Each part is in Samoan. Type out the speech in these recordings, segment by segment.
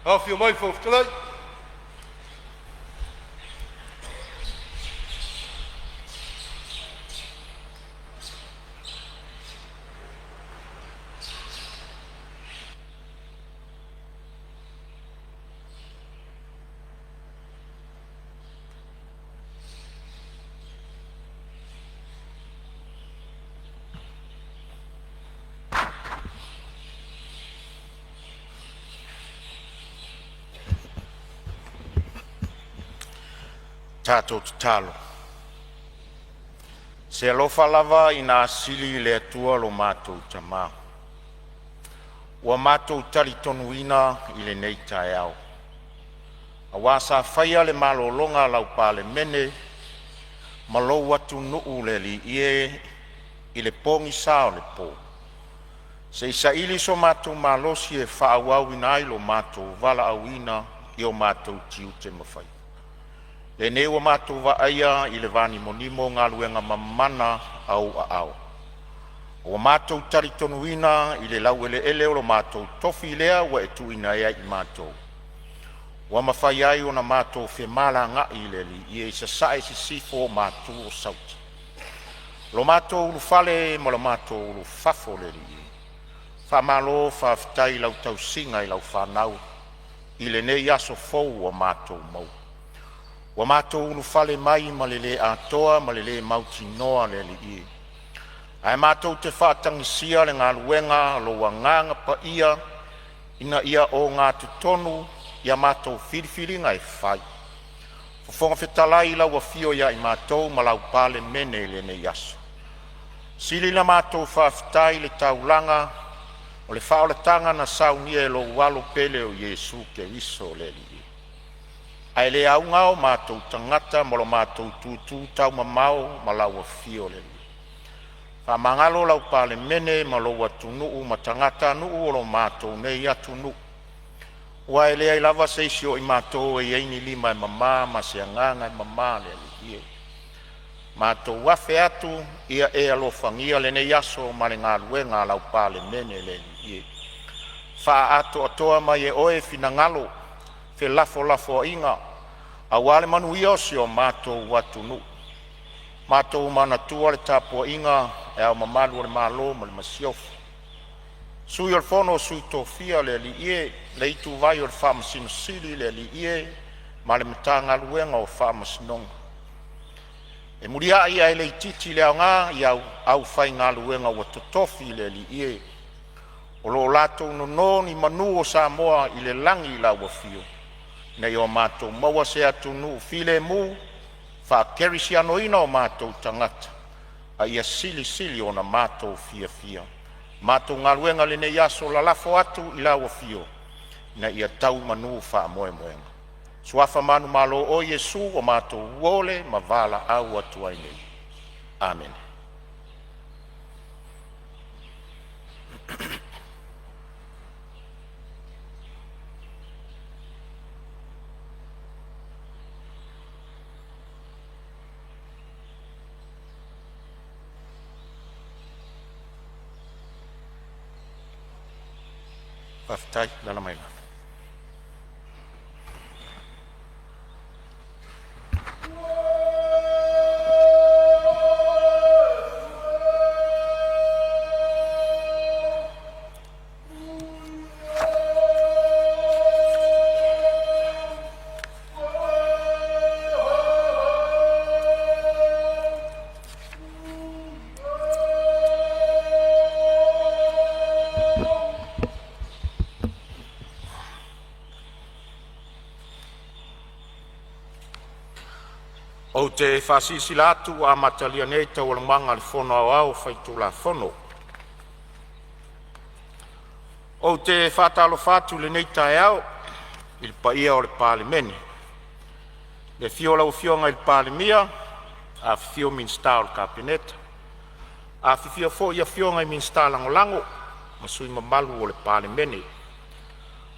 Afio mai le Fofoga Fetalai. Tatou tatalo. Se alofa lava ina asili le Atua lo matou Tama, ua matou talitonuina i lenei taeao, auā sa faia le malologa a lau Palemene ma lou atunuu le Alii e i le pogisa o le po, se i saili so matou malosi e faaauauina ai lo matou valaauina i o matou tiute ma faiva. Lenei ua matou vaaia i le vanimonimo galuega mamana a ou aao. Ua matou talitonuina i le laueleele o lo matou tofi lea ua e tuuina ia i matou, ua mafai ai ona matou femalagai i le Alii e i sasae, sisifo ma atu o Sauti. Lo matou ulufale ma le matou ulufafo le Alii e, faamalo faafetai i lau tausiga i lau fanau i lenei aso fou ua matou maua. Ua matou ulufale mai ma le le atoa ma le le mautinoa le Alii e, ae matou te faatagisia le galuega a lou Agaga Paia ina ia ogatotonu ia matou filifiliga e fai. Fofoga Fetalai i lau afio ia i matou ma lau Palemene i lenei aso, e sili ona matou faafetai i le taulaga o le faaolataga na saunia e lou Alo pele o Iesu Keriso o le Alii. Ae le auga o matou tagata ma lo matou tutu taumamao ma lau afio le Alii. Faamagalo lau Palemene ma lou atunuu ma tagatanuu o lo matou nei atunuu, aua e leai lava se isi o i matou e i ai ni lima e mama ma se agaga e mama le Alii e. Matou afe atu ia e alofagia lenei aso ma le galuega a lau Palemene le Alii e. Faaatoatoa mai e Oe finagalo felafolafoaiga aua le manuia o si o matou atunuu. Matou manatua le tapuaiga a Le Ao Mamalu o le Malo ma le Masiofo, Sui o le Fono a Sui Tofia le Alii e, le ituvai o le Faamasino Sili le Alii e, ma le Matagaluega o Faamasinoga. E muliai ae le itiiti le aoga i le aufaigaluega ua totofi le Alii e, o lo o latou nono ni manu o Samoa i le lagi i lau afio ina ia matou maua se atunuu filemu, faakerisianoina o matou tagata, a ia silisili ona matou fiafia. Matou galuega i lenei aso lalafo atu i lau afio ina ia tau i manu faamoemoega. Suafa manumalo oe Iesu ua matou ole ma valaau atu ai nei. Amene. Faafetai. Alaala mai. Ou te faasilasila atu ua amatalia nei Taualumaga a le Fono Aoao Faitulafono. Ou te faatalofa atu i lenei taeao i le paia o le Palemene, i le afio o lau Afioga i le Palemia, afifio Minisita o le Kapeneta, afifio foi afioga i Minisita Lagolago ma sui usufono mamalu o le Palemene.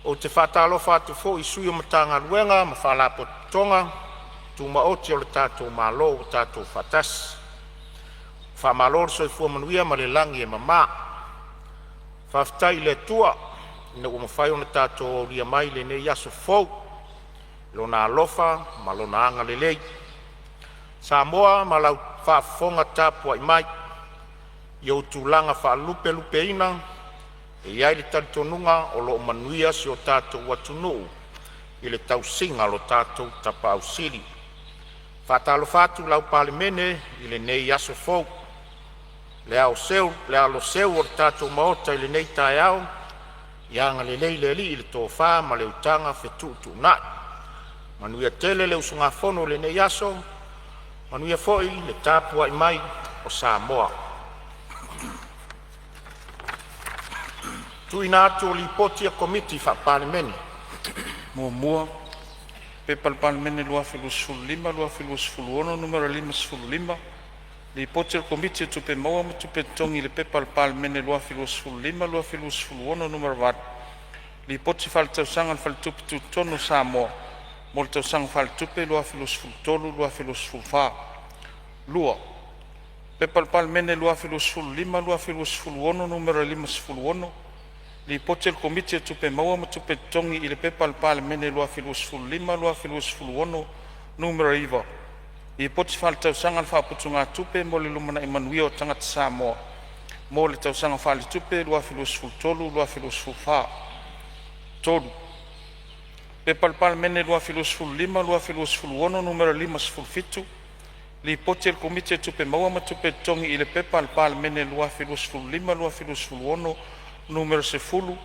Ou te faatalofa atu foi i sui o Matagaluega ma Faalapotopotoga Tumaoti a le tatou Malo ua tatou faatasi. Faamalo le soifua manuia ma le lagi e mama. Faafetai i le Atua ina ua mafai ona tatou aulia mai lenei aso fou, i Lona alofa ma Lona agalelei. Samoa ma lau faafofoga tapuai mai i ou tulaga faalupelupeina, e i ai le talitonuga o lo o manuia si o tatou atunuu i le tausiga a lo tatou Tapaau Sili. E faatalofa atu lau Palemene i lenei aso fou, le alo seu o le tatou Maota i lenei taeao, ia agalelei le Alii i le tofa ma le utaga fetuutuunai. Manuia tele le usugafono i lenei aso, manuia foi le tapuai mai a Samoa. Tuuina atu o Lipoti a Komiti Faa-Palemene. 1. P.P.2025/2026 Nu.55, Lipoti a le Komiti o Tupe Maua ma Tupe Totogi i le P.P.2025/2026 Nu.8, Lipoti Faaletausaga a le Faletupe Tutotonu o Samoa mo le Tausaga Faaletupe 2023/2024. 2. P.P.2025/2026 Nu.56, Lipoti a le Komiti o Tupe Maua ma Tupe Totogi i le P.P.2025/2026 Nu.9, Lipoti Faaletausaga a le Faaputugatupe mo le Lumanai Manuia o Tagata Samoa mo le Tausaga Faaletupe 2023/2024. 3. P.P.2025/2026 Nu.57, Lipoti a le Komiti o Tupe Maua ma Tupe Totogi i le P.P.2025/2026 Nu.10,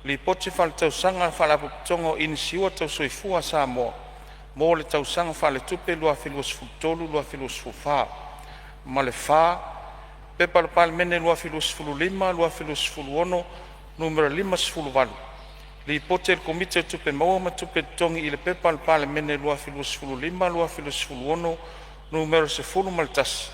Lipoti Faaletausaga a le Faalapotopotoga o Inisiua Tau Soifua a Samoa mo le Tausaga Faaletupe 2023/2024. Ma le 4. P.P.2025/2026 Nu.58, Lipoti a le Komiti o Tupe Maua ma Tupe Totogi i le P.P.2025/2026 Nu.11,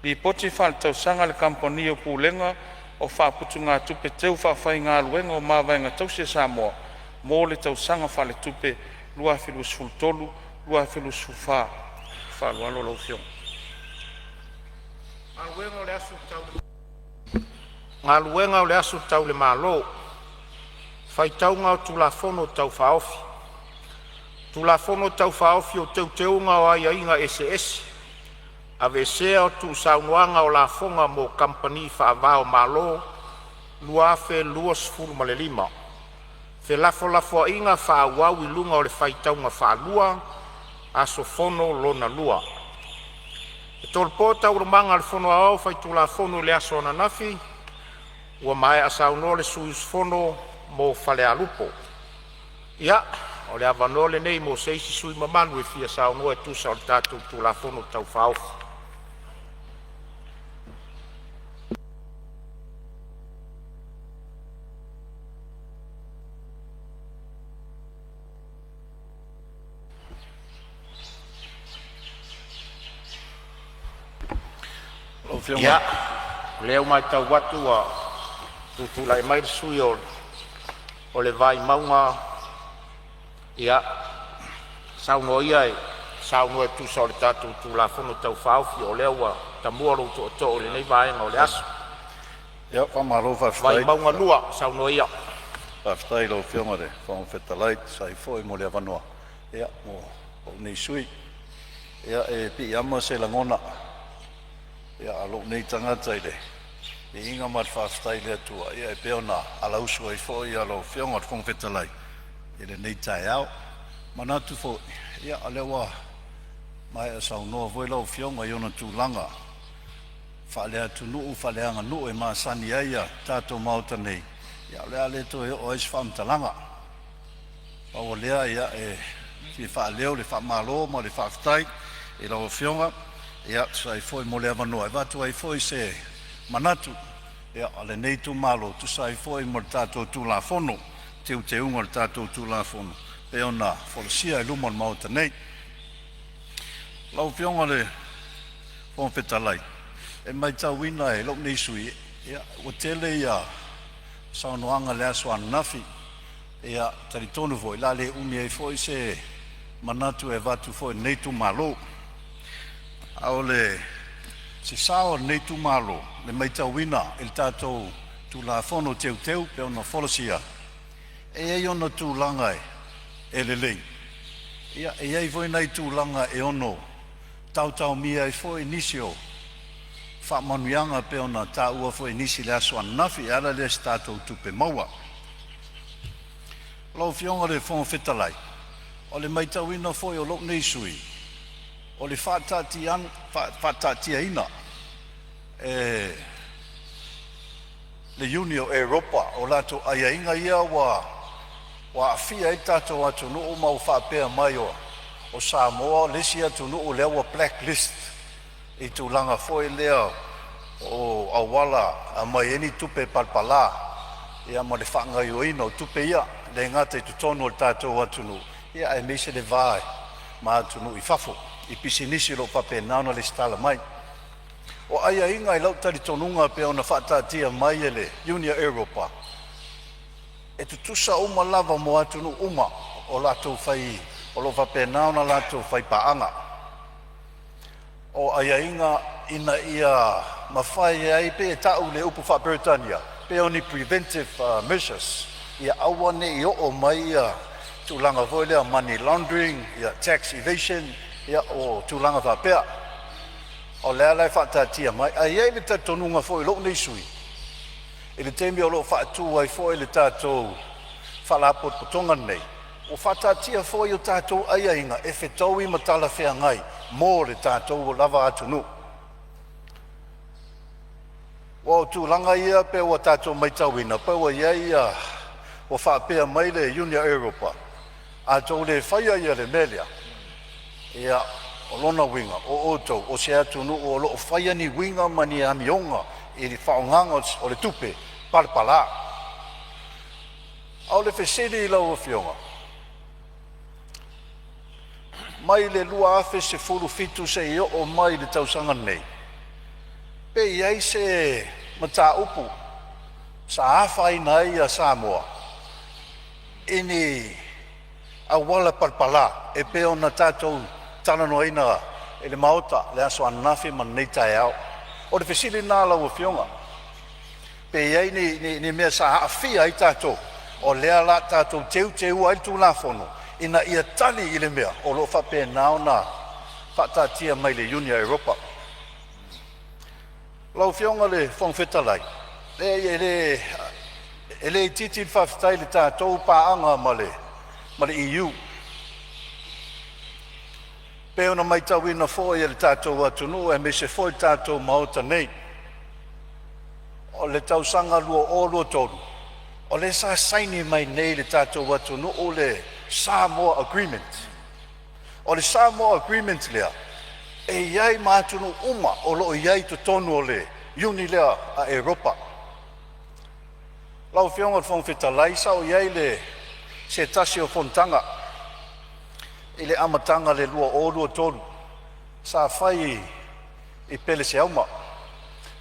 Lipoti Faaletausaga a le Kamupani o Pulega o Faaputugatupe Teufaafaigaluega o Mavaega Tausi a Samoa mo le Tausaga Faaletupe 2023/2024. Faaaloalo lau Afioga. Galuega o le Aso Tau le Malo, Faitauga o Tulafono Tau Faaofi. Tulafono Tau Faaofi o Teuteuga o Aiaiga Eseese (Aveesea o Tuusaunoaga o Lafoga mo Kamupani Faava-o-Malo) 2025. Felafolafoaiga faaauau i luga o le faitauga faalua – Aso Fono lona lua. E tolopo Taualumaga a le Fono Aoao Faitulafono i le aso ananafi ua maea saunoa le sui usufono mo Falealupo. Ia, o le avanoa lenei mo se isi sui usufono mamalu e fia saunoa e tusa o le tatou Tulafono Tau Faaofi. Lau Ia, o lea ua matau atu ua tutulai mai le sui usufono o le Vaimauga, ia saunoa ia e tusa o le tatou Tulafono Tau Faaofi o lea ua tamua lou tootoo i lenei vaega o le aso. Faamalo faafetai. Vaimauga 2, saunoa ia. Faafetai i lau Afioga i le Fofoga Fetalai e tusa ai foi mo le avanoa mo lou nei sui. E piiama se lagona a lou nei tagata i le viiga ma le faafetai i le Atua e pei ona alausu ai foi lau Afioga i le Fofoga Fetalai i lenei taeao. E manatu foi o lea ua maea saunoa foi lau Afioga i ona tulaga faaleatunuu, faaleaganuu e masani ai le tatou Maota nei, ia o le a le toe oo i ai se faamatalaga. Pau o lea e fia faaleo le faamalo ma le faafetai i lau Afioga e tusa ai foi mo le avanoa e avatu ai foi se manatu o lenei itumalo e tusa ai foi ma le tatou Tulafono, Teuteuga o le tatou Tulafono e pei ona folasia i luma o le Maota nei. Lau Afioga i le Fofoga Fetalai, e matauina e lou nei sui usufono ua tele ia saunoaga i le aso ananafi. E talitonu foi o le a le umi ai foi se manatu e avatu foi e lenei itumalo. A o le se sao o lenei itumalo i le matauina i le tatou Tulafono Teuteu e pei ona folasia, E i ai ona tulaga e lelei, ia e i ai foi nai tulaga e ono taotaomia ai foi nisi o faamanuiaga pei ona taua foi e nisi i le aso ananafi e ala lea i se tatou tupe maua. Lau Afioga i le Fofoga Fetalai, o le matauina foi o lou nei sui usufono, o le faataatiaina e le Iuni o Europa o latou aiaiga ia ua aafia ai le tatou atunuu ma ua faapea mai o Samoa le isi atunuu lea ua black list i tulaga foi lea o auala e aumai ai ni tupe palapala ia ma le faagaoioiga o tupe ia, e le gata i totonu o le tatou atunuu aemaise le va ma atunuu i fafo i pisinisi o lo o faapena ona resitala mai. O aiaiga i lou talitonuga pei ona faataatia mai e le Iuni a Europa, e tutusa uma lava mo atunuu uma o latou fai o lo o faapena ona latou faipaaga. O aiaiga ina ia mafai ai, pei e ta'u i le upu faa-Peretania pei o ni preventive measures, ia aua ne i oo mai ia tulaga foi lea money laundering, tax evasion, ia o tulaga faapea. O lea la e faataatia mai, ae i ai le talitonuga foi o lou nei sui usufono i le taimi o lo o faatu ai foi le tatou Faalapotopotoga lenei, ua faataatia foi o tatou aiaiga e fetaui ma talafeagai mo le tatou lava atunuu. Aua o tulaga ia pei ua tatou matauina pei ua i ai ia, ua faapea mai le Iuni a Europa, a outou le faia le mea lea, ia o lona uiga o outou o se atunuu o lo o faia ni uiga ma ni amioga i le faaaogaina o le tupe palapala. A o le fesili i lau Afioga, mai le 2017 seia oo mai i le tausaga nei, pe i ai se mataupu sa afaina ai Samoa i ni auala palapala e pei ona tatou talanoaina i le Maota i le aso ananafi ma lenei taeao. O le fesili lena lau Afioga, pe i ai ni mea sa aafia ai tatou, o lea o le a tatou teuteuina ai le Tulafono ina ia tali i le mea o lo o faapena ona faataatia mai e le Iuni a Europa. Lau Afioga i le Fofoga Fetalai, leai e le itiiti le faafetai i le tatou paaga ma le EU. Pei ona matauina foi e le tatou atunuu aemaise foi le tatou Maota nei, o le tausaga 2023 o lea sa saini mai nei i le tatou atunuu le Samoa Agreement. O le Samoa Agreement lea e i ai ma atunuu uma o lo o i ai i totonu o le Iuni lea a Europa. Lau Afioga i le Fofoga Fetalai sa ou i ai i le se tasi o fonotaga i le amataga o le 2023 sa fai i Peleseauma.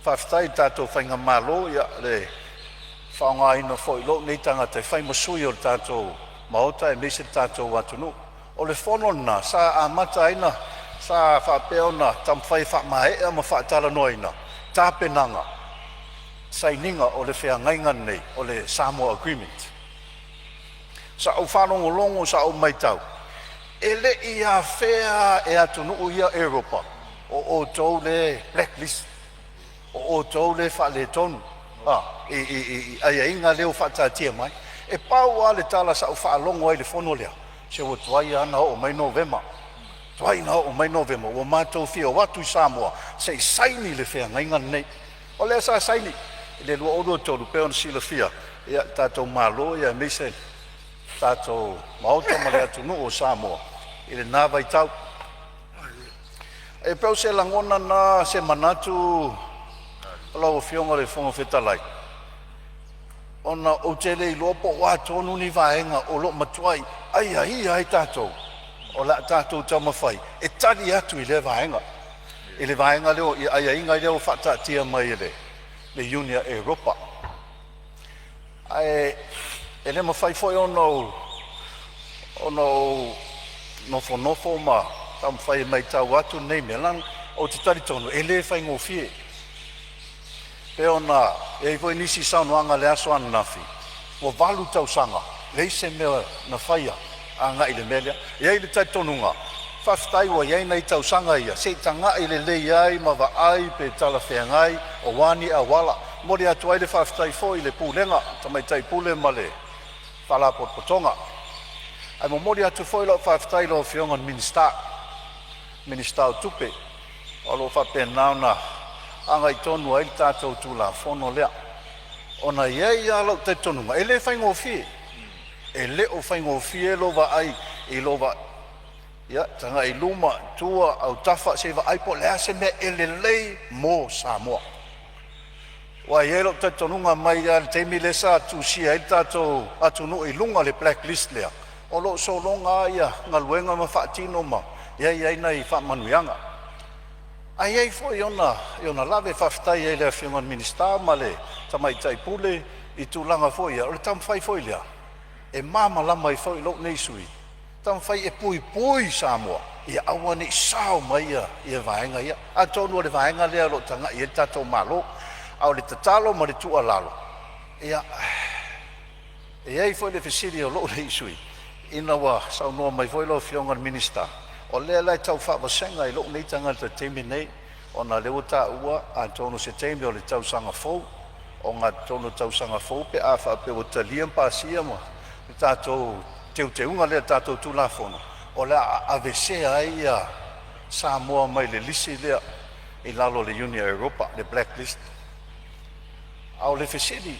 Faafetai i le tatou faigamalo i le faaaogaina foi o lou nei tagata e fai ma sui o le tatou Maota aemaise le tatou atunuu. O le fono lena sa amata ai ona sa faapea ona taumafai e faamaea ma faatalanoaina tapenaga sainiga o le feagaiga lenei o le Samoa Agreement. Sa ou faalogologo sa ou matau, e le i afea lava e atunuu ia o Europa o outou lea e black list, o outou lea e faaletonu i aiaiga lea ua faataatia mai. E pau lava le tala sa ou faalogo ai i le fono lea, se ua tuai lava ona oo mai Novema, tuai ona oo mai Novema ua matou fia o atu i Samoa se i saini le feagaiga lenei. O lea sa saini i le 2023 pei ona silafia e le tatou Malo aemaise le tatou Maota ma le atunuu o Samoa i lena vaitau. E pei o se lagona lena, se manatu lau Afioga i le Fofoga Fetalai, ona ou te le iloa po o a tonu ni vaega o lo o matuai aiaia ai tatou o le a tatou taumafai e tali atu i lea vaega, i le vaega lea i aiaiga ia ua faataatia mai e le Iuni a Europa. Ae le mafai foi ona ou nofonofo ma taumafai e matau atu lenei mea, leaga ou te talitonu e le faigofie. Pei ona i ai foi nisi saunoaga i le aso ananafi, ua 8 tausaga Leai se mea na faia agai i le mea lea. E i ai le talitonuga, faafetai ua i ai nai tausaga ia se i tagai lelei ai ma vaai pe talafeagai o a ni auala. E momoli atu ai le faafetai foi i le Pulega, Tamaitai Pule ma le Faalapotopotoga. Ae momoli atu foi lau faafetai i lau Afioga i le Minisita, Minisita o Tupe, o lo o faapena ona agai tonu ai le tatou Tulafono lea, ona e i ai lava lou talitonuga e le faigofie. E le o faigofie lou vaai i lou ia, tagai i luma, tua, autafa se i vaai po o le a se mea e lelei mo Samoa. Aua e i ai lou talitonuga mai lava i le taimi lea sa tusia ai le tatou atunuu i luga o le black list lea, o lo o sologa lava galuega ma faatino ma i ai nai faamanuiaga. Ae i ai foi i ona lave. Faafetai ai i le Afioga i le Minisita ma le Tamaitai Pule i tulaga foi ia, o le taumafai foi lea e malamalama ai foi lou nei sui usufono, taumafai e puipui Samoa ia aua ne i sao mai vaega ia. Atonu o le vaega lea o lo o tagai i ai le tatou Malo. A o le tatalo ma le tuualalo, ia, e i ai foi le fesili a lou nei sui usufono ina ua saunoa mai foi lau Afioga i le Minisita, o lea la e tau faavasega e lou nei tagata i le taimi lenei, ona o lea ua taua atonu o se taimi o le tausaga fou, ogatotonu o le tausaga fou pe a faapea ua talia ma pasia le tatou teuteuga lea i le tatou Tulafono, o le a aveesea ai Samoa mai le lisi lea i lalo o le Iuni a Europa, le black list. A o le fesili,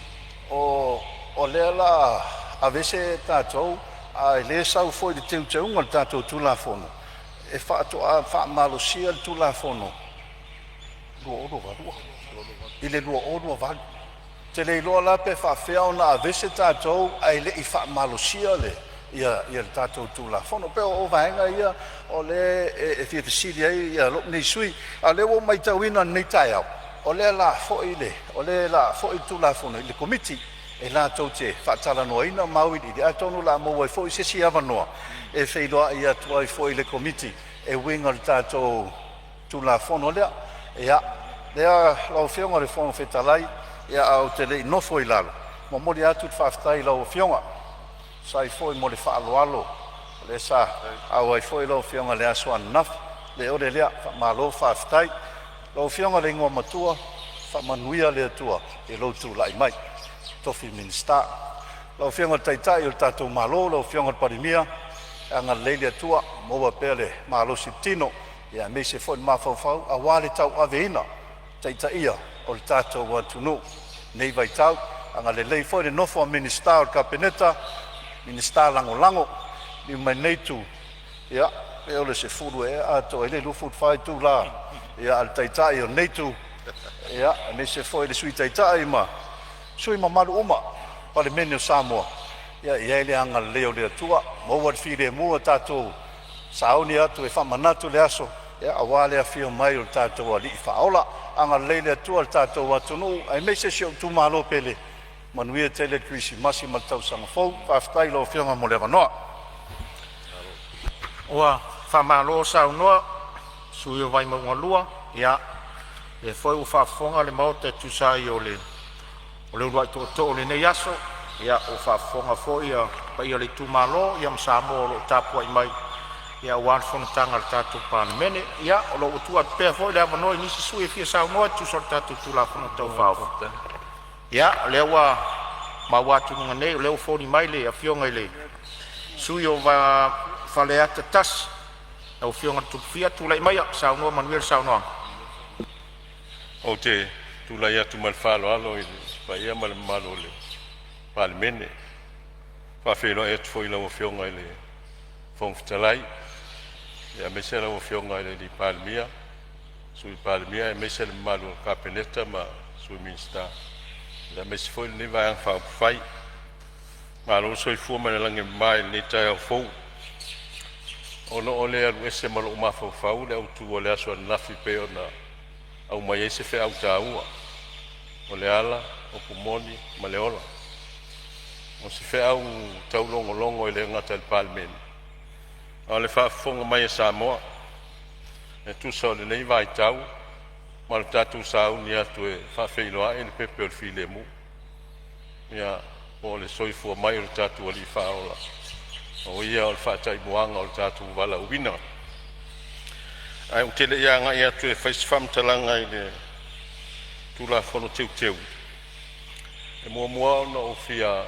o lea o le a aveese tatou ae o lea e sau foi i le teuteuga o le tatou Tulafono e faatoa faamalosia le Tulafono 2022 i le 2028. Ou te le iloa la pe faapefea ona aveese tatou ae le i faamalosia le tatou Tulafono. E pei o vaega ia o lea e fia fesili ai lou nei sui usufono. A o lea ua ou matauina i lenei taeao o lea o le a foi le Tulafono i le Komiti e latou te faatalanoaina ma auiliili, atonu o le a maua ai foi se isi avanoa e feiloai atu ai foi i le Komiti e uiga i le tatou Tulafono lea. Ia, lau Afioga i le Fofoga Fetalai, ae ou te le i nofo i lalo, e momoli atu le faafetai i lau Afioga e tusa ai foi mo le faaaloalo lea sa auai foi lau Afioga i le aso ananafi. Le ole lea, faamalo faafetai. Lau Afioga i le Igoamatua, faamanuia le Atua i lou tulai mai i le tofi Minisita. Lau Afioga i le Taitai o le tatou Malo lau Afioga i le Palemia, agalelei le Atua maua pea le malosi i le tino aemaise foi le mafaufau aua le tauaveina ma taitaia o le tatou atunuu i lenei vaitau. Agalelei foi i le nofo a Minisita o le Kapeneta, Minisita Lagolago. Liliu mai i lenei itu, ia pe o le 10 ea atoa ai le 24 itula a le Taitai o lenei itu, aemaise foi le Sui Taitai ma sui usufono mamalu uma o le Palemene o Samoa. Ia i ai le agalelei o le Atua, maua le filemu ua tatou sauni atu e faamanatu le aso aua le afio mai o le tatou Alii Faaola. Agalelei le Atua i le tatou atunuu aemaise si ou itumalo pele. Manuia tele le Kerisimasi ma le tausaga fou. Faafetai i lau Afioga mo le avanoa. Ua faamalo saunoa i le sui usufono mo Vaimauga 2. Ia, o lea foi ua faafofoga le Maota e tusa ai o le uluai tootoo o lenei aso. Ia, ua faafofoga foi le paia o le itumalo ma Samoa o lo o tapuai mai aua le fonotaga a le tatou Palemene. Ia, o lo o ua tuu atu pea foi le avanoa i nisi sui usufono e fia saunoa e tusa o le tatou Tulafono Tau Faaofi. Ia, o lea ua maua atu i luga nei o lea ua foliga mai le Afioga i le sui usufono mo Faleata 1, lau Afioga Tuphia. Tulai maia e saunoa manuia le saunoaga. Ou te tulai atu ma le faaaloalo i le paia ma le mamalu o le Palemene. E faafeiloai atu foi i lau Afioga i le Fofoga Fetalai, aemaise lau Afioga i le Palemia, Sui Palemia aemaise le mamalu o le Kapeneta ma Sui Minisita, aemaise foi lenei Vaega Faaupufai. Malo le soifua ma le lagi e mama i lenei taeao fou. Ona o le alu ese ma lou mafaufau le autu o le aso ananafi e pei ona aumai ai se feau taua, o le ala, upu moni ma le ola. O se feau taulogologo e le gata i le Palemene a o le faafofoga mai a Samoa e tusa o lenei vaitau ma o le tatou sauni atu e faafeiloai le pepe o le filemu. Ia mo le soifua mai o lo tatou Alii Faaola, o Ia o le faataimuaga o le tatou valaauina. Ae ou te le i agai atu e fai se faamatalaga i le Tulafono Teuteu, e muamua ona ou fia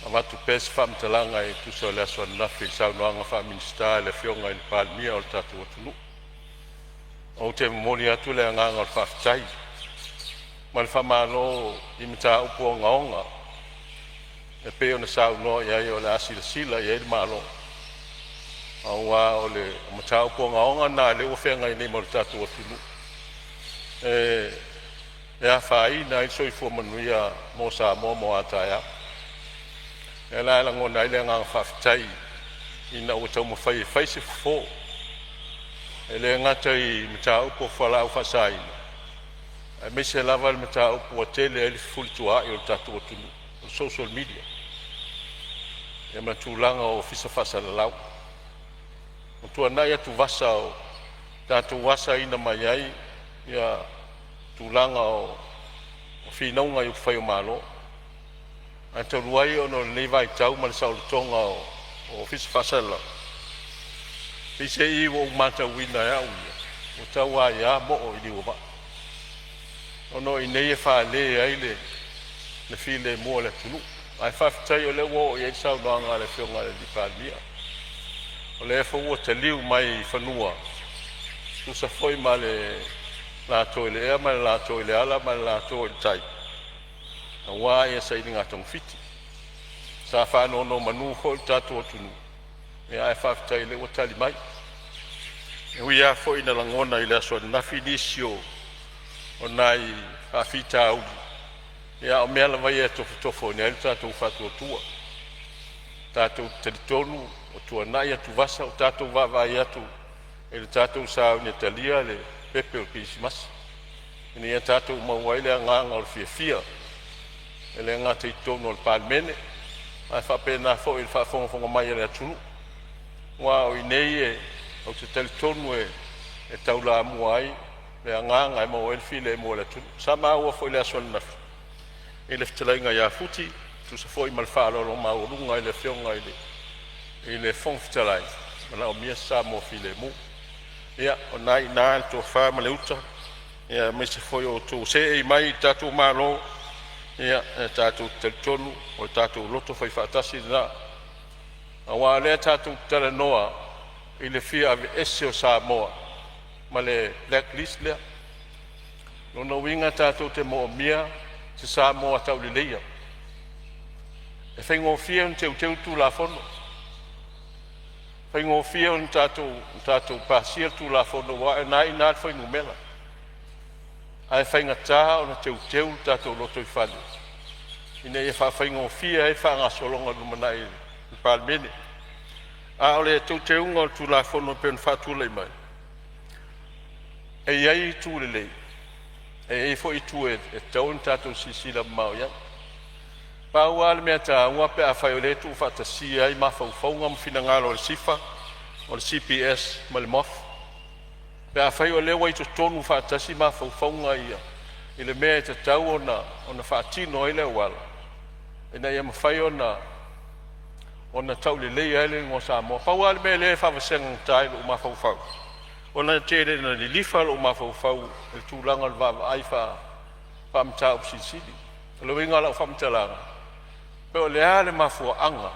avatu pea se faamatalaga e tusa o le aso ananafi i le saunoaga faa-Minisita a le Afioga i le Palemia o le tatou atunuu. Ou te momoli atu le agaga o le faafetai ma le faamalo i mataupu ogaoga e pei ona saunoa i ai o le a silasila i ai le Malo, aua o le mataupu ogaoga lena lea ua feagai nei ma le tatou atunuu e afaina ai le soifua manuia mo Samoa mo a taeao. O lea la e lagona ai le agaga faafetai ina ua taumafai e fai se fofo e le gata i mataupu o fualaau faasaina, aemaise lava le mataupu ua tele ai le fefulituaai o le tatou atunuu, o le social media ma tulaga o Ofisa Faasalalau. Ua tuanai atuvasa o tatou asaina mai ai ia tulaga o finauga i upufai o Malo. Ae talu ai ona o lenei vaitau ma le saolotoga o Ofisa Faasalalau, peiseai ua ou matauina e au ia, ua tau aia mo'o i liu o vaa, ona o i inei e fale ai le filemu o le atunuu. Ae faafetai o lea ua oo i ai le saunoaga a le Afioga i le Palemia, o lea foi ua taliu mai i fanua e tusa foi ma le lato i le ea ma le lato i le ala ma le lato i le tai aua sailiga togafiti. Sa faanonomanu foi lo tatou atunuu, ae faafetai o lea ua tali mai. E ui lava foi ina lagona i le aso ananafi nisi o nai faafitauli, a o mea lava ia e tofotofoina ai lo tatou faatuatua. Tatou te talitonu ua tuanai atuvasa, ua tatou vaavaai atu i le tatou sauni e talia le pepe o le Kerisimasi, ina ia tatou maua ai le agaga o le fiafia, e le gata i totonu o le Palemene ae faapena foi i le faafogafoga mai a le atunuu. Aua o i inei ou te talitonu e taulamua ai le agaga e maua ai le filemu o le atunuu. Sa maua foi i le aso ananafi i le fetalaiga ia Futi e tusa foi ma le faaaloalo maualuga i le Afioga i le Fofoga Fetalai, e manaomia se Samoa filemu. Ia, o lena e i ina le tofa ma le uta aemaise foi o outou seei mai i le tatou Malo, ia e tatou te talitonu o le tatou loto faifaatasi lena, aua o lea tatou te talanoa i le fia aveese o Samoa ma le black list lea. O lona uiga tatou te moomia se Samoa tauleleia. E faigofie ona teuteu le Tulafono, e faigofie ona tatou pasia le Tulafono aua o lena e i ina le fuainumera, ae faigata ona teuteu le tatou lotoifale ina ia faafaigofie ai le faagasologa i le lumanai i le Palemene. A o le teuteuga o le Tulafono e pei ona faatulai mai, e i ai itu lelei, ae i ai foi itu e tatau ona tatou silasila mamao i ai. Pau lava le mea taua pe afai o lea e tuufaatasia ai mafaufauga ma finagalo o le SIFA, o le CBS ma le MOF. Pe afai o lea ua i totonu faatasi mafaufauga ia i le mea e tatau ona faatino ai le auala ina ia mafai ona tauleleia ai le igoa o Samoa. Pau lava le mea lea e faavasega i lou mafaufau, ona e tele ina lilifa lou mafaufau i le tulaga o le vaavaai faa-mataupu silisili. O le uiga o lau faamatalaga, po o le a le mafuaaga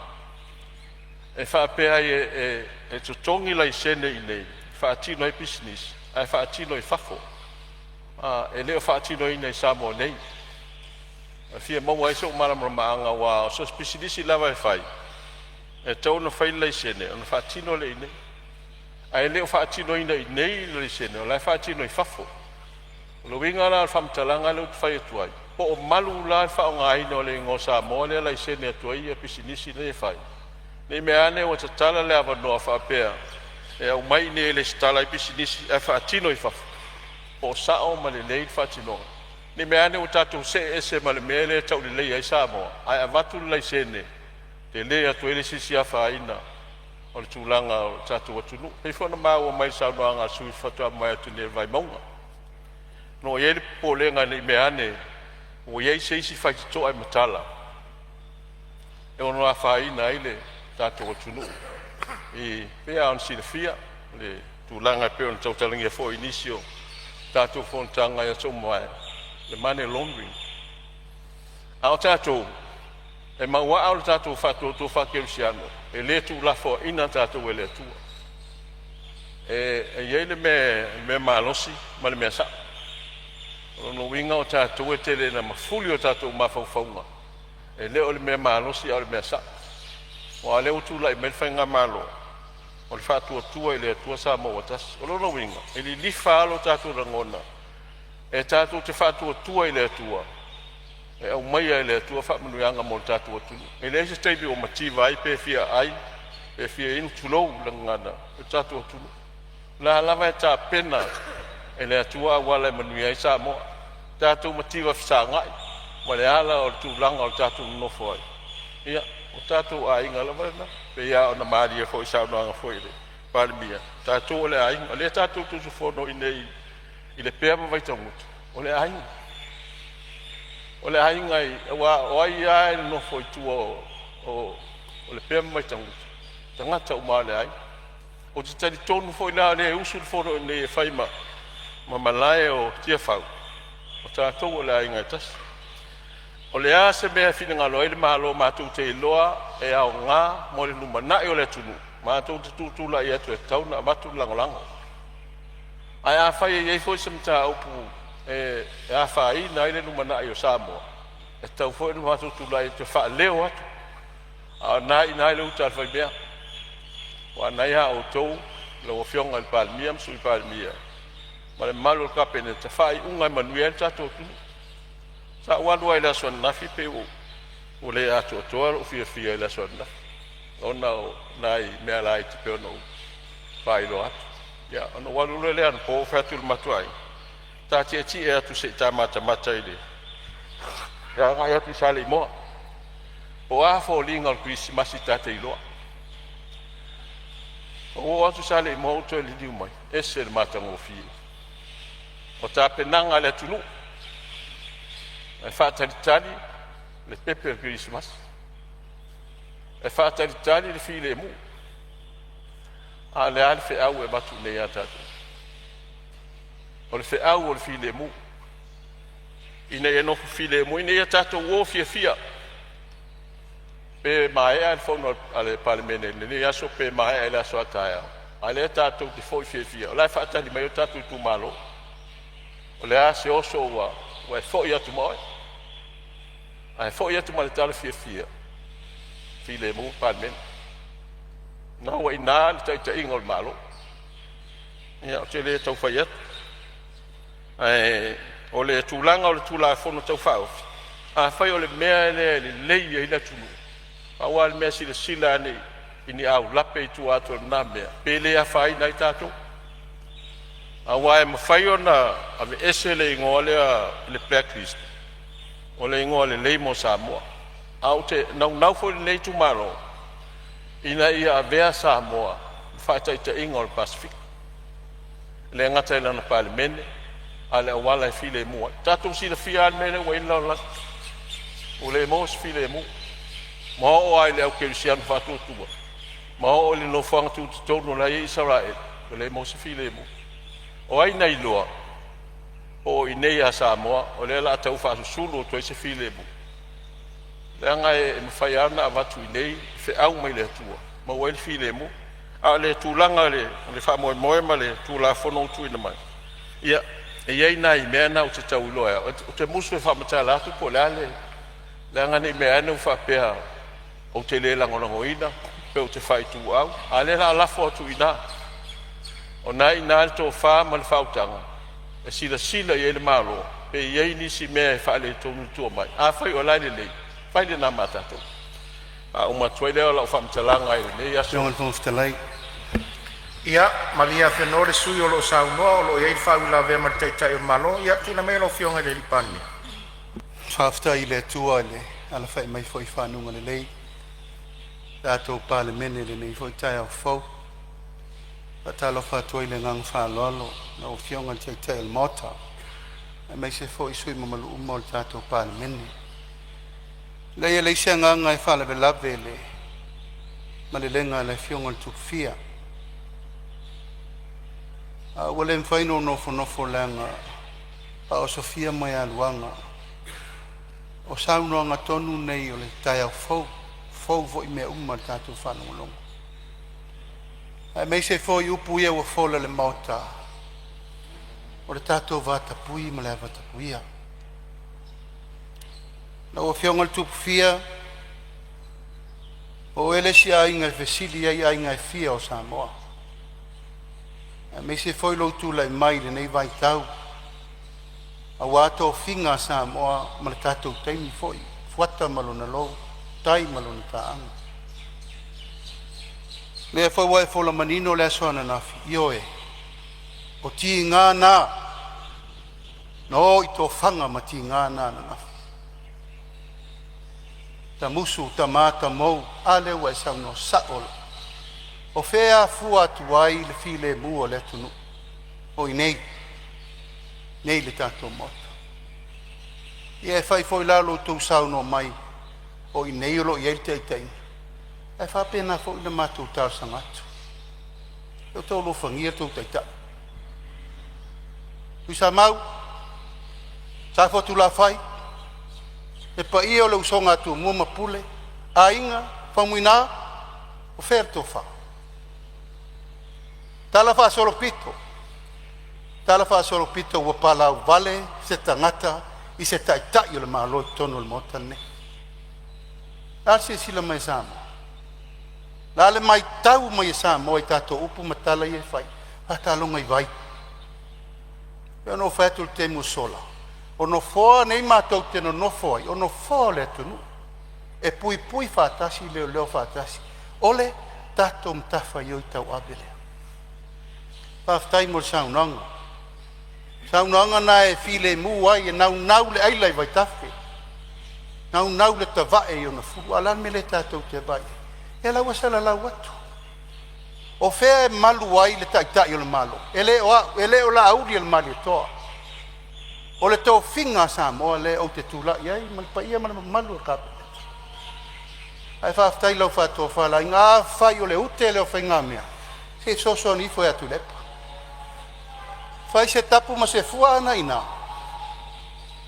e faapea ai e totogi laisene i inei e faatino ai pisinisi ae faatino i fafo, e le o faatinoina i Samoa nei. E fia maua ai sou malamalamaaga aua so o se pisinisi lava e fai, e tatau ona fai le laisene ona faatino lea i inei, ae le o faatinoina i inei le laisene o la e faatino i fafo. O le uiga la o le faamatalaga lea ou te fai atu ai, po o malu la le faaaogaina o le igoa o Samoa lea e laisene atu ai pisinisi nei e fai, ne i meaane ua tatala le avanoa faapea e aumai i inei e resitala ai pisinisi ae faatino i fafo. Po o sao ma lelei le faatinoga? Ne i meaane ua tatou see ese ma le mea lea e tauleleia ai Samoa ae avatu le laisene e tele atu ai le isi afaina o le tulaga o le tatou atunuu. E pei foi ona maua mai i le saunoaga a le sui usufono faatoa mavae atu nei o Vaimauga. O lo o i ai le popolega ne i meaane ua i ai se isi faitotoa e matala e ono afaina ai le tatou atunuu. E pei lava ona silafia le tulaga e pei ona tautalagia foi i nisi o tatou fonotaga i aso ua mavae, le money laundering. A o tatou e mauaa lo tatou faatuatua faakerisiano, e le tuulafoaina tatou e le Atua. E i ai le mea malosi ma le mea sa'o. O lona uiga o tatou e tele ina mafuli o tatou mafaufauga, e le o le mea malosi a o le mea sa'o. Aua o lea ua tulai mai le faigamalo o le Faatuatua i le Atua Samoa ua Tasi. O lona uiga e lilifa lava lo tatou lagona e tatou te faatuatua i le Atua e aumaia e le Atua faamanuiaga mo le tatou atunuu. E leai se taimi ua mativa ai pe fia ai pe fia inu, tulou le gagana, le tatou atunuu. O la lava e tapena e le Atua auala e manuia ai Samoa. Tatou mativa fesagai ma le ala o le tulaga o le tatou nonofo ai, ia o tatou aiga lava na. E pei lava ona malie foi i saunoaga foi a le Palemia, o tatou o le aiga. O lea tatou te usufono i inei i Lepea ma Vaitagutu, o le aiga. O le aiga aua o ai lava e nonofo i tua o Lepea ma Vaitagutu, o tagata uma lava o le aiga. Ou te talitonu foi la o lea e usu le fono i inei e fai ma malae o Tiafau, o tatou o le aiga e tasi. O le a se mea e finagalo ai le Malo matou te iloa e aoga mo le lumanai o le atunuu, matou te tutulai atu e tatau ona avatu le lagolago. Ae afai e i ai foi se mataupu e afaina ai le lumanai o Samoa, e tatau foi ona matou tulai atu e faaleo atu, a o lena e i ina le uta a le faimea, aua o lena ia outou lau Afioga i le Palemia ma le Sui Palemia ma le mamalu o le Kapeneta faaiuga e manuia ai le tatou atunuu. Sa ou alu lava i le aso ananafi pei ua le atoatoa lou fiafia i le aso ananafi ona o nai mea laiti pei ona ou faailoa atu. Ia, ona ou alu loa lea anapo ou fai atu i le matou aiga, ta tietie atu se i ta matamata i le agai atu i Saleimoa po o a foliga o le Kerisimasi ta te iloa. Ou oo atu i Saleimoa ou toe liliu mai, e ese le matagofie o tapenaga a le atunuu e faatalitali le pepe o le Kerisimasi, e faatalitali le filemu. A o le a le feau e avatu nei ia tatou? O le feau o le filemu, ina ia nofo filemu, ina ia tatou o fiafia. Pe maea le fono a le Palemene i lenei aso pe maea i le aso a taeao, a o lea tatou te foi fiafia o la e faatali mai o tatou itumalo. O le a se oso ua e foi atu ma oe, ae foi atu ma le tala fiafia, filemu le Palemene. O lena ua i ina le taitaiga o le Malo. Ia, ou te le tau fai atu, ae o le tulaga o le Tulafono Tau Faaofi, afai o le mea lea e lelei ai le atunuu, pau lava le mea silasila ane i ni aulape i tua atu o lena mea, pe le afaina ai tatou. Aua e mafai ona aveese le igoa lea o le Black List, o le igoa lelei mo Samoa. Ae ou te naunau foi lenei itumalo ina ia avea Samoa ma faataitaiga o le Pasefika, e le gata i lana Palemene a o le auala e filemu ai. Ua tatou silafia lava le mea lea ua i ai le lalolagi, ua le maua se filemu. Ma oo lava i le aukerisiano faatuatua ma oo i le nofoaga tutotonu o la e i ai Isaraelu, ua le maua se filemu. O ai na iloa po o i inei ia Samoa o lea o le a tau faasusulu atu ai se filemu? Leaga e mafai lava ona avatu i inei feau mai le Atua e maua ai le filemu. A o le tulaga i le faamoemoe ma le Tulafono ua tuuina mai, ia e i ai nai mea na ou te tau iloa e au, ou te musu e faamatala atu po o le a le leaga ne i meaane ua faapea ou te le lagolagoina pe ou te faaituau, a o lea o le a lafo atu i ina. O lena e i ina le tofa ma le faautaga e silasila i ai le Malo pe i ai nisi mea e faaletonu i tua mai. Afai o la e lelei, fai lena ma tatou. Faauma atu ai lea o lau faamatalaga i lenei aso. Lau Afioga i le Fofoga Fetalai. Ia malie afenoa le sui usufono o lo o saunoa o lo o i ai le faauilavea ma le Taitai o le Malo. Ia tulai maia lau Afioga i le Palemia. Faafetai i le Atua i le alafai mai foi i fanuga lelei o le tatou Palemene i lenei foi taeao fou. E faatalofa atu ai i le agaga faaaloalo i lau Afioga i le Taitai o le Maota aemaise foi sui usufono mamalu uma o le tatou Palemene. Leai, e leai se agaga e faalavelave i le malelega a le Afioga i le Tupufia, ae ua le mafai ona ou nofonofo leaga faaosofia moegaluaga. O saunoaga tonu nei o le taeao fou, e fou foi mea uma i le tatou faalogologo, aemaise foi upu ia ua fola i le Maota, o le tatou vatapuia ma le avatapuia. Lau Afioga i le Tupufia, o oe le isi aiga e fesili ai aiga e fia o Samoa, aemaise foi lou tulai mai i lenei vaitau aua tofiga a Samoa ma le tatou taimi foi, Fuata ma lona lou, tai ma lona taaga. O lea foi ua e fola manino le aso ananafi, ioe, o tiga na na o i tofaga ma tiga na ananafi, tamusu tama tamou, a lea ua e saunoa sao lava. O fea e afua atu ai le filemu o le atunuu? O i inei i le tatou Maota. Ia e fai foi la lo outou saunoa mai o i inei o lo o i ai le taitaiga, ae faapena foi ona matou talosaga atu, ia outou alofagia lo outou Taitai. Tuisamau, Safotulafai, le paia o le usoga a Tumua ma Pule, Aiga, Faumuina, o fea le tofa? Talafaasolopito, talafaasolopito ua palauvale se tagata i se Taitai o le Malo i totonu o le Maota lenei. O le a le silasila mai a Samoa? O le a le matau mai a Samoa i tatou upu ma tala ia e fai? Faataloga i vai. E pei ona ou fai atu i le taimi ua sola, o nofoa nei matou te nonofo ai, o nofoa o le atunuu, e puipui faatasi, leoleo faatasi. O le tatou matafaioi tauave lea. Faafetai mo le saunoaga. O saunoaga na e filemu ai, e naunau le aila i vaitafe, naunau le tavae i ona fulu. A o le a le mea lea tatou te vaai i ai? Ia o la ua salalau atu. O fea e malu ai le Taitai o le Malo? E le o au, e le o Laaulialemalietoa, o le tofiga a Samoa lea ou te tulai ai ma le paia ma le mamalu o le Kapeneta. Ae faafetai i lau faatofalaiga. Afai o le ute lea o faigamea, se i fesoasoani ifo ia Tuilaepa, fai se tapu ma se fua, a na e i ina,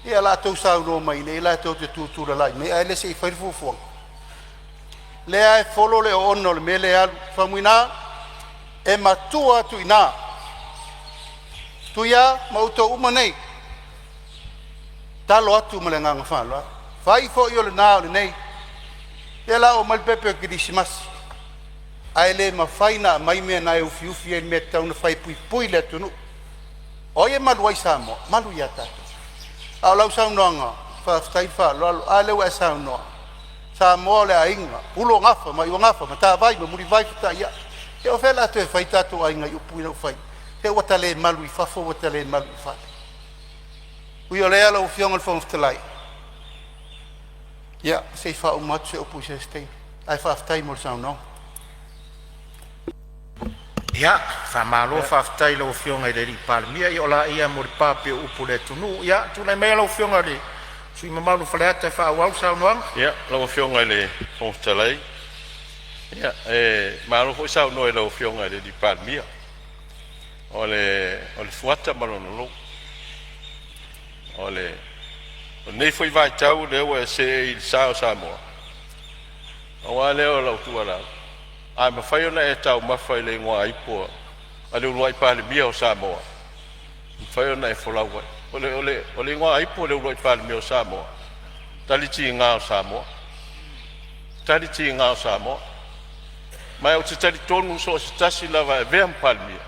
ia o le a outou saunoa mai i inei la e tou te tutulala'i mai ae le se i fai le fuafuaga. Lea e folo le oona o le mea lea e alu, Faumuina, e matua atu i ina. Tuia ma outou uma nei, talo atu ma le agaga faaaloalo. Fai foi o lena o lenei, ia o le a oo mai le pepe o le Kerisimasi, ae le mafai ona aumai mea na e ufiufi ai le mea e tatau ona fai e puipui le atunuu. O ai e malu ai Samoa? E malu ia tatou. A o lau saunoaga, faafetai le faaaloalo. A lea ua e saunoa, Samoa o le aiga, Uluagafa ma Aiuagafa, Matavai ma Mulivai fetaiai. Ia o fea o le a toe fai tatou aiga i upu ia ua fai? Se ua ta le malu i fafo ua ta le malu i fale. Ui o lea lau Afioga i le Fofoga Fetalai, ia se i faauma atu se upu i se isi taimi, ae faafetai mo le saunoaga. Ia, faamalo faafetai i lau Afioga i le Palemia, ia o laia mo le papi o upu i le atunuu. Ia tulai maia lau Afioga i le sui usufono mamalu o Faleata e faaauau le saunoaga. Ia, lau Afioga i le Fofoga Fetalai, ia, e malo foi saunoa i lau Afioga i le Palemia. O le fuata ma lona lou. O lenei foi vaitau o lea ua e seei i le sa o Samoa, pau lava lea o lau tuualalo, a mafai ona e taumafa i le igoaipu a le uluai Palemia o Samoa, e mafai ona e folau ai. O le igoaipu a le uluai Palemia o Samoa, Talitiga o Samoa, Talitiga o Samoa. Ma ou te talitonu so o se tasi lava e avea ma Palemia,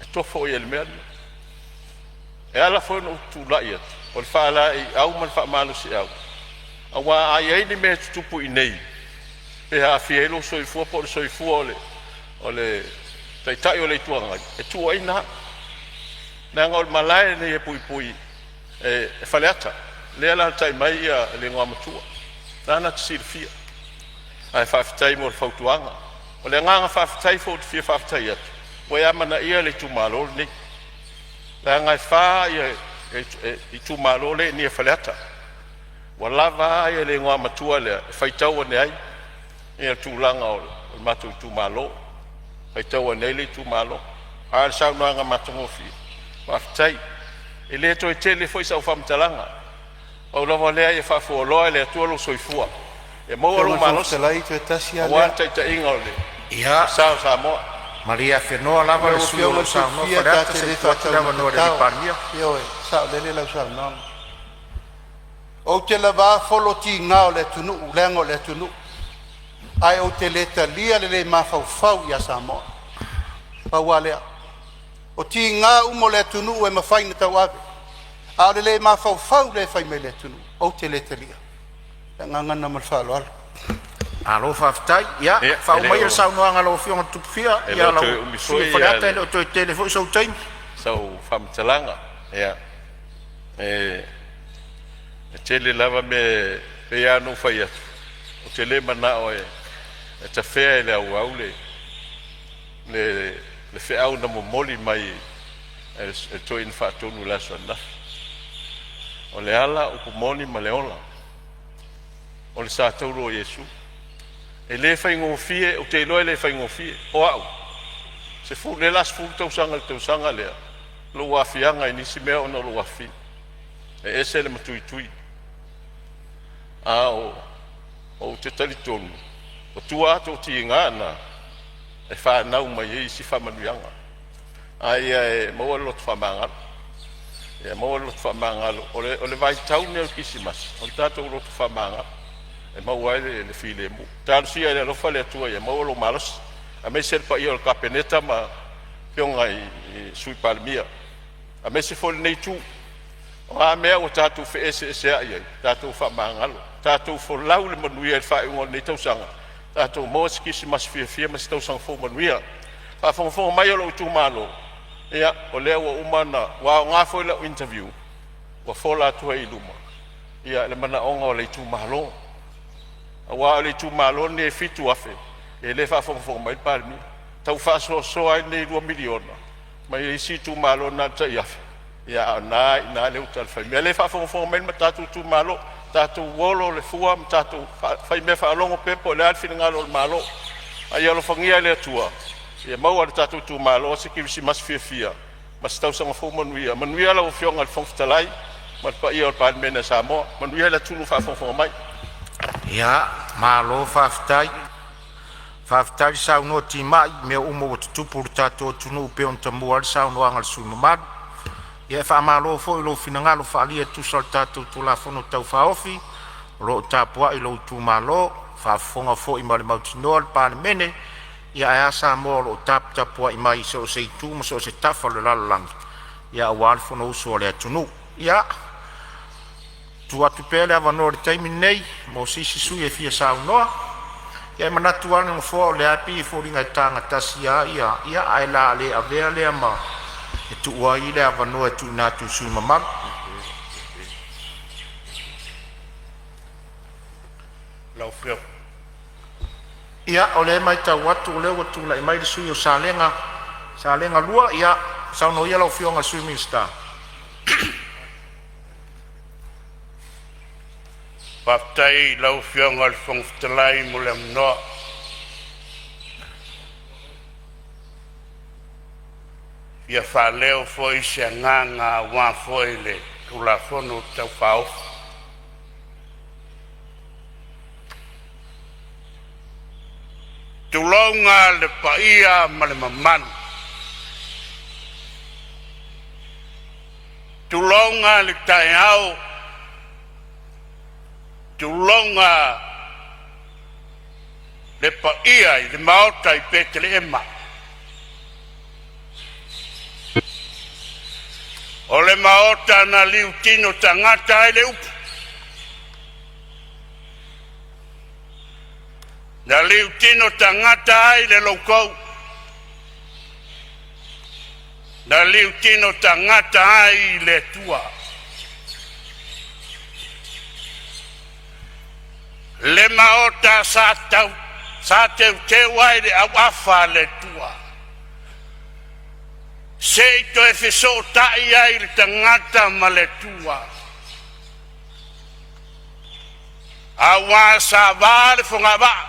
e tofo o ia i le mea lena. E ala foi ona ou tulai atu, o le faalaeiau ma le faamalosiau, aua a i ai ni mea e tutupu i inei pe aafia ai lou soifua po o le soifua o le Taitai o le Itu Agai, e tuuaina au, leaga o le malae lenei e puipui e Faleata, lea e alaalatai mai le Igoamatua, o lena na te silafia. Ae faafetai mo le fautuaga. O le agaga faafetai foi ou te fia faafetai atu, ua e amanaia le itumalo lenei, leaga e fa itumalo lea e i inei i Faleata. Ua lava a le igoamatua lea e faitau ane ai le tulaga o le matou itumalo, faitau ane ai le itumalo. A o le saunoaga matagofie, faafetai. E le toe tele foi sau faamatalaga, pau lava o lea ia faafualoa e le Atua lou soifua ia maua Afioga lou i le Fofoga malosi Fetalai, toe tasi lava aua lea. le taitaiga o le sa o Samoa. Malie afenoa lava le Lau sui usufono o Afioga lo i o le saunoa Silafia, ta Faleata te se le i tuu atu le avanoa i le faataumatatao. Palemia. Ioe, e saolele lau saunoaga. Ou te lava folo tiga o le atunuu leaga o le atunuu, ae ou te le talia le le mafaufau ia Samoa. Pau lava lea. O tiga uma o le atunuu e mafai ona tauave, a o le le mafaufau lea e fai mai i le atunuu, ou te le talia. Ma le agaga faaaloalo. Malo faafetai. Ia Ia, e faauma le maia le o saunoaga a lau Afioga i le Tupu. e le Ia o lau toe umi sui usufono foi o Faleata, e le o toe tele foi sou taimi. sau faamatalaga. Ia, e tele lava mea e pei lava ona ou fai atu, ou te le manao e tafea i le auau le feau na momoli mai e le Toeaina Faatonu i le aso ananafi. O le ala, o upu moni ma le ola, o le sa tauro o Iesu. E le faigofie, ou te iloa e le faigofie. O au, o lea o le a 10 tausaga i le tausaga lea lou aafiaga i nisi mea ona o lou afafine. E ese le matuitui, ae ou te talitonu o tua atu o tiga na e fanau mai ai isi faamanuiaga. Ae ia e maua le loto faamagalo, ia maua le loto faamagalo. O le vaitau lenei o le Kerisimasi, o le tatou loto faamagalo e maua ai le filemu. Talosia i le alofa o le Atua ia maua lou malosi aemaise le paia o le Kapeneta ma afioga i Sui Palemia, aemaise foi lenei itu. O a mea ua tatou feeseeseai ai, tatou faamagalo, tatou folau i le manuia i le faaiuga o lenei tausaga, tatou maua se Kerisimasi fiafia ma se Tausaga Fou manuia. Faafogafoga mai a lou itumalo, ia o lea ua uma ona… Ua aoga foi lau interview ua fola atu ai i luma le manaoga o le itumalo, aua o le itumalo lenei e 7,000 o lea e faafogafoga mai le Palemia, tau faasoasoa ai lenei $2 miliona mai isi itumalo na o le tai $1,000, a o lena e i ina le uta a le faimea. O lea e faafogafoga mai le tatou itumalo, tatou olo le fua ma tatou faimea faalogo pea po o le a le finagalo o le Malo. A ia alofagia e le Atua ia maua e le tatou itumalo se Kerisimasi fiafia ma se Tausaga Fou manuia. Manuia lau Afioga i le Fofoga Fetalai ma le paia o le Palemene o Samoa. Manuia le atunuu o faafogafoga mai. Ia, malo faafetai. Faafetai le saunoa timai i mea uma ua tutupu i le tatou atunuu e pei ona tamua ai le saunoaga a le sui usufono mamalu. Ia e faamalo foi i lou finagalo faaalia e tusa o le tatou Tulafono Tau Faaofi o lo o tapuai lou itumalo, faafofoga foi ma le mautinoa le Palemene, ia ae a Samoa o lo o taputapuai mai i so o se itu ma so o se tafa o le lalolagi aua le fonousu a le atunuu. Ia, tuu atu pea le avanoa i le taimi lenei mo se isi sui usufono e fia saunoa. Ia, e manatu lava le Nofoa o lea e pei e foliga e taga tasi lava ia, ae o le a le avea lea ma e tuua ai le avanoa e tuuina atu i sui usufono mamalu. Ia, o lea e matau atu o lea ua tulai mai le sui usufono mo Salega 1. Ia, saunoa ia lau Afioga i le Sui Minisita. Faafetai i lau Afioga i le Fofoga Fetalai mo le avanoa. E fia faaleo foi se agaga aua foi le Tulafono Tau Faaofi. Tulouna le paia ma le mamalu, tulouna le taeao, tulouna le paia i le Maota i Petelehema. O le maota na liutino tagata ai le upu, na liutino tagata ai le loukou, na liutino tagata ai le Atua. Le maota sa teuteu ai le auafa a le Atua se i toe fesootai ai le tagata ma le Atua. Auā sa va le fogavaa,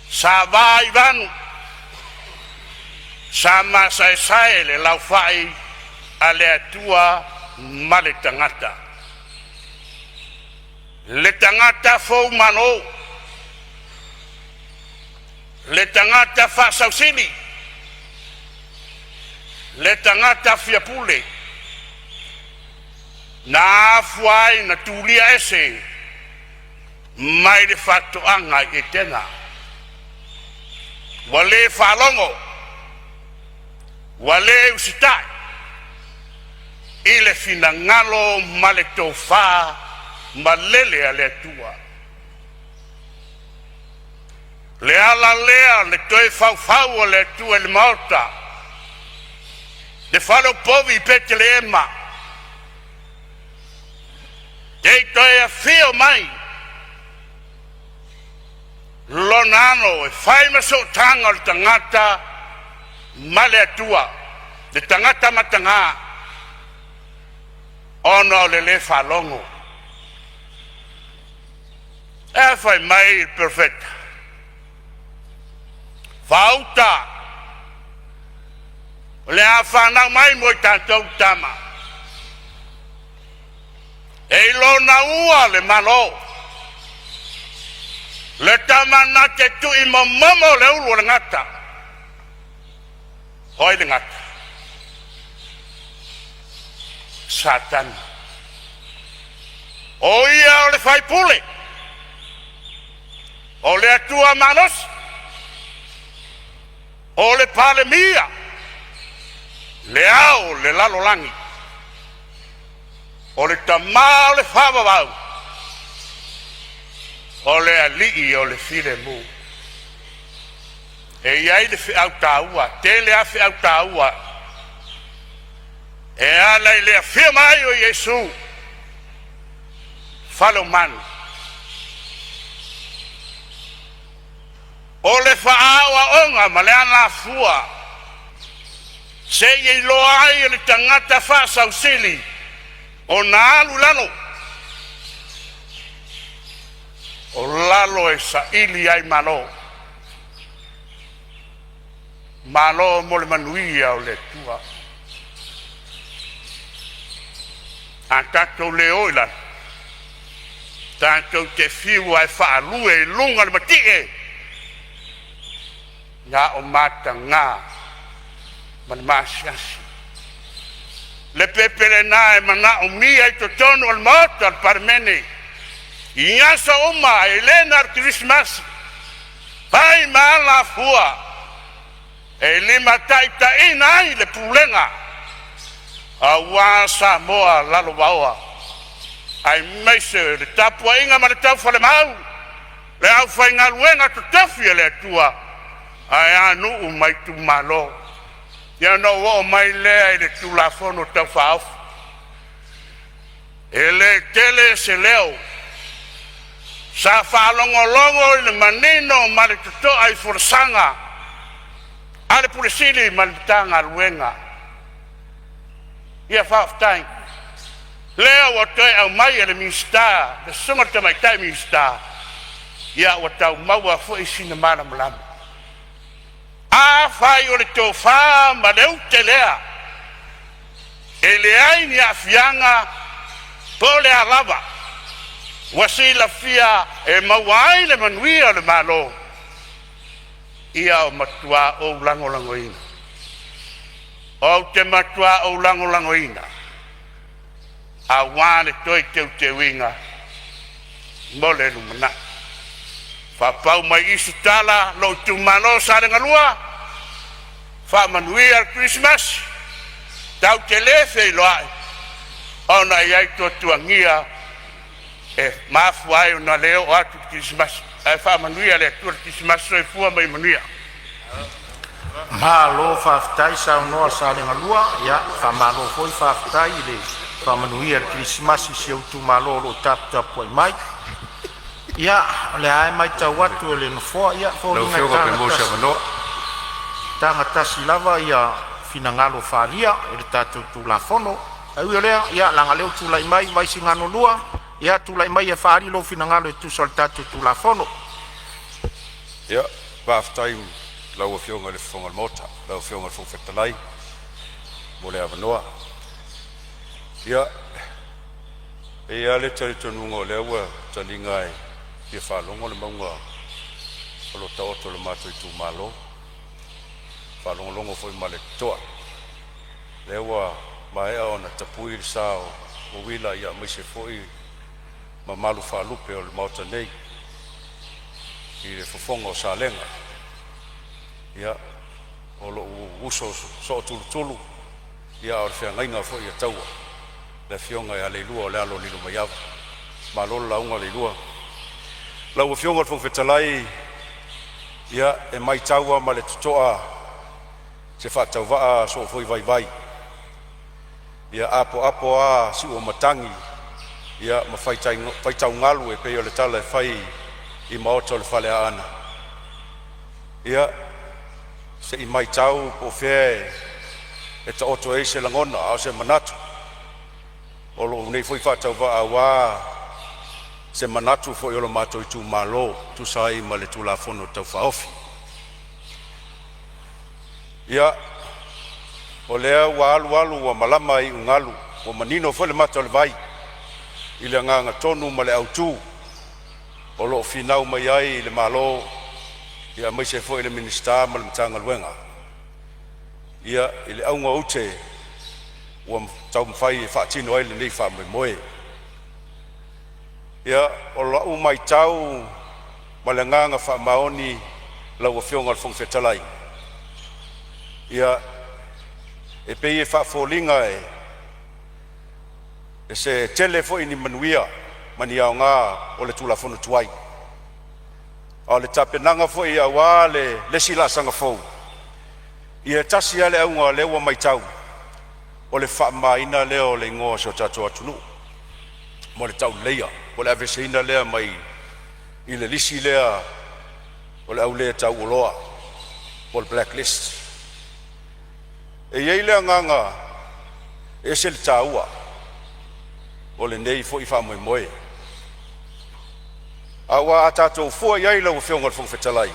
sa va i vanu, sa masaesae le laufai a le Atua ma le tagata, le tagata foumalo, le tagata faasausili, le tagata fiapule, na afua ai ona tulia ese mai le faatoaga i Etena. Ua le faalogo, ua le usitai i le finagalo ma le tofa malele a le Atua. O le ala lea o le toe faufau o le Atua i le maota, le fale o povi i Petelehema, se i toe afio mai Lona Alo e fai ma sootaga o le tagata ma le Atua, le tagata mataga ona o le le faalogo. Ae fai mai le perofeta, “Faauta, o le a fanau mai mo i tatou le tama, e i lona ua le Malo, le tama na te tuuimomomo le ulu o le gata.” O ai le gata? O Satani. O ia o le faipule o le Atua malosi, o le Palemia, le ao o le lalolagi, o le tama o le faavavau, o le alii o le filemu. E i ai le feau taua, tele lava feau taua e ala i le afio mai o Iesu i fale o manu. O le faaoaoga ma le alafua seia iloa ai e le tagata faasausili ona alu i lalo, o lalo e saili ai malo. Malo mo le manuia o le Atua. A tatou le o i lalo, tatou te fiu lava e faalue i luga o le matie, na o mataga ma le maasiasi. Le pepe lena e manaomia i totonu o le Maota o le Palemene i aso uma, e le na o le Kerisimasi, fai ma alafua e limataitaiina ai le pulega aua Samoa lalovaoa, aemaise o le tapuaiga ma le taufalemau le aufaigaluega totofi a le Atua, ae a nuu ma itumalo. Ia ona ou oo mai lea i le Tulafono Tau Faaofi. E le tele se leo sa faalogologo i le manino ma le totoa i folasaga a le Ofisa Sili ma le Matagaluega. Ia faafetai. Lea ua toe aumai e le Minisita, le Susuga i le Tamaitai Minisita, ia ua tau maua foi sina malamalama. Afai o le tofa ma le ute lea e leai ni aafiaga po o le a lava, ua silafia e maua ai le manuia o le Malo, ia ua matua ou lagolagoina. Ou te matua ou lagolagoina aua le toe teuteuina mo le lumanai. Faapau mai i i se tala a lou itumalo o Salega 2, faamanuia le Kerisimasi, tatou te le feiloai ona e i ai tuatuagia e mafua ai ona le oo atu i le Kerisimasi. Ae faamanuia e le Atua le Kerisimasi. Soifua ma ia manuia. Malo faafetai saunoa Salega 2, faamalo foi faafetai i le faamanuia i le Kerisimasi i si ou itumalo o lo o taputapuai mai. Ia, o lea lava e matau atu e le Nofoa, e Lau foliga e Afioga pe maua se avanoa. tagatasi lava ia finagalo faaalia i le tatou Tulafono. Ae ui o lea, ia leaga o lea ua tulai mai Vaisigano 2, Ia tulai mai e faaali lou finagalo e tusa o le tatou Tulafono. Ia, faafetai i lau Afioga i le Fofoga o le Maota, lau Afioga i le Fofoga Fetalai mo le avanoa. Ia, e i ai lava le talitonuga o lea ua taliga e fia faalogo le mauga o lo o taoto i le matou itumalo, faalogologo foi ma le totoa, lea ua maea ona tapui le sa o uila aemaise foi mamalu faalupe o le Maota nei i le fofoga o Salega. Ia, o lou uso sootulutulu ia a o le feagaiga foi a Taua, le afioga ia Leilua o le alo o Lilomaiava. Malo le lauga Leilua. Lau Afioga i le Fofoga Fetalai, ia e matau lava ma le totoa se faatauvaa a soo foi vaivai ia apoapo a siuomatagi ia ma faitaugalu e pei o le tala e fai i maota o le Faleaana. Ia se i matau po o fea e taoto ai se lagona a o se manatu o lou nei foi faatauvaa aua se manatu foi o lo matou itumalo e tusa ai ma le Tulafono Tau Faaofi. Ia, o lea ua alu alu ua malama a iugalu, ua manino foi le mata o le vai i le agaga tonu ma le autu o lo o finau mai ai le Malo aemaise foi le Minisita ma le Matagaluega ia i le auga o ute ua taumafai e faatino ai lenei faamoemoe. Ia, o lau matau ma le agaga faamaoni lau Afioga i le Fofoga Fetalai, ia e pei e faafoliga e se tele foi ni manuia ma ni aoga o le Tulafono tuai, a o le tapenaga foi aua le isi laasaga fou, ia e tasi lava le auga o lea ua matau, o le faamamaina lea o le igoa o si o tatou atunuu mo le tauleleia po o le aveeseina lea mai i le lisi lea o le au le tauoloa po o le black list. E i ai le agaga e ese le taua o lenei foi faamoemoe, aua a tatou fua i ai lau Afioga i le Fofoga Fetalai,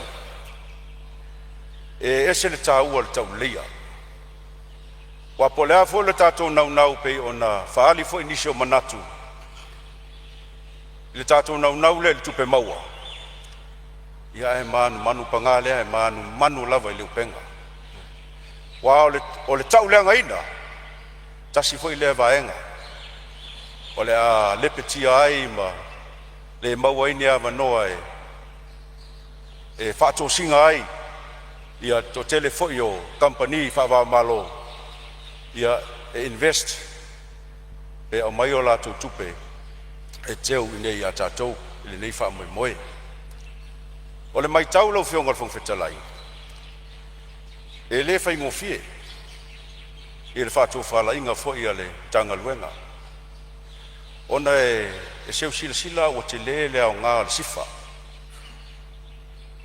e ese le taua o le tauleleia. Aua po o le a foi le tatou naunau pei ona faaali foi nisi o manatu i le tatou naunau lea i le tupe maua, ia ae manumanu, paga lea, e manumanu lava i le upega. Aua o le tauleagaina, tasi foi lea vaega o le a lepetia ai ma le maua ai ni avanoa e faatosina ai le toatele foi o kamupani faava-o-Malo e invest pe aumai o latou tupe e teu iinei ia tatou i lenei faamoemoe. O le matau lau Afioga i le Fofoga Fetalai, e le faigofie i le faatofalaiga foi a le Matagaluega ona e seu silasila ua tele le aoga o le SIFA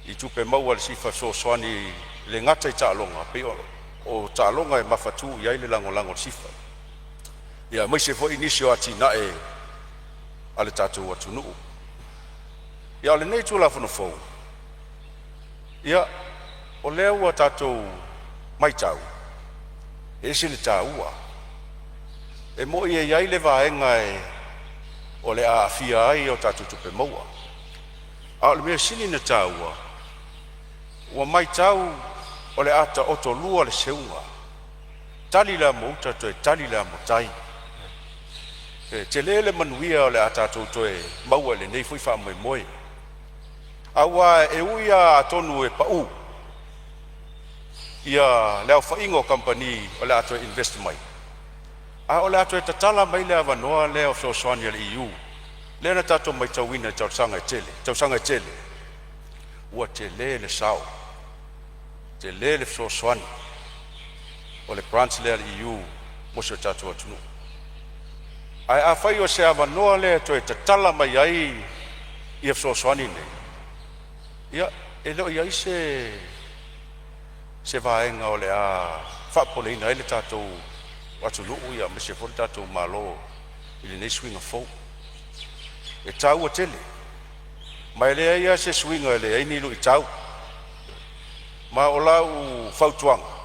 i tupe maua a le SIFA e fesoasoani e le gata i taaloga, pei o taaloga e mafatu i ai le lagolago a le SIFA, aemaise foi nisi o atinae a le tatou atunuu. A o lenei Tulafono fou, ia o lea ua tatou matau e ese le taua. E moni e i ai le vaega o le a aafia ai a tatou tupe maua, a o le mea sili ona taua, ua matau o le a taotolua le seuga, tali le amo a uta toe tali le amo tai. E tele le manuia o le a tatou toe maua i lenei foi faamoemoe, aua e ui lava atonu e pau ia le aofaiga o kamupani o le a toe invest mai, a o le a toe tatala mai le avanoa lea o fesoasoani a le EU lea na tatou matauina i tausaga e tele, tausaga e tele ua tele le sao, tele le fesoasoani o le grant lea a le EU mo si o tatou atunuu. Ae afai o se avanoa lea e toe tatala mai ai ia fesoasoani nei, ia e le o i ai se se vaega o le a faapopoleina ai le tatou atunuu aemaise foi le tatou Malo i lenei suiga fou. E taua tele, ma e leai lava se suiga e leai ni luitau. Ma o lau fautuaga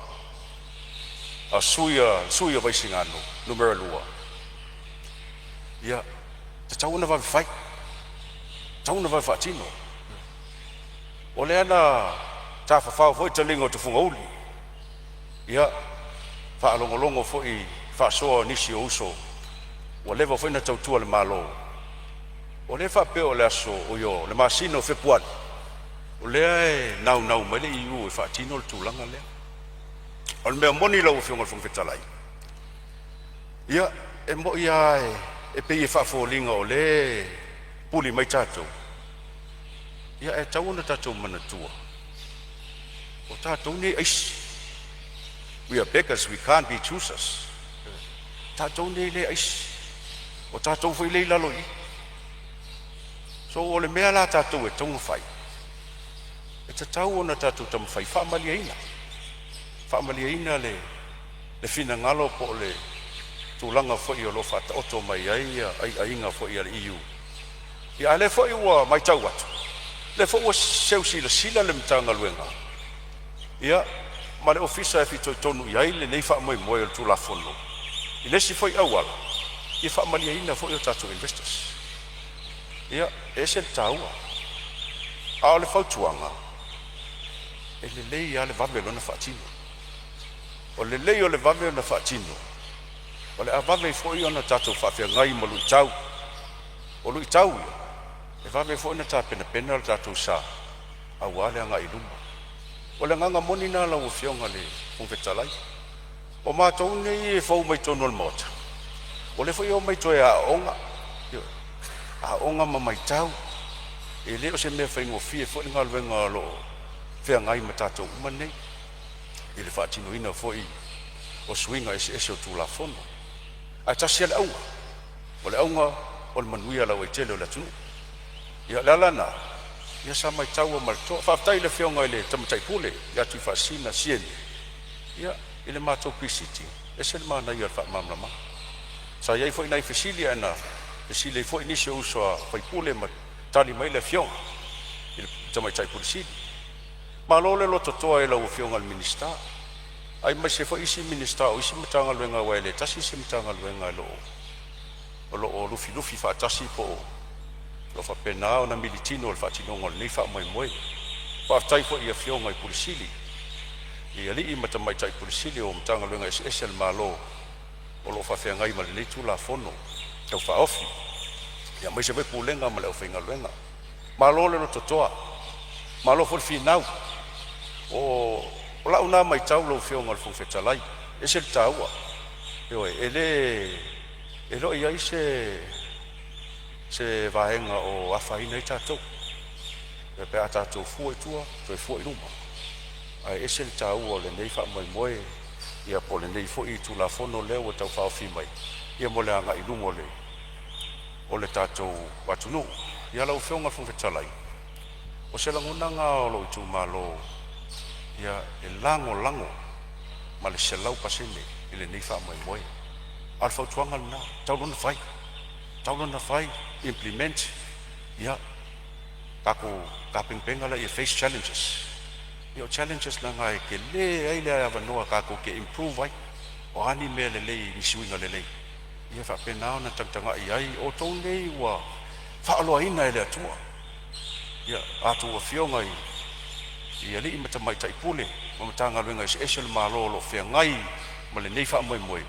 a sui o Vaisigano Nu.2, ia tatau ona vave fai, tatau ona vave faatino. O lea na tafafao foi taliga o tufugauli, ia faalogologo foi i faasoa a nisi o uso ua leva foi ona tautua i le Malo, o lea e faapea o le aso, o le masina o Fepuari, o lea e naunau mai le EU e faatino le tulaga lea. O le mea moni lau Afioga i le Fofoga Fetalai, ia e moni lava e pei e faafoliga o lea e puli mai tatou, ia ae tatau ona tatou manatua, o tatou nei e aisi. We are beggars, we can't be choosers. Tatou nei lea e aisi, o tatou foi lea e i lalo i i. So o le mea la tatou e tatau ona fai, e tatau ona tatou taumafai e faamalieina, faamalieina le finagalo po o le tulaga foi o lo o faataoto mai ai aiaiga foi a le EU. Ia a o lea foi ua matau atu, o lea foi ua seu silasila le Matagaluega ia ma le Ofisa e fitoitonu i ai lenei faamoemoe o le Tulafono i le isi foi auala ia faamalieina foi o tatou investors. Ia, e ese le taua. A o le fautuaga, e lelei lava le vave o lona faatino. O le lelei o le vave ona faatino, o le a vave ai foi ona tatou faafeagai ma luitau. O luitau ia, e vave ai foi ona tapenapena le tatou sa aua le agai i luma. O le agaga moni lena lau Afioga i le Fofoga Fetalai. O matou nei e fou mai totonu o le Maota, o lea foi e omai toe aooga, ioe, aooga ma matau. E le o se mea faigofie foi le galuega o lo o feagai ma tatou uma nei i le faatinoina foi o suiga eseese o Tulafono. Ae tasi lava le auga, o le auga o le manuia lauaitele o le atunuu. Ia o le ala lena, ia sa matau lava ma le totoa. Faafetai i le Afioga i le Tamaitai Pule ia Tuifaasisina Sieni ia i le matou pre-sitting, e ese le manaia o le faamalamalamaga. Sa i ai foi nai fesili ae na fesili ai foi nisi o uso a sui usufono ma tali mai le Afioga i le Tamaitai Pule Sili. Malo le lototoa i lau Afioga i le Minisita, aemaise foi isi Minisita o isi Matagaluega aua e le tasi se Matagaluega o lo o lufilufi faatasi po o lo o faapena ona militino i le faatinoga o lenei faamoemoe. Faafetai foi i Afioga i Pule Sili, i alii ma tamaitai Pule Sili o Matagaluega eseese a le Malo o lo o faafeagai ma lenei Tulafono Tau Faaofi, aemaise foi Pulega ma le aufaigaluega. Malo le lototoa, malo foi le finau. O lau lena matau lau Afioga i le Fofoga Fetalai, e ese le taua. Ioe, e le o i ai se vaega o afaina ai tatou pe a tatou fua i tua toe fua i luma, ae ese le taua o lenei faamoemoe ia po o lenei foi Tulafono lea ua tau faaofi mai ia mo le agai i luma o le tatou atunuu. Ia lau Afioga i le Fofoga Fetalai, o se lagona lena o lou itumalo ia e lagolago ma le 100% i lenei faamoemoe. A o le fautuaga lena, tau loa ona fai, tau loa ona fai, implement, ia tatou tapenapena laia face challenges. Ia o challenges leaga e tele ai le avanoa tatou te improve ai. O a ni mea lelei, ni suiga lelei, ia faapena ona tagatagai i ai outou nei ua faaoloaina e le Atua. Ia a outou afioga i alii ma tamaitai pule ma Matagaluega eseese o le Malo o lo o feagai ma lenei faamoemoe,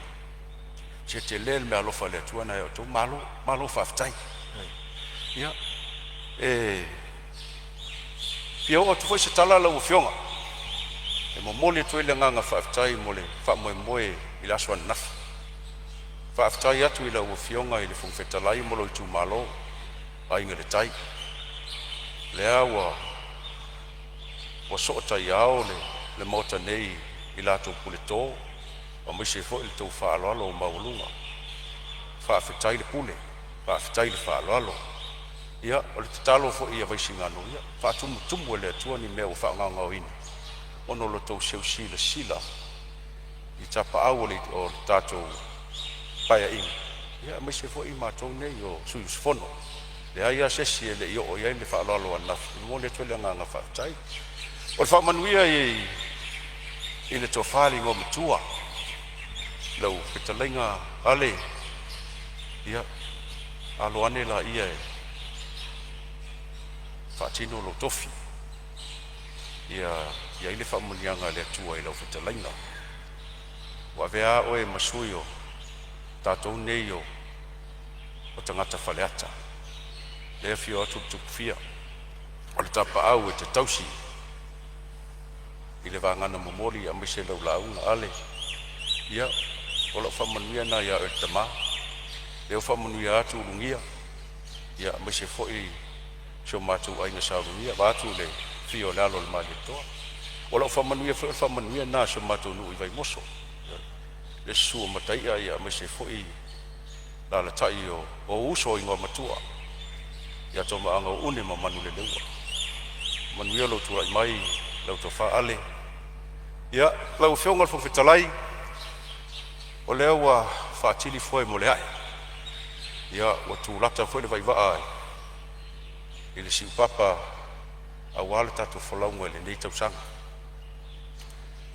se tele le meaalofa a le Atua na ia outou. Malo, malo faafetai. Ia, e fia oo atu foi se tala lau Afioga e momoli atu ai le agaga faafetai mo le faamoemoe i le aso ananafi. Faafetai atu i lau Afioga i le Fofoga Fetalai ma lou itumalo Aiga i le Tai, lea ua sootaiao le Maota nei i la outou puleto aemaise foi le tou faaaloalo maualuga. Faafetai le pule, faafetai le faaaloalo. Ia, o le tatalo foi a Vaisigano, ia faatumutumu e le Atua ni mea ua faagaogaoina ona o lo outou seu silasila i tapaau o le tatou Paeaiga, aemaise foi matou nei o sui usufono. Leai lava se isi e le i oo i ai le faaaloalo ananafi. E momoli atu ai le agaga faafetai. O le faamanuia i le tofa i le Igoamatua lau fetalaiga Ale, ia alo ane laia e faatino lou tofi, ia i ai le faamanuiaga a le Atua i lau fetalaiga. Ua avea oe ma sui o tatou nei o tagata Faleata, lea e afio atu le Tupufia o le Tapaau e te tausi i le vagana momoli aemaise lau lauga Ale. Ia, o lau faamanuia lena ia oe le tama, lea ua faamanuia atu Ulugia, ia aemaise foi si o matou aiga Sa Ulugia, vaeatu le afio o le alo o le Malietoa. O lau faamanuia foi o le faamanuia lena a si o matou nuu i Vaimoso, le susu o Mataia aemaise foi alaalatai o ou uso i Igoamatua ia Tomaagauaune ma Manuleleua. Manuia lou tulai mai lau tofa Ale. Ia, lau Afioga i le Fofoga Fetalai, o lea ua faatili foe mo le ae, ia ua tulata foi le vaivaa i le siupapa aua le tatou folauga i lenei tausaga.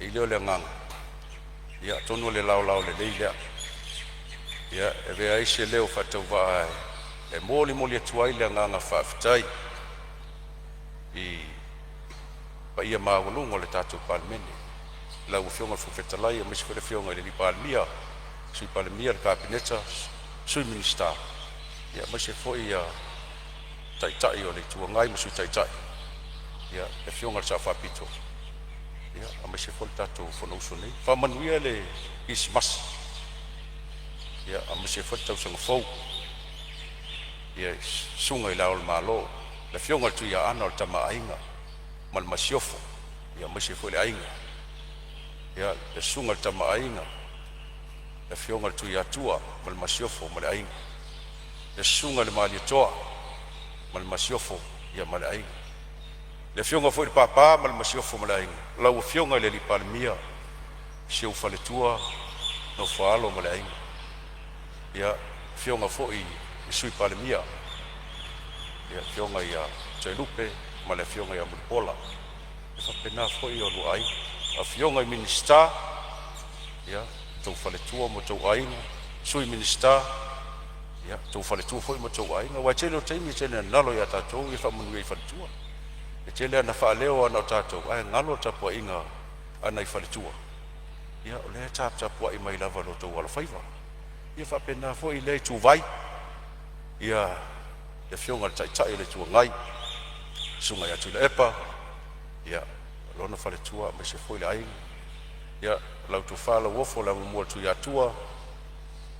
E i ai lea o le agaga, ia atonu o le laolao lelei lea, ia e avea ai se leo faatauvaa e molimoli atu ai le agaga faafetai i paia maualuga o le tatou Palemene, lau Afioga i le Fofoga Fetalai aemaise foi le Afioga i le Palemia, Sui Palemia, le Kapeneta, Sui Minisita, aemaise foi Taitai o le Itu Agai ma Sui Taitai, le Afioga i le Sao Faapito, aemaise foi le tatou Fonousu nei. Faamanuia le Kerisimasi aemaise foi le tausaga fou i le susuga i Le Ao o le Malo, le Afioga i le Tuiaana o le Tama a Aiga ma le Masiofo, aemaise foi le aiga. Ia, le susuga i le Tama a Aiga, le Afioga i le Tuiatua ma le Masiofo ma le aiga, le susuga i le Malietoa ma le Masiofo ma le aiga, le Afioga foi i le Papa ma le Masiofo ma le aiga, lau Afioga i le Palemia, si ou faletua Nofo a Alo ma le aiga, ia le afioga foi i le Sui Palemia, le Afioga ia Toelupe ma le Afioga ia Mulipola, e faapena foi oulua aiga, afioga i Minisita, ia, outou faletua ma outou aiga, Sui Minisita, ia, outou faletua foi ma outou aiga. Aua o le tele o taimi e tele ina galo ia tatou ia faamanuia i faletua. E tele lava ina faaleo lava na o tatou ae galo le tapuaiga a nai faletua, ia o lea e taputapuai mai lava i lo outou alofaiva. Ia faapena foi lea ituvai, ia le Afioga i le Taitai o le Itu Agai, le Susuga ia Tuilaepa, ia, lona faletua aemaise foi le aiga, ia lau Tofa Lauofo le Amomua a le Tuiatua,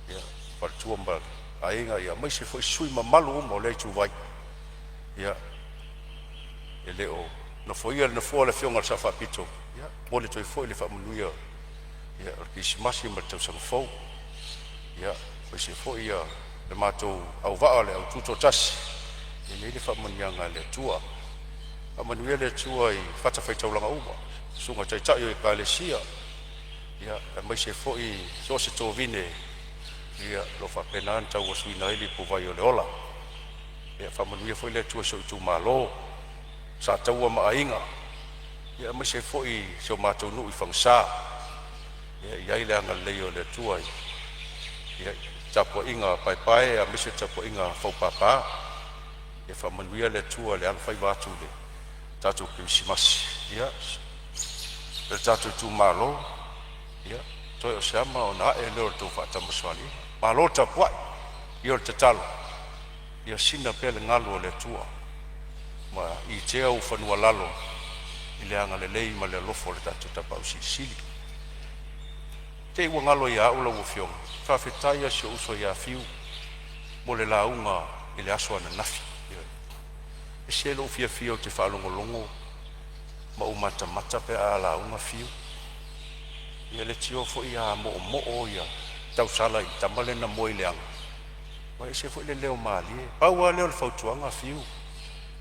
ia, faletua ma le aiga, aemaise foi sui usufono mamalu uma o lea ituvai. Ia, e le o nofoia le nofoa o le Afioga i le Sao Faapito, ia e momoli atu ai foi le faamanuia o le Kerisimasi ma le tausaga fou. Ia aemaise foi le matou auvaa o le au Tutoatasi, ia i ai le faamanuiaga a le Atua. Faamanuia le Atua i fatafaitaulaga uma, susuga i taitai o Ekalesia, aemaise foi so o se tovine o lo o faapena ona tauasuina ai le ipuvai o le ola. Ia faamanuia foi le Atua i si ou itumalo, Sataua ma Aiga, aemaise ai foi si o matou nuu i Fagasa. Ia i ai le agalelei o le Atua i le tapuaiga a paepae aemaise le tapuaiga a faupapa. Ia faamanuia le Atua i le alofaiva atu i le tatou Kerisimasi. Ia, le tatou itumalo, ia toe o se ama ona ae lea o le tou faatamasoaliiga. Malo le tapuai. Ia o le tatalo, ia sina pea le galu o le Atua ma itea ou fanua lalo i le agalelei ma le alofa o le tatou Tapaau Silisili. Te i ua galo ia au lau Afioga, faafetai lava i si ou uso ia Fiu mo le lauga i le aso ananafi. E ese lou fiafia ou te faalogologo ma ou matamata pe a lauga Fiu. Ia e leitioa foi a moomoo ia tausala i le tama lea na moe i le aga, ua ese foi le leo malie. Pau lava lea o le fautuaga Fiu,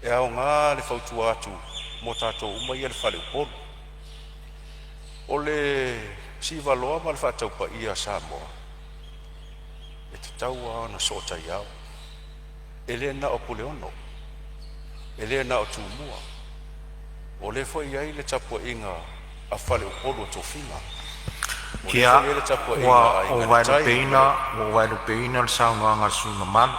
e aoga le fautua atu mo tatou uma ia i le fale Upolu. O le sivaloa ma le faataupaia a Samoa, e tatau lava ona sootaiao. E le na o Puleono, e le na o Tumua, o lea foi e i ai le tapuaiga a faleupolu o tofiga. O lea Ia, foi e i ai le tapuaiga ua a ou Aiga i le Tai ma vaelupeina, le ua ou vaelupeina le saunoaga a le sui usufono mamalu,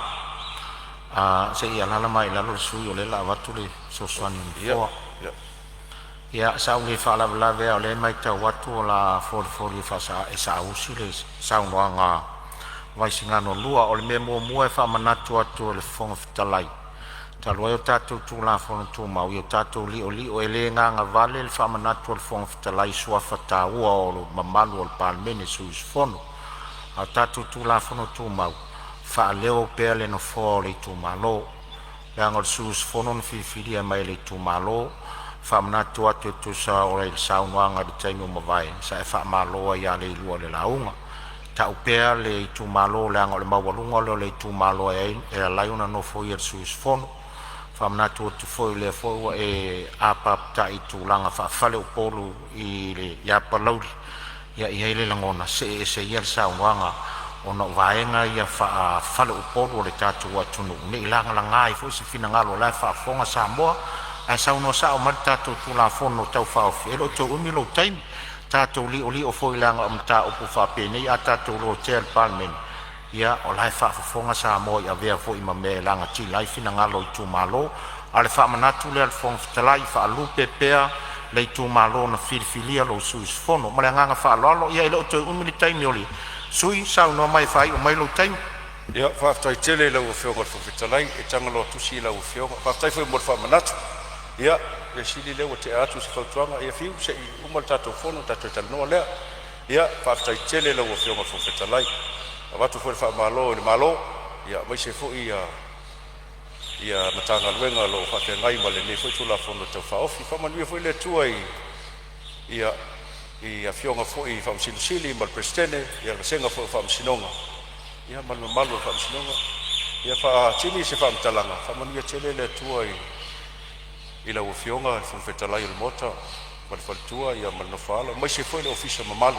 se i alaala mai i lalo le sui usufono o lea o le a avatu le fesoasoani a le Nofoa. Ia, sa ou le faalavelave a o lea e matau atu o le a folifoli e saausi le saunoaga a Vaisigano 2. O le mea muamua e faamanatu atu e le Fofoga Fetalai, talu ai o tatou Tulafono Tumau, ia o tatou li'oli'o, e le gagavale le faamanatu a le Fofoga Fetalai i suafa taua o mamalu o le Palemene, sui usufono. A o tatou Tulafono Tumau, faaleo pea le nofoa o le itumalo, leaga o le sui usufono na filifilia mai e le itumalo. Faamanatu atu e tusa o le saunoaga i le taimi ua mavae sa e faamalo ai ia Leilua i le lauga. Tau pea le itumalo leaga o le maualuga lea o le itumalo e ala ai ona nofoia le sui usufono. Faamanatu atu foi o lea foi ua e apapatai i tulaga faafaleupolu ia Palauli, ia e i ai le lagona, see ese ia le saunoaga ona o vaega ia faafaleupolu o le tatou atunuu, ne i lagalaga ai foi se finagalo o la e faafofoga Samoa. Ae saunoa sao mai le tatou Tulafono Tau Faaofi, e le o toe umi lou taimi. Tatou li'oli'o foi leaga o mataupu faapenei a tatou lotea e le Palemene, ia o la e faafofoga Samoa i avea foi ma mea e lagatila ai finagalo o itumalo. A o le faamanatu lea a le Fofoga Fetalai, faalupe pea le itumalo na filifilia lou sui usufono. Ma le agaga faaaloalo. Ia e le o toe umi le taimi o le sui usufono, saunoa mai e faaiu mai lou taimi. Ia, faafetai tele i lau Afioga i le Fofoga Fetalai, e tagaloa tusi lau Afioga. Faafetai foi mo le faamanatu. Ia, mea sili lea ua tea atu se fautuaga, ia fiu se i uma le tatou fono ona tatou talanoa lea. Ia, faafetai tele i lau Afioga i le Fofoga Fetalai. E avatu foi le faamalo i le Malo aemaise foi ia Matagaluega o lo o faafeagai ma lenei foi Tulafono Tau Faaofi. Faamanuia foi le Atua i afioga foi i Faamasino Sili ma le Peresetene, le vasega foi o Faamasinoga ia ma le mamalu o le Faamasinoga. Ia faatini se faamatalaga, faamanuia tele le Atua i lau Afioga i le Fofoga Fetalai o le Maota ma le faletua ma le nofo a alo, aemaise foi le ofisa mamalu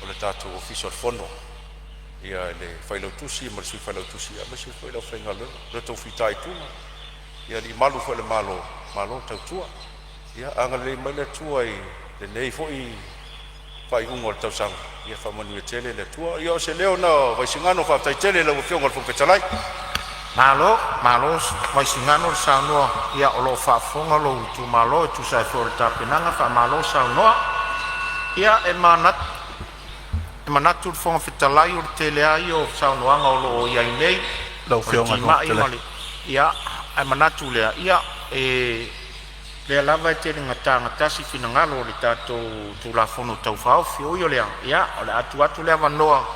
o le tatou Ofisa o le Fono, le Failautusi ma le Sui Failautusi aemaise foi le aufaigaluega, lo outou fitaituga i alii malu foi o le Malo, malo le tautua. Ia agalelei mai le Atua i lenei foi faaiuga o le tausaga, ia faamanuia tele le Atua. Ia o se leo lena o Vaisigano faafetai tele i lau Afioga i le Fofoga Fetalai. Malo, malo Vaisigano le saunoa, ia o lo o faafofoga lou itumalo e tusa ai foi o le tapenaga, faamalo saunoa. Ia e manatu le Fofoga Fetalai o le tele a ia o saunoaga o lo o i ai nei Lau o le Afioga i le Fofoga timai ma Fetalai. le… Ia, ae manatu lea, ia e lea lava e tele ina tagatasi finagalo o le tatou Tulafono Tau Faaofi. Ui o lea, ia o le a tuu atu le avanoa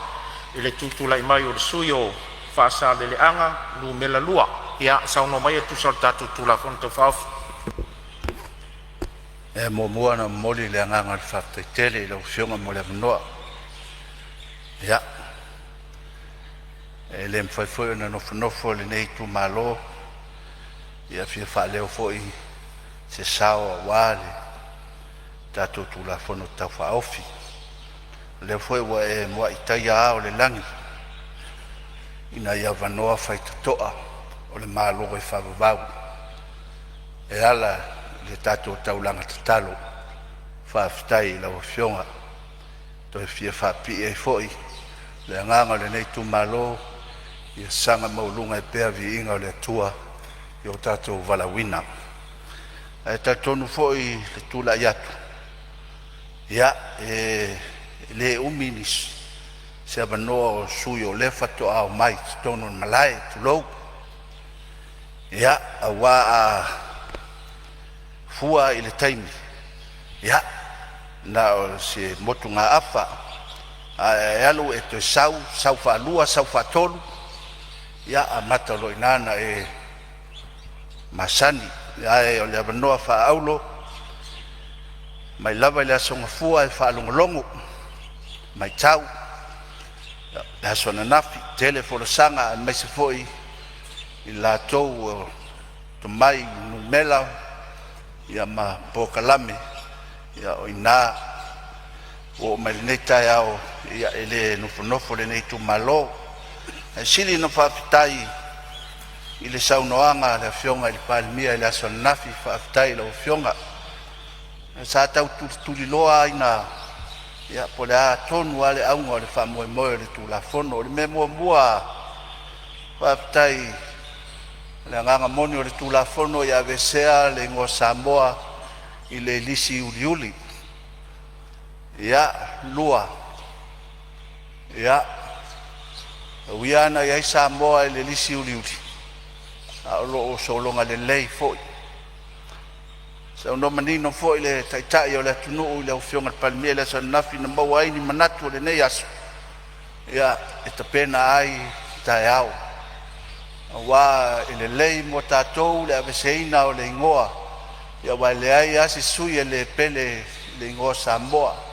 i le tutulai mai o le sui usufono mo Faasaleleaga 2, ia saunoa mai e tusa o le tatou Tulafono Tau Faaofi. E muamua ona momoli le agaga o le faafetai tele i lau Afioga mo le avanoa. Ia, e le mafai foi ona nofonofo lenei itumalo, e fia faaleo foi se sao aua le tatou Tulafono Tau Faaofi. O lea foi ua e muai taia ao o le lagi ina ia avanoa faitotoa o le Malo e faavavau e ala i le tatou taulaga tatalo. Faafetai i lau Afioga. E toe fia faapipii ai foi le agaga o lenei itumalo, ia saga maualuga ai pea le viiga o le Atua i lo tatou valaauina. Ae talitonu foi i le tulai atu, ia, e le umi se avanoa o sui usufono o lea faatoa omai i totonu o le malae, tulou. Ia, aua a fua i le taimi, ia, na o se motugaafa, ae a e alu e toe sau, sau faalua, sau faatolu, ia amata loa i ina ona e masani. Ae o le avanoa faaauro mai lava i le Aso Gafua e faalogologo, matau le aso ananafi, tele folasaga aemaise foi i latou ua tomai i numera ma polokalame. Ia o i ina ua oo mai i lenei taeao, e le nofonofo lenei itumalo. Ae sili ona faafetai i le saunoaga a le Afioga i le Palemia i le aso ananafi. Faafetai i lau Afioga. Sa tau tulituliloa lava ina po o le a tonu lava le auga o le faamoemoe o le Tulafono. O le mea muamua lava, faafetai o le agaga moni o le Tulafono ia aveesea le igoa Samoa i le lisi uliuli. Ia, lua, ia, e ui lava ina i ai Samoa i le lisi uliuli, a o lo o sologa lelei foi. Saunoa manino foi le Taitai o le atunuu i lau Afioga i le Palemia i le aso ananafi na maua ai ni manatu o lenei aso e tapena ai taeao, aua e lelei mo tatou le aveeseina o le igoa, aua e leai lava se sui usufono e le pele i le igoa o Samoa.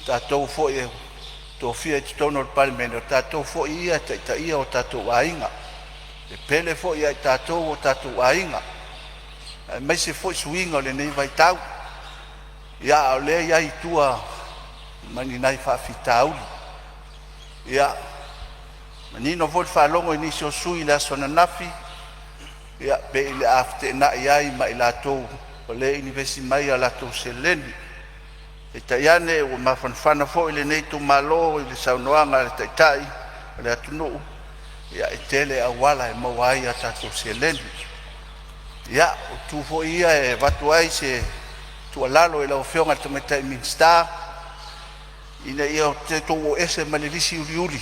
O tatou foi e tofia i totonu o le Palemene, o tatou foi ia e taitaia o tatou aiga. E pele foi ia i tatou o tatou aiga, aemaise foi suiga o lenei vaitau. Ia, a o lea e i ai i tua ma ni nai faafitauli. Ia, manino foi le faalogo i nisi o sui usufono i le aso ananafi, ia pei o le a feteenai ai ma i latou o lea e inivesi mai a latou seleni. Peitai ane ua mafanafana foi lenei itumalo i le saunoaga a le Taitai o le atunuu, ia e tele auala e maua ai a tatou seleni. Ia, o itu foi ia e avatu ai se tuualalo i lau Afioga i le Tamaitai Minisita ina ia tatou o ese mai le lisi uliuli,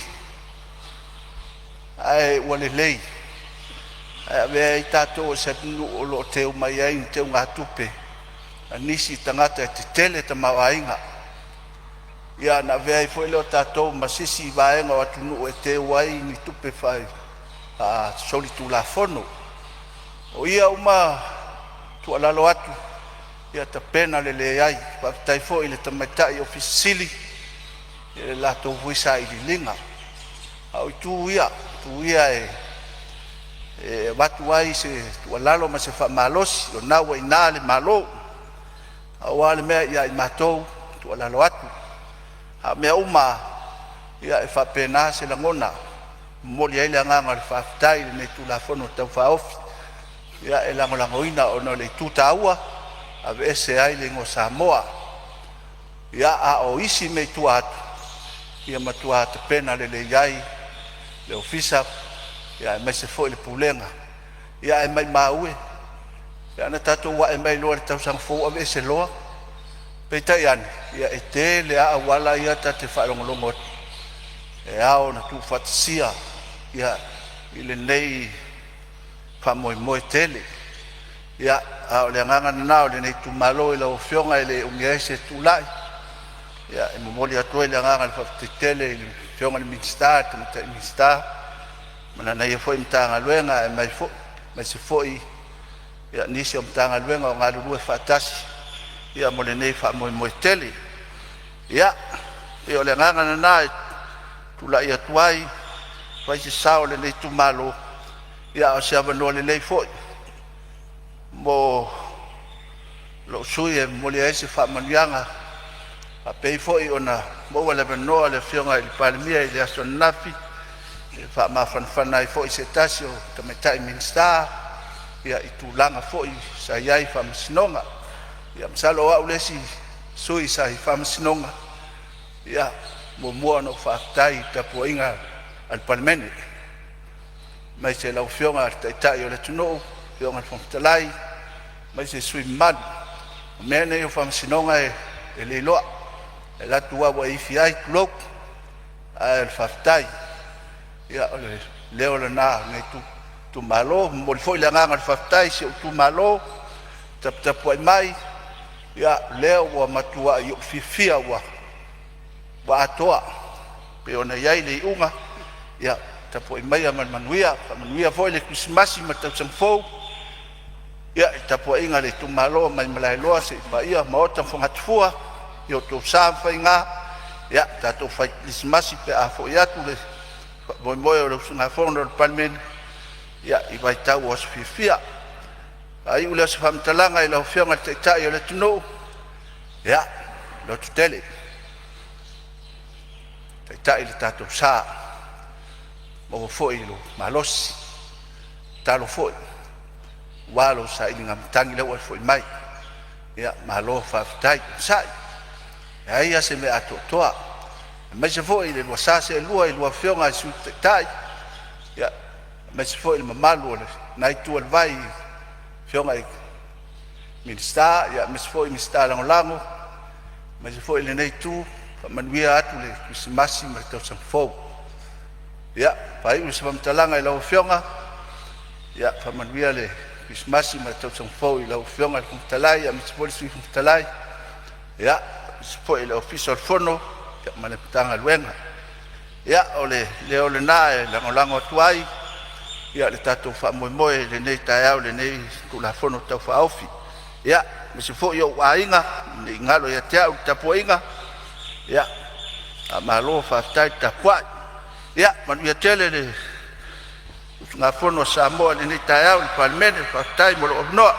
ae ua lelei ae avea ai tatou o se atunuu o lo o teu mai ai ni teugatupe a nisi tagata e tetele tamaoaiga, ia ona avea ai foi lea o tatou ma se isi vaega o atunuu e teu ai ni tupe faasolitulafono. O ia uma tuualalo atu ia tapena lelei ai. Faafetai foi i le tamaitai Ofisa Sili i le latou foi sailiiliga. A o itu ia, o itu ia e avatu ai se tuualalo ma se faamalosi, o lena ua i ina le Malo. Pau lava le mea ia i matou e tuualalo atu, a o mea uma lava, ia e faapena se lagona e momoli ai le agaga o le faafetai i lenei Tulafono Tau Faaofi. E lagolagoina ona o le itu taua, e aveese ai le igoa o Samoa. Ia, a o isi mea i tua atu, ia matua tapena lelei i ai le Ofisa aemaise foi le Pulega. Ae maimau e pe ana tatou ae mai loa i le tausaga fou aveese loa. Peitai ane, ia e tele lava auala ia ta te faalogologo atu e ao ona tuufaatasia i lenei faamoemoe tele. Ia, a o le agaga lena o lenei itumalo i lau Afioga e le umi ai se tulai, e momoli atu ai le agaga o le faafetai tele i le Afioga i le Minisita, le Tamaitai Minisita ma lana ia foi Matagaluega, aemaise foi nisi o Matagaluega o galulue faatasi mo lenei faamoemoe tele. Ia, pei o le agaga lena e tulai atu ai e fai se sao o lenei itumalo, a o se avanoa lelei foi mo lou sui usufono e momoli ai se faamanuiaga faapei foi ona maua le avanoa o le Afioga i le Palemia i le aso ananafi e faamafanafana ai foi i se tasi o tamaitai Minisita i tulaga foi sa i ai i faamasinoga. Ia masalo o au le isi sui sa i faamasinoga e muamua ona ou faafetai i le tapuaiga a le Palemene, aemaise lau Afioga i le Taitai o le atunuu, lau Afioga i le Fofoga Fetalai, aemaise sui usufono mamalu. O mea nei o faamasinoga e le iloa, e alu atu lava ua e ifi ai, tulou, ae o le faafetai. Ia o le leo lena o lenei itumalo. E momoli foi le agaga o le faafetai i si ou itumalo le taputapuai mai, ia lea ua matuai ou fiafia ua atoa pei ona i ai le iuga. Ia tapuai maia ma le manuia, faamanuia foi le Kerisimasi ma le tausaga fou i le tapuaiga a le itumalo mai Malaeloa seia paia Maota ma Fogatafua i o outou sa ma faiga. Ia tatou fai kerisimasi pe a foi atu le faamoemoe o le usugafono a le Palemene i vaitau o aso fiafia. Faaiu lea o se faamatalaga i lau Afioga i le Taitai o le atunuu, ia lototele, taitai le tatou sa. Maua foi lou malosi, tatalo foi aua lou sailiga matagi lea ua e foi mai. Ia malo faafetai onosai, leai a se mea atoatoa aemaise foi le lua sa seelua i lua Afioga i le Sui Taitai aemaise foi le mamalu o lena itu o le vai i Afioga i Minisita aemaise foi Minisita Lagolago, aemaise foi lenei itu, faamanuia atu le Kerisimasi ma le tausaga fou. Ia faaiu se faamatalaga i lau Afioga, ia faamanuia le Kerisimasi ma le tausaga fou i lau Afioga i le Fofoga Fetalai aemaise foi le Sui Fofoga Fetalai, aemaise foi le Ofisa o le Fono ma le Matagaluega. Ia o le leo lena e lagolago atu ai le tatou faamoemoe i lenei taeao i lenei Tulafono Tau Faaofi. Ia, aemaise foi ou aiga, ne i galo ia te au le tapuaiga, ia faamalo faafetai le tapuai. Ia manuia tele le usugafono a Samoa i lenei taeao le Palemene, faafetai mo lou avanoa.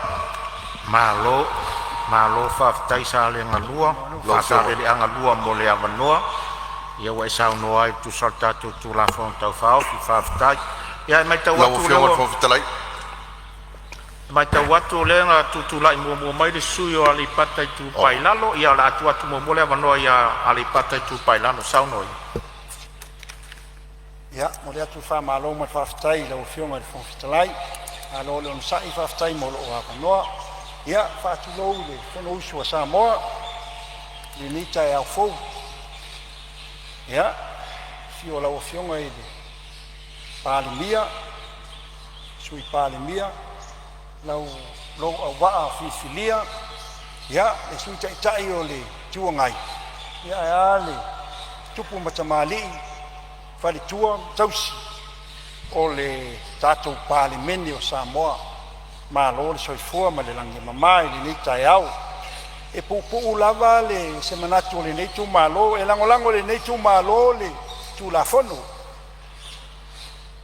Malo, malo faafetai Salega 1, Faasaleleaga 2 mo le avanoa ua e saunoa ai e tusa o le tatou Tulafono Tau Faaofi. Faafetai. Ia, e matau Lau atu o lea Afioga i le ua Fofoga Fetalai. matau atu o lea na tutulai muamua mai le sui usufono o Aleipata Itupa i Lalo. Ia, o le a tuu atu muamua le avanoa ia Aleipata Itupa i Lalo. Saunoa ia. Ia, e momoli atu le faamalo ma le faafetai i lau Afioga i le Fofoga Fetalai, malo le onosai, faafetai mo lou avanoa. Ia, e faatulou i le Fonousu a Samoa i lenei taeao fou. Ia, afio o lau Afioga i le Palemia, Sui Palemia, lou auvaa filifilia, ia, le Sui Taitai o le Itu Agai, ae a le tupu ma tamalii, faletua ma tausi o le tatou Palemene o Samoa. Malo le soifua ma le lagi e mama i lenei taeao. E puupuu lava se manatu o lenei itumalo. E lagolago e lenei itumalo le Tulafono.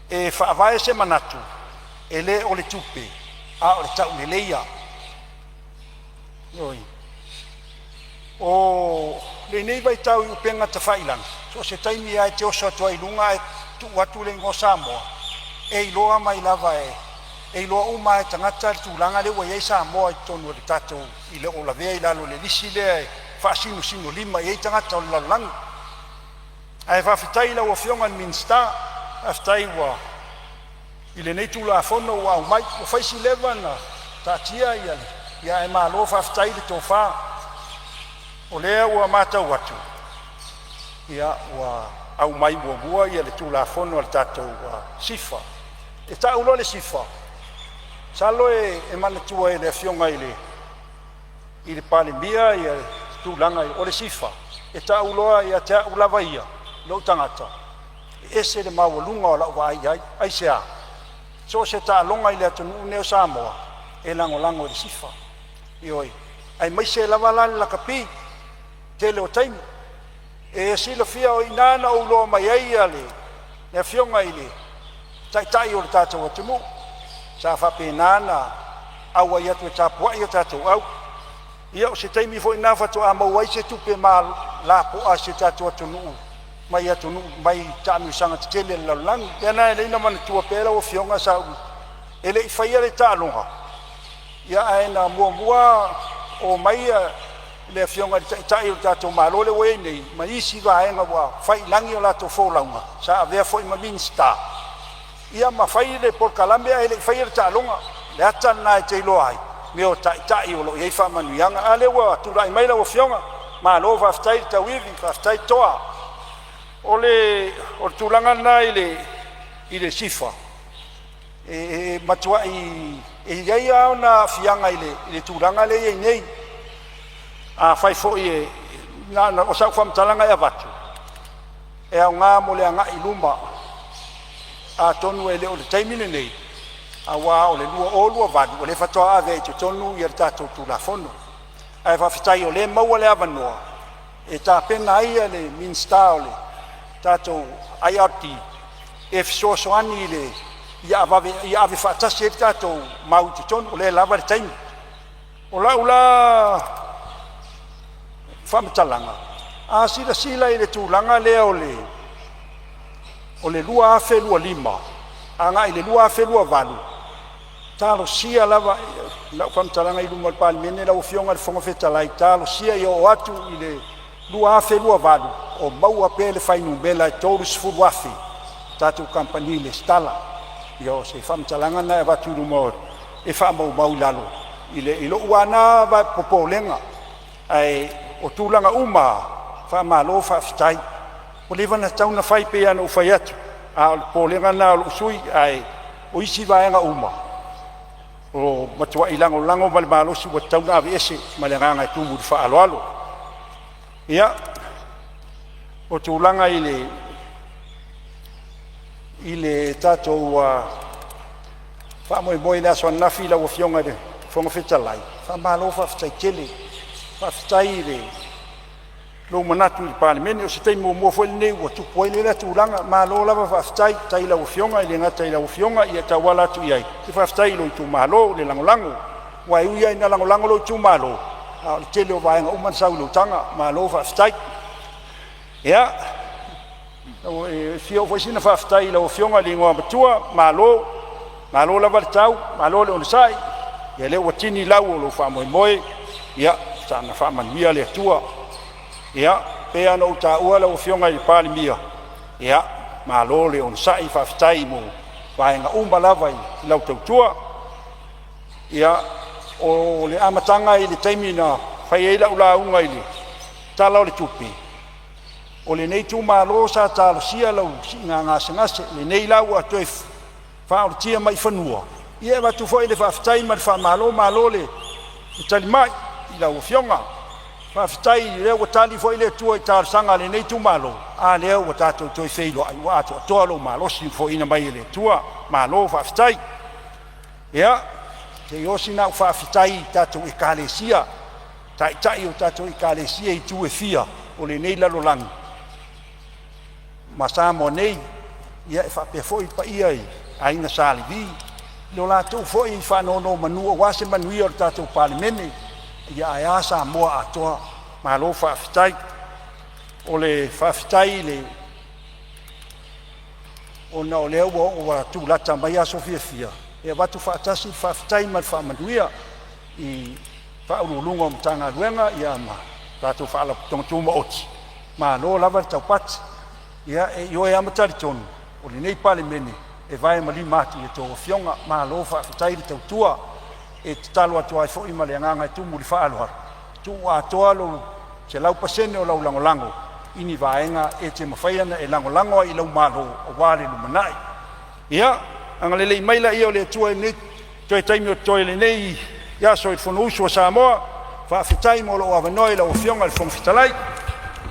E faavae se manatu, e le o le tupe a o le tauleleia. Ioe. O lenei vaitau i upega tafailagi, so o se taimi lava e te oso atu ai i luga ae tuu atu le igoa o Samoa, e iloa mai lava e iloa uma lava e tagata le tulaga lea ua i ai Samoa i totonu o le tatou i le o lavea i lalo o le lisi lea e faasinosinolima i ai tagata o le lalolagi. Ae faafetai i lau Afioga i le Minisita, faafetai ua i lenei Tulafono ua aumai. Ua fai si leva ona taatia ia ae malo faafetai le tofa. O lea ua matau atu ia ua aumai muamua le Tulafono a le tatou SIFA. E tau loa le SIFA, masalo e manatua e le Afioga i le Palemia le tulaga o le SIFA, e tau loa ia te au lava ia, lou tagata, e ese le maualuga o lau vaai i ai. Aisea? So o se taaloga i le atunuu lenei o Samoa, e lagolago i le SIFA, ioe, aemaise lava la le lakapi i le tele o taimi. E silafia o i ina na ou iloa mai ai le Afioga i le Taitai o le tatou atunuu sa faapena ona auai atu e tapuai a tatou au. Ia o se taimi foi lena faatoa maua ai se tupe lapoa a si o tatou atunuu mai atunuu mai taamilosaga tetele a le lalolagi. O le mea lena e ala ai ona manatua pea lau Afioga sa ou e le i faia le taaloga, ae na muamua omai le Afioga i le Taitai o le tatou Malo lea ua i ai nei ma isi vaega ua fai i lagi a latou folauga sa avea foi ma Minisita ia ma fai le polokalame ae le i faia le taaloga. O le ata lena e te iloa ai mea o taitai o lo o i ai faamanuiaga. A lea ua tulai mai lau Afioga, malo faafetai le tauivi, faafetai toa. O le tulaga lena i le SIFA, e matuai e i ai lava ona aafiaga i le tulaga lea e i ai nei. Afai foi e na o sau faamatalaga e avatu, e aoga mo le agai i luma, atonu e le o le taimi lenei, aua o le 2028 o lea faatoa ave ai i totonu le tatou Tulafono. Ae faafetai o lea e maua le avanoa e tapena ai le Minisita o le tatou IRD e fesoasoani i le ia ave faatasi ai le tatou mau i totonu, o lea e lava le taimi. O lau la faamatalaga, a silasila i le tulaga lea o le O le 2025 agai i le 2028, talosia lava lau faamatalaga i luma o le Palemene lau Afioga i le Fofoga Fetalai, talosia ia oo atu i le 2028 o maua pea le fuainumera e 30,000 tatou kamupani resitala. Ia o se faamatalaga lena e avatu i luma e faamaumau i lalo i lou lava na popolega, ae o tulaga uma lava, faamalo faafetai. Ua leva ona tatau ona fai, pei lava ona ou fai atu, a o le popolega lena o lou sui usufono. Ae o isi vaega uma, ua matuai lagolago ma le malosi ua tatau ona aveese. Ma le agaga e tumu i le faaaloalo. Ia, o tulaga i le tatou faamoemoe i le aso ananafi lau Afioga i le Fofoga Fetalai, faamalo faafetai tele. Faafetai i lou manatu i le Palemene. O se taimi muamua foi lenei ua tupu ai lea tulaga. Malo lava faafetai. Faafetai i lau Afioga, e le gata i lau Afioga ae tauala atu i ai se faafetai i lou itumalo i le lagolago. Aua e ui lava ina lagolago lou itumalo, a o le tele o vaega uma na sau i lou taga. Malo faafetai. Ia, e fia oo foi sina faafetai i lau Afioga i le Igoamatua, malo, malo lava le tau, malo le onosai. Ia lea ua tini lau o lou faamoemoe, ia saga faamanuia le Atua. Ia, e pei lava ona ou taua lau Afioga i le Palemia, ia, malo le onosai, faafetai mo vaega uma lava i lau tautua. Ia, o le amataga i le taimi na fai ai lau lauga i le Tala o le Tupe, o lenei itumalo sa talosia lau siiga gasegase, lenei la ua toe faaorotia mai i fanua, ia e avatu foi le faafetai ma le faamalo. Malo le tali mai i lau Afioga. Faafetai o lea ua tali foi le Atua i talosaga a lenei itumalo, a lea ua tatou toe feiloai ua atoatoa lou malosi ua foaiina mai e le Atua. Malo faafetai. Ia, se i oo sina au faafetai i tatou Ekalesia, taitai o tatou Ekalesia i itu e fia o lenei lalolagi ma Samoa nei, ia e faapea foi le paia i Aiga Sa Levi, i lo latou foi faanonomanu aua se manuia o le tatou Palemene, ae a Samoa atoa. Malo faafetai. O le faafetai i le ona o lea ua tulata mai aso fiafia e avatu faatasi le faafetai ma le faamanuia i Ofisa Sili o Pulega o Matagaluega ma tatou Faalapotopotoga Tumaoti, malo lava le taupati. Ia, e ioe lava ma talitonu o lenei Palemene e vae ma lima atu i a outou afioga. Malo faafetai le tautua. E tatalo atu ai foi ma le agaga e tumu i le faaaloalo, tuu atoa lou 100% o lau lagolago i ni vaega e te mafai ona e lagolago ai i lau Malo aua le lumanai. Ia agalelei mai laia o le Atua i lenei toe taimi o totoe i lenei aso i le Fonousu a Samoa. Faafetai mo lou avanoa i lau Afioga i le Fofoga Fetalai.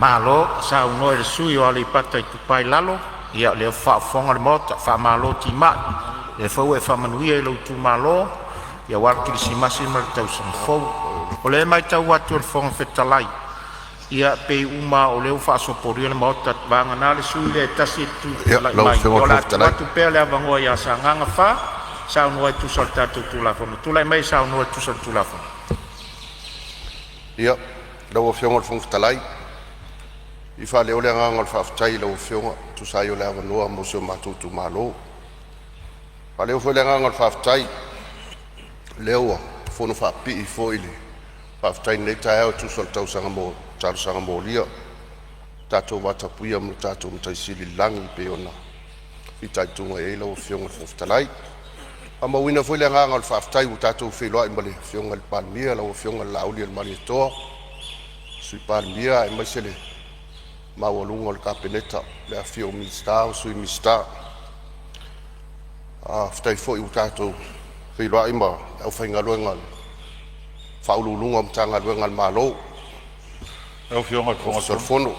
Malo saunoa i le sui usufono o Aleipata Itupa i Lalo. Ia o lea ua faafofoga le Maota, faamalo timai. O lea foi ua e faamanuia i lou itumalo aua le Kerisimasi ma le tausaga fou. O lea e matau atu e le Fofoga Fetalai, ia pei uma lava o lea ua faasopolia le Maota, vagana le sui usufono lea e tasi e Ia, tutulai lau mai. Afioga Ia i o le le Fofoga a tuu Fetalai. atu pea le avanoa ia Sagaga 4 e saunoa e tusa o le tatou Tulafono. Tulai mai e saunoa e tusa o le Tulafono. Ia, lau Afioga i le Fofoga Fetalai, e fia faaleo le agaga o le faafetai i lau Afioga e tusa ai o le avanoa mo si o matou itumalo. E faaleo foi le agaga o le faafetai o lea ua fonofaapipii foi le faafetai i lenei taeao e tusa o le talosaga molia ua tatou vatapuia ma lo tatou Matai Sili i le lagi e pei ona fitaituga i ai lau Afioga i le Fofoga Fetalai. E faamauina foi le agaga o le faafetai ua tatou feiloai ma le Afioga i le Palemia, lau Afioga i le Laaulialemalietoa, Sui Palemia aemaise le maualuga o le Kapeneta i le afifio o Minisita ma Sui Minisita. Faafetai foi ua tatou feiloai ma le aufaigaluega a Ofisa Sili o Pulega o Matagaluega a le Malo, Lau Afioga i le Fofoga Ofisa o le Fetalai. Fono.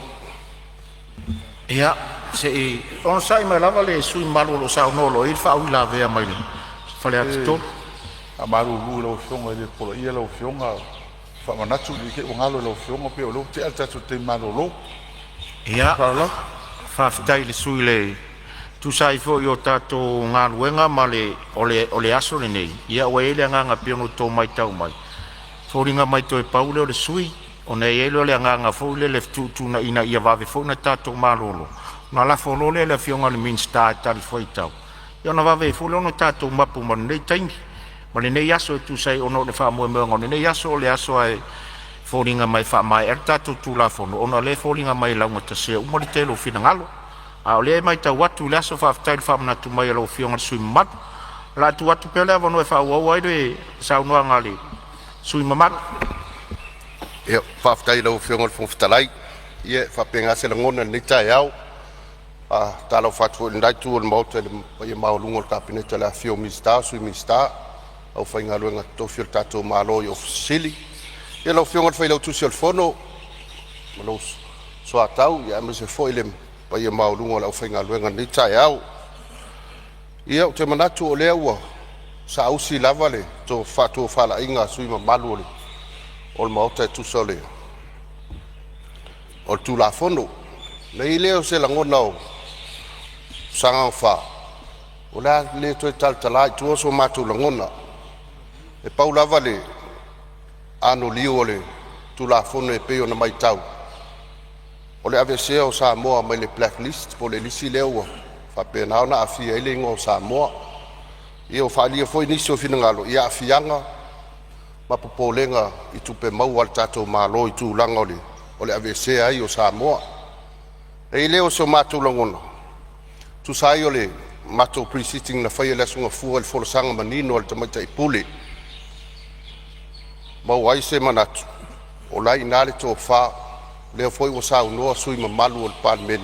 Ia, se i onosai mai lava le sui usufono mamalu o lo o saunoa o lo o i ai le faauilavea mai Faleata E 3. faamalulu i lau Afioga e le poloaia lau Afioga, faamanatu ne i te i ua galo i lau Afioga pei o lea ua tea le tatou taimi malolo. Ma Ia, le faaaloalo. faafetai i le sui usufono e tusa ai foi o tatou galuega ma le o le aso lenei, ia ua i ai le agaga pei ona outou matau mai, e foliga mai toe pau lea o le sui usufono, ona i ai lea o le agaga foi lele e fetuutuunai ina ia vave foi ona tatou malolo. Ona lafo loa lea i le Afioga i le Minisita e talifuaitau, ia ona vave ai foi lea ona tatou mapu ma lenei taimi ma lenei aso e tusa ai ona o le faamoemoega o lenei aso, o le aso e foliga mai e faamaea ai le tatou Tulafono ona o lea e foliga mai e laugatasia uma le tele o finagalo. A o lea e matau atu i le aso, faafetai i le faamanatu mai a lau Afioga i le sui usufono mamalu. O le a tuu atu pea le avanoa e faaauau ai le saunoaga a le sui usufono mamalu. Faafetai i lau Afioga i le Fofoga Fetalai. Ia e faapena se lagona i lenei taeao. E faatalofa atu foi i lena itu o le Maota i le paia maualuga o le Kapeneta i le afifio o Minisita, o Sui Minisita, aufaigaluega totofi a le tatou Malo i Ofisa Sili. Ia lau Afioga i le Failautusi o le Fono ma lou Soatau, aemaise foi le paia maualuga o le aufaigaluega i lenei taeao. Ia, ou te manatu o lea ua saausi lava le faatofalaiga a sui usufono mamalu o le Maota e tusa o le Tulafono. Ona i ai lea o se lagona o Sagaga 4, o le a le toe talatala i tua so matou lagona. E pau lava le anoliu o le Tulafono e pei ona matau, o le aveesea o Samoa mai le Black List po o le lisi lea ua faapena ona aafia ai le igoa o Samoa. Ia, ua faaalia foi nisi o finagalo i aafiaga ma popolega i tupe maua a le tatou Malo i tulaga o le aveesea ai o Samoa. Ona i ai lea o so matou lagona, e tusa ai o le matou Pre-sitting na faia i le Aso Gafua i le folasaga manino a le Tamaitai Pule, maua ai se manatu o la e i ina le tofa. O lea foi ua saunoa sui usufono mamalu o le Palemene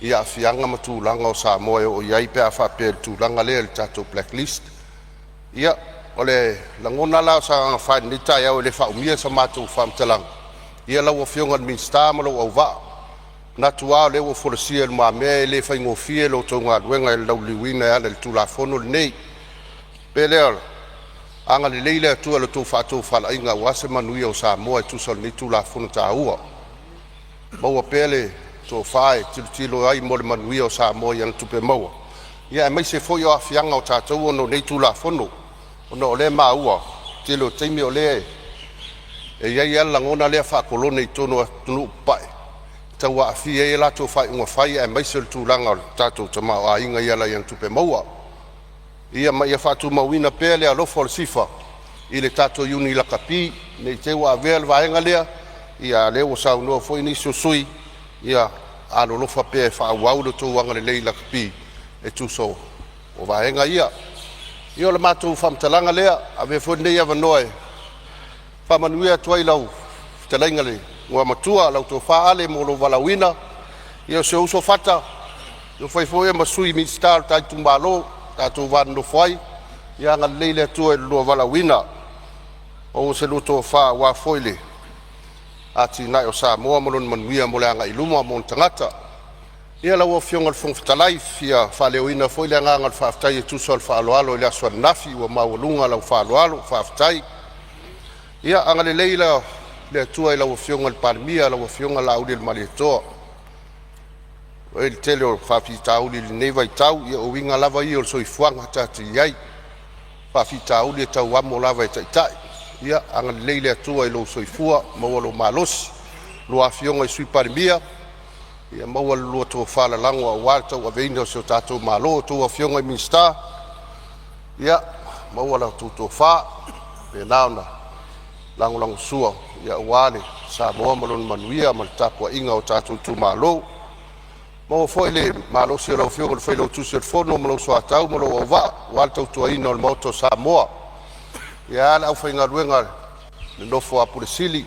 i aafiaga ma tulaga o Samoa e oo i ai pe a faapea i le tulaga lea i le tatou black list. Ia, o le lagona la o Sagaga 4 i lenei taeao e le faaumia sa matou faamatalaga. Ia lau Afioga i le Minisita ma lou auvaa, e manatu lava o lea ua folasia i lumamea, e le faigofie la outou galuega i le lauliliuina e ala i le Tulafono lenei. O le mea lea, agalelei le Atua i la outou faatofalaiga aua se manuia o Samoa e tusa o lenei Tulafono taua. Maua pea le tofa e tilotilo ai mo le manuia o Samoa i ana tupe maua, aemaise foi o aafiaga o tatou ona o nei Tulafono, ona o lea e maua o le tele o taimi o lea e i ai lava le lagona lea faa-kolone i totonu o atunuu papae, e tau aafia ai a latou faaiuga fai aemaise o le tulaga o le tatou tamaoaiga e ala i ana tupe maua. Ia ma ia faatumauina pea le alofa o le SIFA i le tatou Iuni Lakapi, ne i te i ua avea le vaega lea, a o lea ua saunoa foi nisi o sui usufono, ia alolofa pea e faaauau lo outou agalelei i lakapi e tusa o vaega ia. Ia o le matou faamatalaga lea. Avea foi lenei avanoa e faamanuia atu ai i lau fetalaiga i le Igoamatua lau Tofa Ale mo lou valaauina. Ia o si ou uso Fata, ua fai foi oe ma Sui Minisita o le ta itumalo, tatou va nonofo ai. Ia agalelei le Atua i le lua valaauina, maua se lua tofa aua foi le atinae o Samoa ma lona manuia mo le agai i luma ma ona tagata. Ia lau Afioga i le Fofoga Fetalai, e fia faaleoina foi le agaga o le faafetai e tusa o le faaaloalo i le aso ananafi, ua maualuga lau faaaloalo. Faafetai. Ia agalelei le Atua i lau Afioga i le Palemia, lau Afioga Laaulialemalietoa. E i ai le tele o faafitauli i lenei vaitau, ia o uiga lava ia o le soifuaga tatou te i ai. O faafitauli e tau amo lava e taitai. Ia agalelei le Atua i lou soifua, maua lou malosi. Lua Afioga i le Sui Palemia, ia maua le lua tofa lalago aua le tauaveina o si o tatou Malo. A outou Afioga i Minisita, ia maua la outou tofa e faapena ona lagolagosua aua le Samoa ma lona manuia ma le tapuaiga a o tatou itumalo. Maua foi le malosi o lau Afioga i le Failautusi o le Fono ma lou soatau ma lou auvaa aua le tautuaina o le Maota o Samoa. Ae a le aufaigaluega a le nofo a Pule Sili,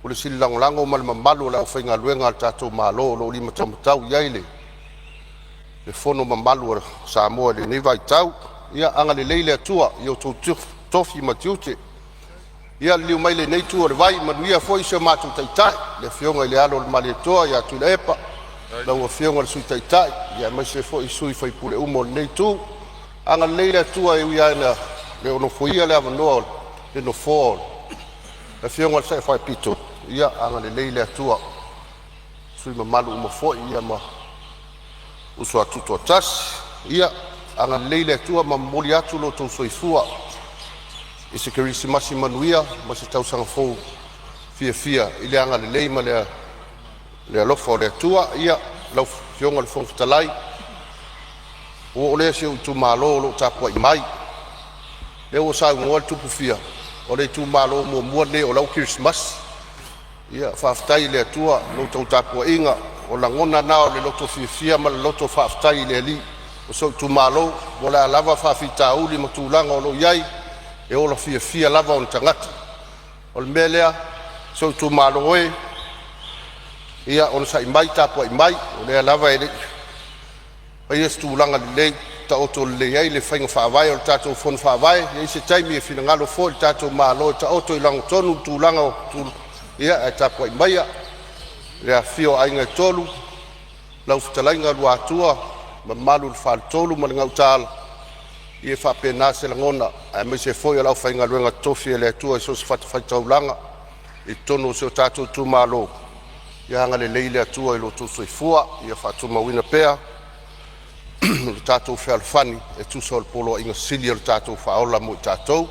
Pule Sili Lagolago ma le mamalu o le aufaigaluega a le tatou Malo o lo o limataumatau i ai le fono mamalu a Samoa i lenei vaitau. Ia agalelei le Atua i outou tofi ma tiute. Ia liliu mai i lenei itu o le vai, manuia foi si o matou Taitai, le Afioga i le Alo o le Malietoa ia Tuilaepa, lau Afioga i le Sui Taitai aemaise foi sui usufono uma o lenei itu. Agalelei le Atua, e ui lava ina le nofoia le avanoa o le nofoa o le Afioga i le Sao Faapito, ia agalelei le Atua i sui usufono mamalu uma foi ma uso a tutoatasi. Ia agalelei le Atua ma momoli atu lo outou soifua i se Kerisimasi manuia ma se tausaga fou fiafia i le agalelei ma le alofa o le Atua. Ia lau Afioga i le Fofoga Fetalai, ua oo lea i si ou itumalo o lo o tapuai mai. Lea ua saunoa le Tupufia, o le itumalo muamua lenei o la e ua kerisimasi. Ia faafetai i le Atua i la outou tapuaiga, o lagona na o le loto fiafia ma le loto faafetai i le Alii o si ou itumalo. Po o le a lava faafitauli ma tulaga o lo o i ai, e ola fiafia lava ona tagata. O le mea lea si ou itumalo e, ia onosai mai, tapuai mai, o lea lava e le i faia se tulaga lelei taoto lelei ai le faiga faavae o le tatou Fono Faavae. E i ai se taimi e finagalo foi le tatou Malo e taoto i lagatonu le tulaga o ia ae tapuai maia le afifio o Aiga e Tolu, lau Fetalaiga Luatua, mamalu i le Faletolu ma le Gautaala, ia e faapena se lagona aemaise foi o le aufaigaluega totofi a le Atua i so o se fatafaitaulaga i totonu o si o tatou itumalo. Ia agalelei le Atua i lo outou soifua, ia faatumauina pea lo tatou fealofani e tusa o le poloaiga sili o le tatou Faaola mo i tatou.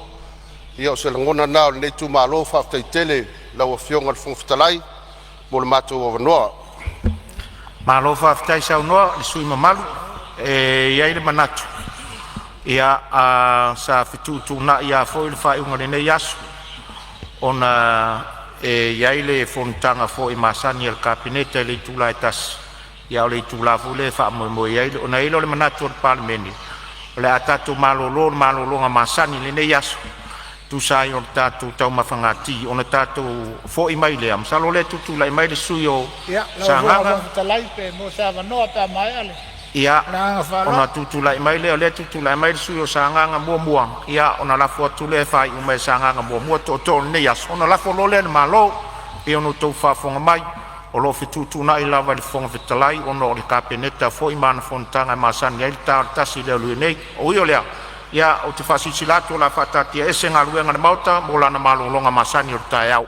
Ia o se lagona lena o lenei itumalo, faafetai tele i lau Afioga i le Fofoga Fetalai mo le matou avanoa. Malo faafetai saunoa i le sui usufono mamalu. E i ai le manatu, ia, sa fetuutuunai lava foi le faaiuga o lenei aso ona e i ai le fonotaga foi masani a le Kapeneta i le itula e 1:00, a o le itula foi lea e faamoemoe i ai. Ona i ai lea o le manatu o le Palemene, o le a tatou malolo i le malologa masani i lenei aso e tusa ai o le tatou taumafaga ti, ona tatou foi mai lea. Masalo o lea e tutulai mai le sui usufono mo Ia, lau Afioga i le Sagaga. Fofoga Fetalai pe maua se avanoa pe a maea le Ia, ma le agaga ona faaaloalo. tutulai mai lea, o lea e tutulai mai le sui usufono mo Sagaga 1, ia ona lafo atu lea e faaiu mai e Sagaga 1 tootoo o lenei aso, ona lafo loa lea i le Malo. E pei ona outou faafofoga mai, o lo o fetuutuunai lava e le Fofoga Fetalai ona o le Kapeneta foi ma ana fonotaga e masani ai le ta o le 1:00 i le aoauli nei. Ui o lea, ia ou te faasilasila atu o le a faataatiaese Galuega a le Maota mo lana malologa masani o le taeao.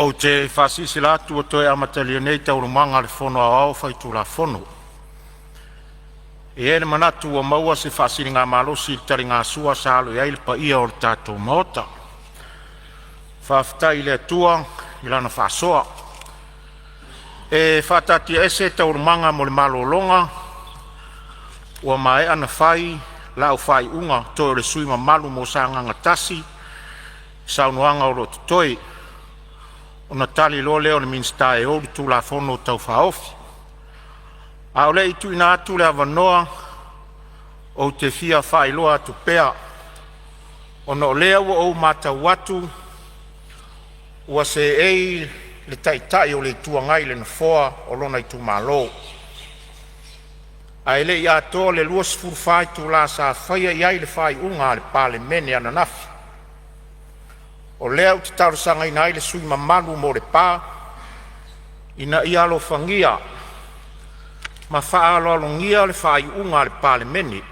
Ou te faasilasila atu ua toe amatalia nei Taualumaga a le Fono Aoao Faitulafono. E i ai le manatu ua maua se faasiligamalosi i le taligasua sa alo i ai le paia o le tatou Maota. Faafetai i le Atua i Lana faasoa. E faataatiaese Taualumaga mo le malologa ua maea ona fai lau faaiuga, toe o le sui usufono mamalu mo Sagaga 1 saunoaga o lo o totoe, ona tali loa lea o le Minisita e ou le Tulafono Tau Faaofi. A o le i tuuina atu le avanoa, ou te fia faailoa atu pea, ona o lea ua ou matau atu ua seei le Taitai o le Itu Agai i le nofoa o lona itumalo, ae le i atoa le 24 itula sa faia i ai le faaiuga a le Palemene ananafi. O lea ou te talosagaina ai le sui usufono mamalu mo Lepa ina ia alofagia ma faaaloalogia le faaiuga a le Palemene.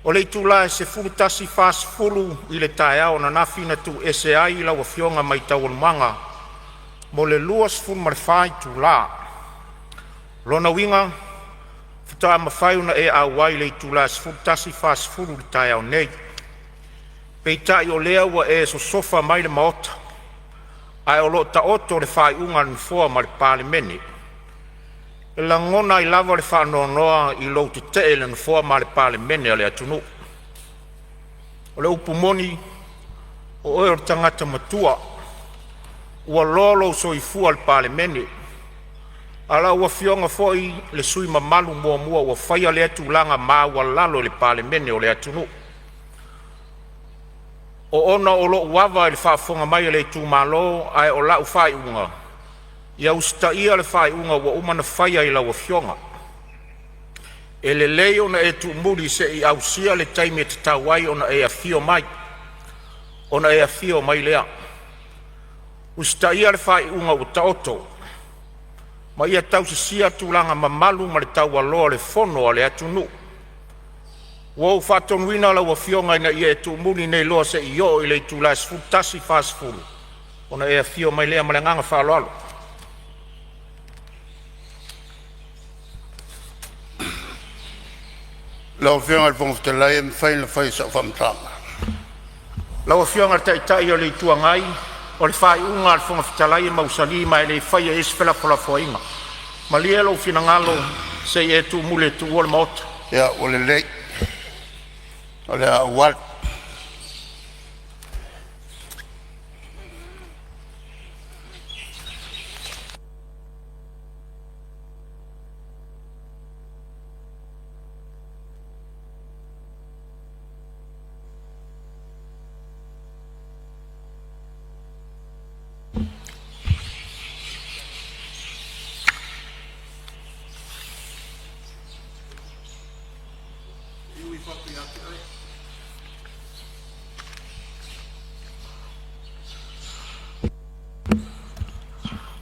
O le itula e 11:40 i le taeao ananafi na tuuese ai lau Afioga mai Taualumaga mo le 24 itula. O lona uiga faatoa mafai ona e auai i le itula e 11:40 i le taeao nei. Peitai o lea ua e sosofa mai le Maota, ae o lo o taoto le faaiuga a le Nofoa ma le Palemene. E lagona ai lava le faanoanoa i lou tetee i le Nofoa ma le Palemene o le atunuu. O le upu moni, o oe o le tagata matua, ua loa lou soifua i le Palemene, a o lau Afioga foi o le sui usufono mamalu muamua ua faia lea tulaga maualalo i le Palemene o le atunuu. O ona o lou ava i le faafofoga mai a le itumalo, ae o lau faaiuga, ia usitaia le faaiuga ua uma ona faia i lau Afioga. E lelei ona e tuumuli se i ausia le taimi e tatau ai ona e afio mai, ona e afio mai lea. Usitaia le faaiuga ua taoto, ma ia tausisia tulaga mamalu ma le taualoa o le Fono a le atunuu. Ua ou faatonuina lau Afioga ina ia e tuumuli nei loa seia oo i le itula e 11:40 ona e afio mai lea. Ma le agaga faaaloalo. Lau Afioga i le Fofoga Fetalai pe mafai ona fai sau faamatalaga. Lau Afioga i le Taitai o le Itu Agai, o le faaiuga a le Fofoga Fetalai e mausali ma e le faia i ai se felafolafoaiga. Malie lou finagalo se i e tuumuli e tuua le Maota. Ia ua lelei, o le a ou alu.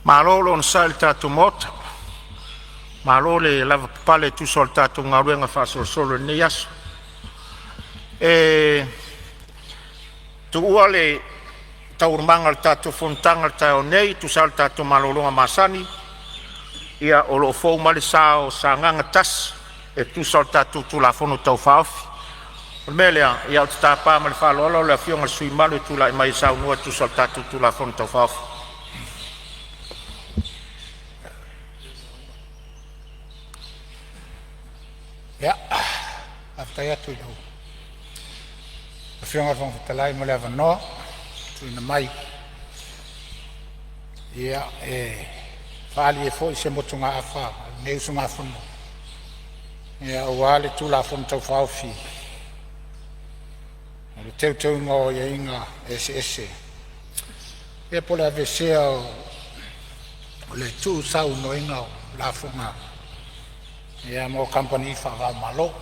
Malo le onosai i le tatou Maota, malo le lavapapale e tusa o le tatou galuega faasolosolo i lenei aso. E tuua le Taualumaga o le tatou fonotaga i le taeao nei e tusa ai o le tatou malologa masani. Ia, o lo o fou mai le sa o Sagaga 1 e tusa o le tatou Tulafono Tau Faaofi. O le mea lea, ou te tapa ma le faaaloalo le Afioga i le sui usufono mamalu e tulai mai e saunoa e tusa o le tatou Tulafono Tau Faaofi. Ia, faafetai atu i lau Afioga i le Fofoga Fetalai mo le avanoa ua tuuina mai e faaali ai foi se motugaafa a lenei usugafono aua le Tulafono Tau Faaofi o le Teuteuga o Aiaiga Eseese po o le aveesea o le tuusaunoaina o lafoga mo kamupani faava-o-Malo.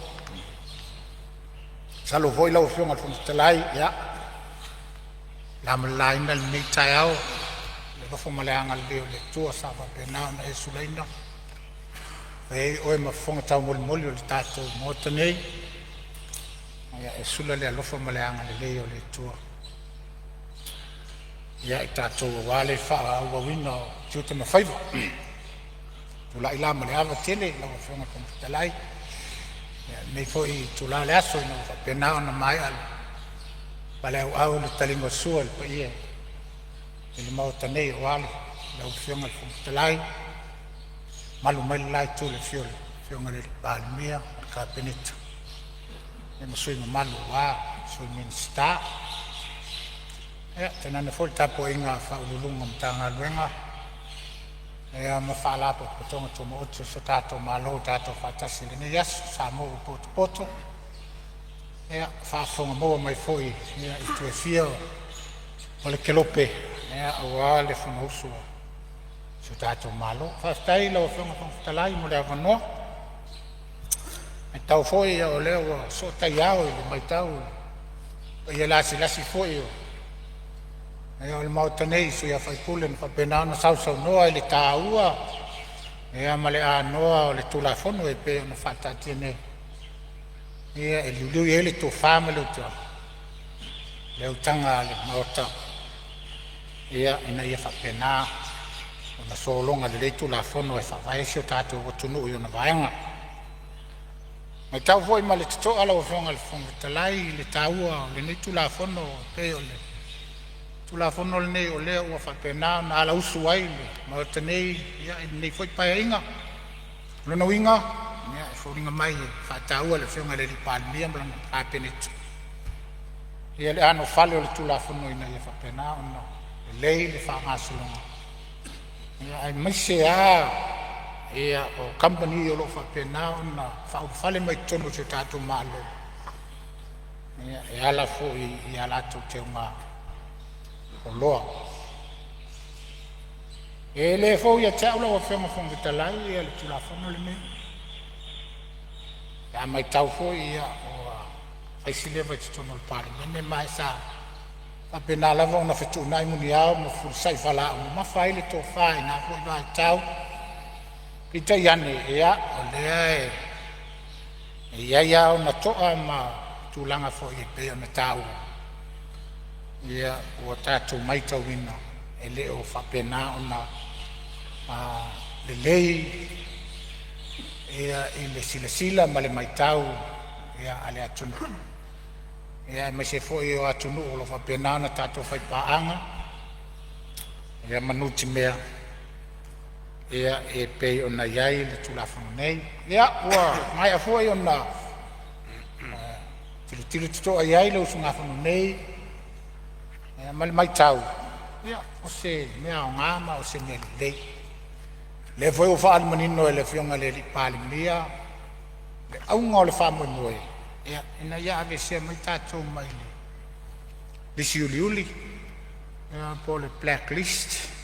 Masalo foi lau Afioga i le Fofoga Fetalai, ia, na ma le laina lenei taeao i le alofa ma le agalelei o le Atua sa faapena ona e sulaina e fai ai oe ma fofoga taumolimoli o le tatou Maota nei, e sula le alofa ma le agalelei o le Atua. ia i tatou aua le faaauauina o tiute ma faiva. Tulai la ma le ava tele lau Afioga i le Fofoga Fetalai i lenei foi itula o le aso ina ua faapena ona maea le paleauau le taliga o le sua i le paia i le Maota nei aua lau Afioga i le Fofoga Fetalai, mamalu mai le la itu i le afio o le Afioga i le Palemia ma le Kapeneta ma sui usufono mamalu aua Sui Minisita. Ia, tainane foi le tapuaiga a Ofisa Sili o Pulega o Matagaluega ma Faalapotopotoga Tumaoti a si o tatou Malo ua tatou faatasi i lenei aso. Samoa ua potopoto ia faafofoga maua mai foi i itu e fia o le kelope aua le Fonousu a si o tatou Malo. Faafetai i lau Afioga i le Fofoga Fetalai mo le avanoa. E matau foi o lea ua soo taiao i le matau i le paia lasilasi foi o le Maota nei i sui usufono na faapena ona sausaunoa i le taua ma le anoa o le Tulafono e pei ona faataatia nei e liuliu i ai le tofa ma le utaga a le Maota ina ia faapena ona sologa lelei Tulafono e faavae ai si o tatou atunuu i ona vaega. E matau foi ma le totoa lau Afioga i le Fofoga Fetalai i le taua o lenei Tulafono, e pei o le Tulafono lenei o lea ua faapena ona alausu ai le Maota nei i lenei foi Paeaiga. O lona uiga e foliga mai e faataua e le Afioga i le Palemia ma lana Kapeneta le anofale o le Tulafono ina ia faapena ona lelei le faagasologa, aemaise lava o kamupani o lo o faapena ona faaulufale mai totonu o si o tatou Malo e ala foi i a latou teuga oloa. E le fou ia te au lau Afioga i le Fofoga Fetalai le Tulafono lenei. Pe a matau foi ua fai si leva i totonu o le Palemene ma sa faapena lava ona fetuunai muniao ma fefulisai faalaau mamafa ai le tofa i na foi vaitau. Peitai ane, o lea e i ai lava ona to'a ma tulaga foi e pei ona taua, ua tatou matauina e le o faapena ona lelei i le silasila ma le matau a le atunuu, aemaise foi o atunuu o lo o faapena ona tatou faipaaga ma nutimea e pei ona i ai le Tulafono nei. Ia, ua maea foi ona tilotilo totoa i ai le usugafono nei ma le matau, o se mea aoga ma o se mea lelei. O lea foi ua faaali manino e le Afioga i le Palemia le auga o le faamoemoe, ina ia aveesea mai tatou mai le lisi uliuli po o le black list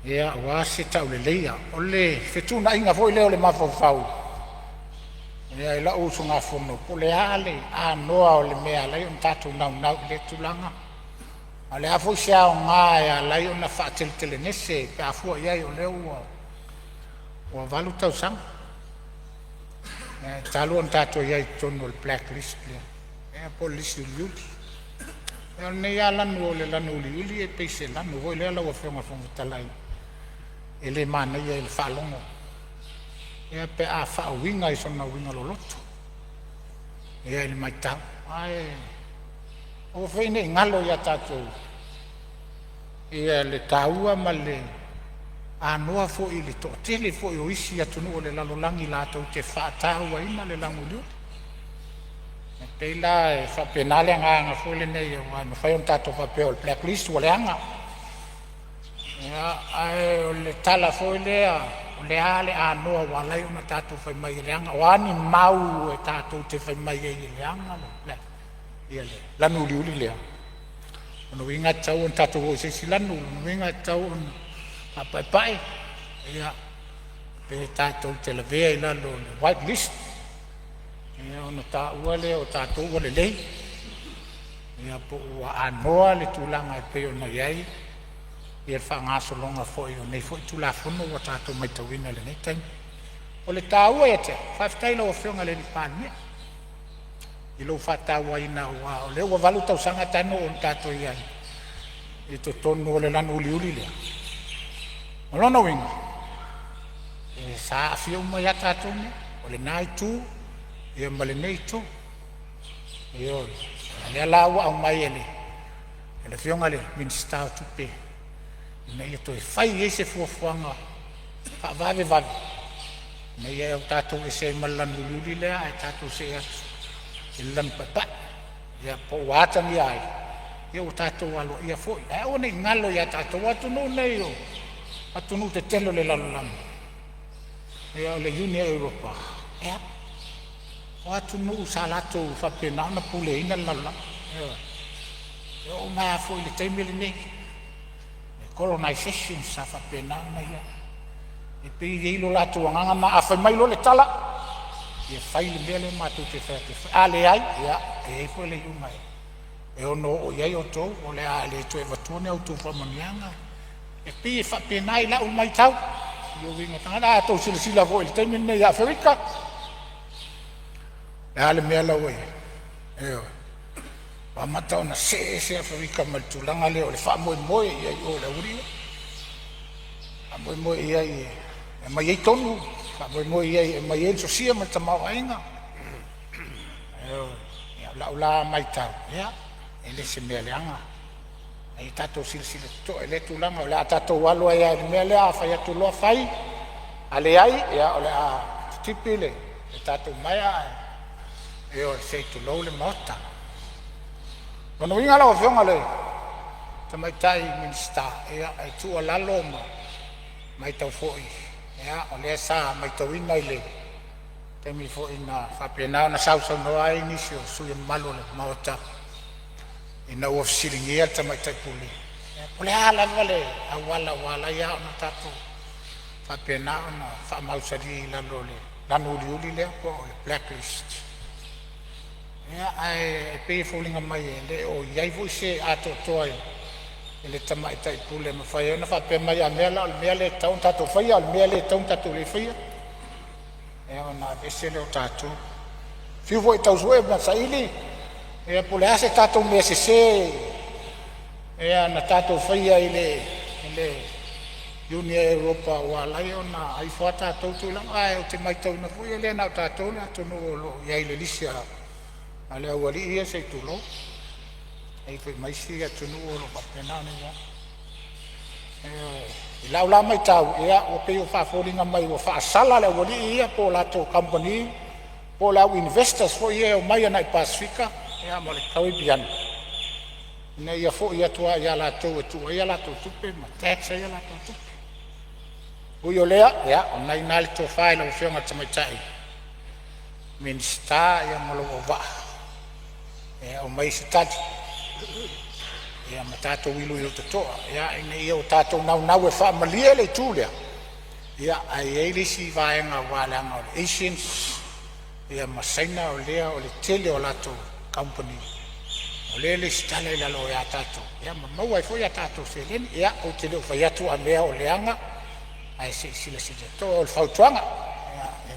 aua se tauleleia. O le fetuunaiga foi lea o le mafaufau i la'u usugafono po o le a le anoa o le mea e ala ai ona tatou naunau i lea tulaga, a o le a foi se aoga e ala ai ona faateletelegese pe a fua i ai o lea ua 8 tausaga talu ona tatou i ai i totonu o le black list lea po o le lisi uliuli. O lenei lava lanu o le lanu uliuli e pei se lanu foi lea lau Afioga i le Fofoga Fetalai e le manaia i le faalogo pe a faauiga i sona uiga loloto i le matau. Ae aua foi ne i galo ia tatou le taua ma le anoa foi i le toatele foi o isi atunuu o le lalolagi latou te faatauaina le lanu uliuli. E pei la e faapena le agaga foi lenei aua e mafai ona tatou faapea o le black list ua leaga, ae o le tala foi lea, o le a le anoa ua ala ai ona tatou fai mai e leaga? O a ni mau tatou te fai mai ai e leaga le lanu uliuli lea? O lona uiga e tatau ona tatou o i se isi lanu, o lona uiga e tatau ona faapaepae pe tatou te lavea i lalo o le white list ona taua lea o tatou ua lelei po ua anoa le tulaga e pei ona i ai le faagasologa foi o nei foi Tulafono ua tatou matauina i lenei taimi. O le taua ia te au, faafetai i lau Afioga i le Palemia i lou faatauaina aua o lea ua 8 tausaga talu ona tatou i ai. i totonu o le lanu uliuli lea. O lona uiga, e sa aafia uma ai lava tatou nei, o lena itu ia ma lenei itu. Ioe. A o lea la ua aumai e le Afioga i le Minisita o Tupe ina ia toe fai i ai se fuafuaga faavavevave ina ia tatou ese ai ma le lanu uliuli lea ae tatou see atu i le lanu paepae. Ia po ua atagia ai ua tatou aloaia foi. Ae aua ne i galo ia tatou, o atunuu nei o atunuu tetele o le lalolagi, ia o le Iuni a Europa, ia, o atunuu sa latou faapena ona puleaina le lalolagi, ioe. E oo mai lava foi i le taimi lenei, colonization sa faapena ona i ai. E pei e i ai lo latou agaga lena, a fai mai loa le tala, ia fai le mea lea matou te fai atu e fai. A leai, ia e i ai foi le iuga e ono oo i ai outou, o le a le toe avatua ni a outou faamanuiaga. E pei e faapena i lau matau i uiga o tagata. A outou silasila foi i le taimi lenei ia Aferika, o le a le mea la ua i ai? Ioe, ua amata ona see ese Aferika mai le tulaga lea o le faamoemoe i ai i o i le aualii ia, faamoemoe i ai e aumai ai tonu, faamoemoe i ai e aumai ai le sosia ma le tamaoaiga. Ioe. Ia, o lau la matau, ia, e le se mea leaga, a ia tatou silasila totoa i lea tulaga. O le a tatou alu ai lava i le mea lea a fai atu loa fai, a leai, ia o le a titipi le tatou maea ae, ioe, se i tulou le Maota. O lona uiga lau Afioga i le Tamaitai Minisita, ia e tuualalo ma matau foi, o lea sa matauina i le taimi foi na faapena ona sausaunoa ai nisi o sui usufono mamalu o le Maota ina ua fesiligia le Tamaitai Pule, po o le a lava le auala ua ala ai ona tatou faapena ona faamausali i lalo o le lanu uliuli lea po o le black list. Ia, ae pei e foliga mai e le o i ai foi se atoatoa i le Tamaitai Pule e mafai ai ona faapea mai, a mea la o le mea lea e tatau ona tatou faia, a o le mea lea e tatau ona tatou le faia, ia ona aveese lea o tatou. Fiu foi e tau sue ma saili ia po o le a se tatou mea sese na tatou faia i le Iuni a Europa ua ala ai ona aveifo a tatou tulaga. Ae ou te maitauina foi e le na o tatou le atunuu o lo o i ai i le lisi a le aualii ia se i tulou. E i ai foi ma isi atunuu o lo o faapena ona i ai. Ioe. I lau la matau, ia ua pei ua faafoliga mai ua faasala le aualii ia po o latou kamupani po o le au investors foi ia e omai agai le Pasefika ma le Karipeane ina ia foi atu lava ia latou e tuu ai a latou tupe ma tax ai a latou tupe. Ui o lea, ia o lena e i ina le tofa i lau Afioga i le Tamaitai Minisita ma lou auvaa e aumai se tali ma tatou iloilo totoa ina ne i o tatou naunau e faamalie le itu lea, ae i ai le isi vaega aua leaga o le Asians ma Saina o lea o le tele o latou kamupani o lea e resitala i lalo ia tatou ma maua ai foi a tatou seleni. Ia ou te le o fai atu a mea o leaga, ae se i silasila totoa. O le fautuaga,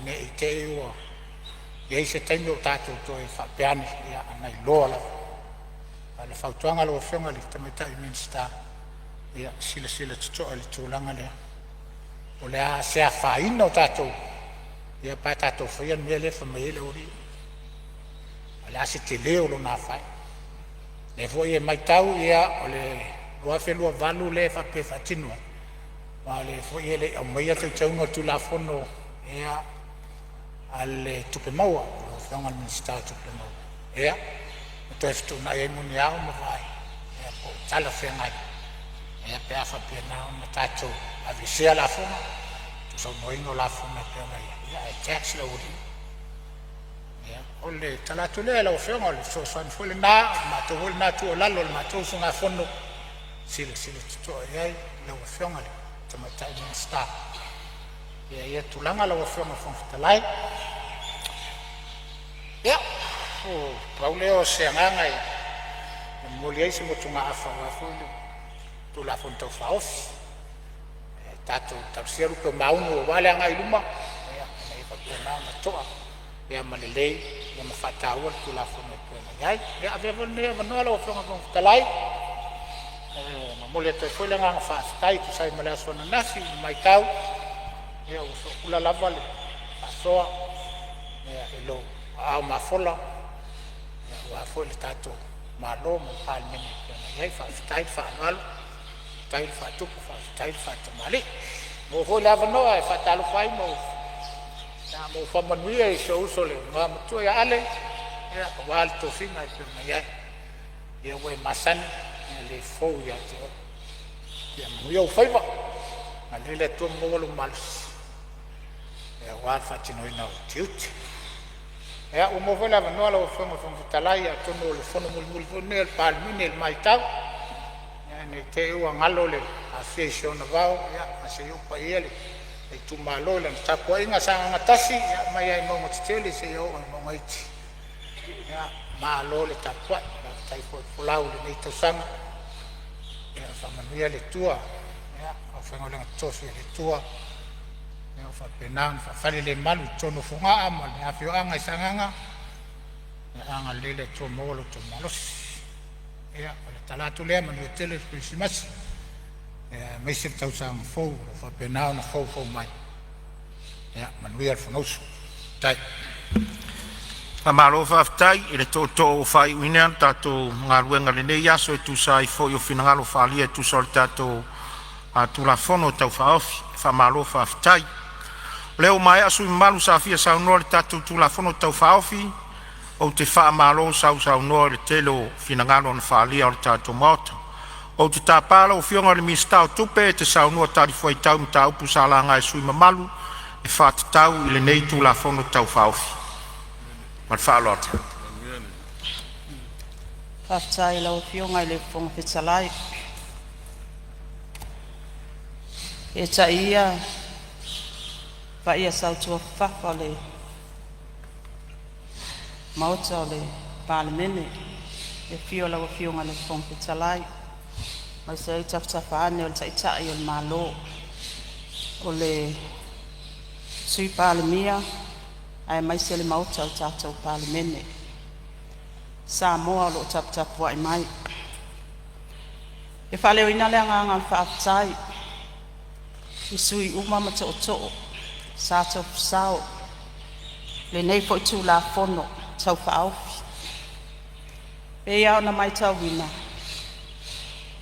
ne i te i ua i ai se taimi o tatou toe faapea ane, ona iloa lava. A o le fautuaga i lau Afioga i le Tamaitai Minisita, ia silasila totoa i le tulaga lea, po o le a se afaina o tatou pe a tatou faia le mea lea e fai mai ai le aualii ia. O le a se tele o lona afaina. O lea foi e matau o le 2028 lea e faapea e faatino ai, a o lea foi e le i aumaia teuteuga o le Tulafono a le Tupe Maua, lau Afioga i le Minisita o Tupe Maua, ia, ma toe fetuunai ai muniao ma vaai po o talafeagai pe a faapena ona tatou aveesea lafoga, tuusaunoaina o lafoga e pei ona i ai, ae tax le aualii ia. O le tala atu lea i lau Afioga, o le fesoasoani foi lena, o le matou foi lena tuualalo i le matou usugafono, silasila totoa i ai lau Afioga i le Tamaitai Minisita i ia tulaga lau Afioga i le Fofoga Fetalai. Ia, pau lea o se agaga e momoli ai se motugaafa aua foi le Tulafono Tau Faaofi. E tatou talosia lupe o maunu aua le agai i luma ina ia faapena ona to'a ma lelei ma faataua le Tulafono e pei ona i ai. Ia avea foi lenei avanoa lau Afioga i le Fofoga Fetalai e Momoli atu ai foi le agaga faafetai e tusa ai ma le aso ananafi i le matau ia ua sookula lava le faasoa i lou aao mafola aua foi le tatou Malo ma le Palemene e pei ona i ai. Faafetai le faaaloalo, faafetai le faatupu, faafetai le faatamalii. Ua maua foi le avanoa e faatalofa ai ma faamanuia i si ou uso le Igoamatua ia Ale aua le tofiga e pei ona i ai. Ia ua e masani e le fou ia te oe. Ia manuia ou faiva, agalelei le Atua ma maua lou malosi aua le faatinoina o ou tiute. Ia, ua maua foi le avanoa lau Afioga i le Fofoga Fetalai, atonu o le fono mulimuli foi lenei a le Palemene i le maitau, ne i te i ua galo le Afia i si ona vao, ae se i oo ia le itumalo i lana tapuaiga. Sagaga 1 mai lava i mauga tetele seia oo i mauga iti, ia malo le tapuai, faafetai foi le folau i lenei tausaga. Ia faamanuia le Atua i le aufaigaluega totofi a le Atua ua faapena ona faafalelemalu i totonu o Fogaa ma le afioaga i Sagaga. Ia agalelei le Atua maua lo outou malosi. Ia o le tatalo atu lea, manuia tele le Kerisimasi aemaise le tausaga fou o lo o faapena ona foufou mai. Ia manuia le Fonousu. Faafetai. Faamalo faafetai i le tootoo ua faaiuina le tatou galuega i lenei aso e tusa ai foi o finagalo faaalia e tusa o le tatou Tulafono Tau Faaofi. Faamalo faafetai. O lea ua maea sui usufono mamalu sa fia saunoa i le tatou Tulafono Tau Faaofi, ou te faamalo sausaunoa i le tele o finagalo na faaalia o le tatou Maota. Ou te tapa lau Afioga i le Minisita o Tupe e te saunoa talifuaitau i mataupu sa laga e sui usufono mamalu e faatatau i lenei Tulafono Tau Faaofi. Ma le faaaloalo. Faafetai i lau Afioga i le Fofoga Fetalai. Eetai ia paia sautuafafafa o le Maota o le Palemene, i le afio o lau Afioga i le Fofoga Fetalai, aemaise ai tafatafa ane o le Taitai o le Malo, o le Sui Palemia aemaise le Maota o le tatou Palemene, Samoa o lo o taputapuai mai. E faaleoina le agaga o le faafetai i sui uma ma tootoo sa tofu sao i lenei foi Tulafono Tau Faaofi. E pei lava ona matauina,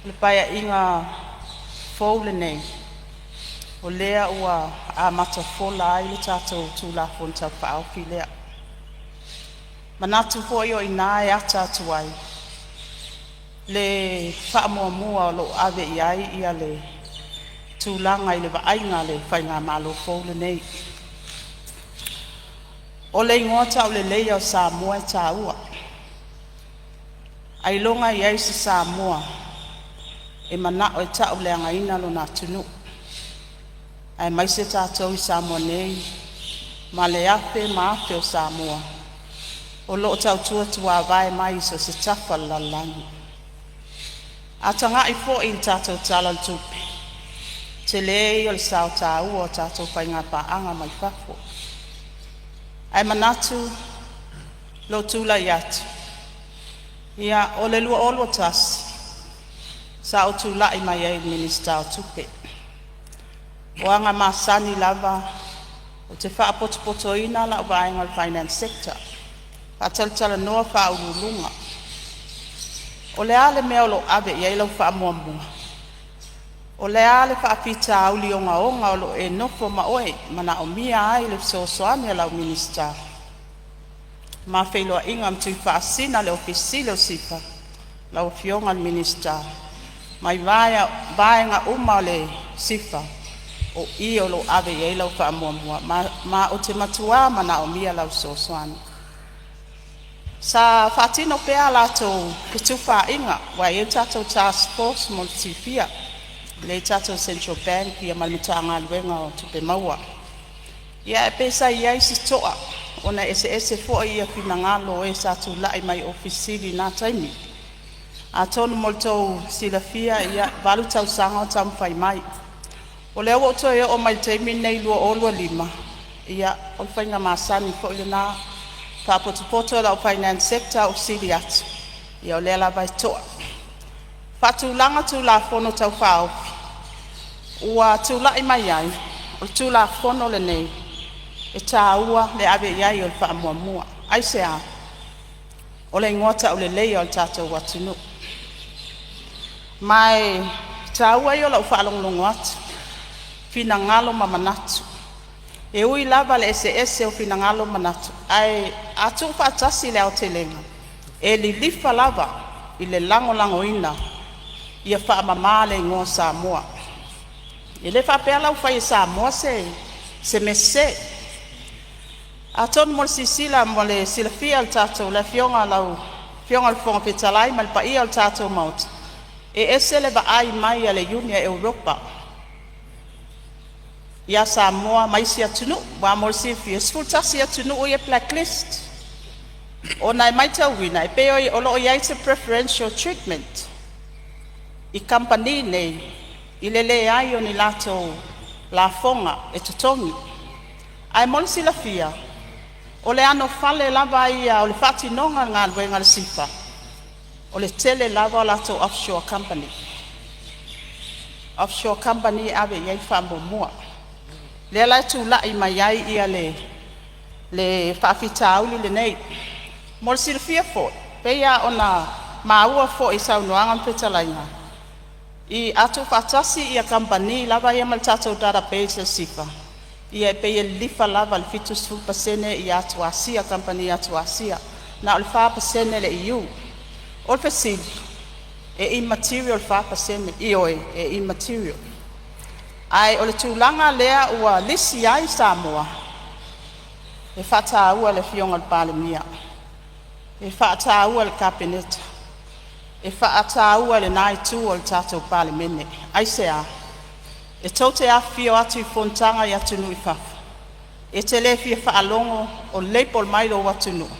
o le Paeaiga fou lenei o lea ua amata fola ai le tatou Tulafono Tau Faaofi lea. E manatu foi o i ina e ata atu ai le faamuamua o lo o ave i ai le tulaga i le vaaiga a le faigamalo fou lenei. O le igoa tauleleia o Samoa e taua, ailoga e i ai se Samoa e manao e tauleagaina lona atunuu, aemaise tatou i Samoa nei ma le afe ma afe o Samoa o lo o tautua tuavae mai i so o se tafa o le lalolagi. A tagai foi i le tatou Tala o le Tupe, tele ia o le sao taua o tatou faiga paaga mai fafo. Ae manatu lou tulai atu, ia o le 2021 sa ou tulai mai ai i le Minisita o Tupe. O aga masani lava ou te faapotopotoina lau vaega o le Finance Sector, faatalatalanoa Ofisa Sili o Pulega. O le a le mea o lo o ave i ai lau faamuamua? O le a le faafitauli ogaoga o lo o e nofo ma oe e manaomia ai le fesoasoani a lau Minisita? Ma feiloaiga ma Tuifaasisina le Ofisa Sili o le SIFA, lau Afioga i le Minisita mai vaega uma o le SIFA, o i o lo o ave i ai lau faamuamua, ma ou te matua manaomia lau fesoasoani. Sa faatino pea a latou fetufaaiga, aua e i ai le tatou task force mo le silafia, e i ai le tatou Central Bank ma le Matagaluega o Tupe Maua. Ia ae pei sa i ai si to'a ona e eseese foi finagalo o e sa tulai mai i Ofisa Sili i na taimi. Atonu mo le tou silafia, e 8 tausaga o taumafai mai. O lea ua ou toe oo mai i le taimi lenei 2025, ia o le faiga masani foi lena, faapotopoto lau Finance Sector ou fesili atu, ia o lea lava e to'a. Faatulaga Tulafono Tau Faaofi ua tulai mai ai, o le Tulafono lenei e taua le ave i ai o le faamuamua. Aisea? O le igoa tauleleia o le tatou atunuu. Ma e taua ia o lau faalogologo atu, finagalo ma manatu. E ui lava le eseese o finagalo ma manatu, ae a tuufaatasi le aotelega, e lilifa lava i le lagolagoina ia faamama le igoa o Samoa. E le faapea la ua fai e Samoa se mea sese. Atonu mo le silasila mo le silafia e le tatou le Afioga lau Afioga i le Fofoga Fetalai ma le paia o le tatou Maota, e ese le vaai mai a le Iuni a Europa ia Samoa ma isi atunuu. Aua mo le silafia e 11 atunuu ia e blacklist, ona e matauina e pei o lo o i ai se preferential treatment i kamupani nei i le leai o ni latou lafoga e totogi. Ae mo le silafia, o le anofale lava ia o le faatinoga o le galuega a le SIFA, o le tele lava o latou offshore company. Offshore company e ave i ai le faamuamua. Lea la e tulai mai ai le faafitauli lenei. Mo le silafia foi, pei lava ona maua foi i saunoaga ma fetalaiga, a tuufaatasi kamupani lava ia ma le tatou database a le SIFA, ia e pei e lilifa lava i le 70% atu Asia, kamupani atu Asia, na o le 4% le EU. O le fesili, e immaterial le 4%? Ioe, e immaterial. Ae o le tulaga lea ua lisi ai Samoa, e faataua e le Afioga i le Palemia, e faataua e le Kapeneta, e faataua e lena itu o le tatou Palemene. Aisea? E tou te afifio atu i fonotaga i atunuu i fafo, e te le fia faalogo o label mai lou atunuu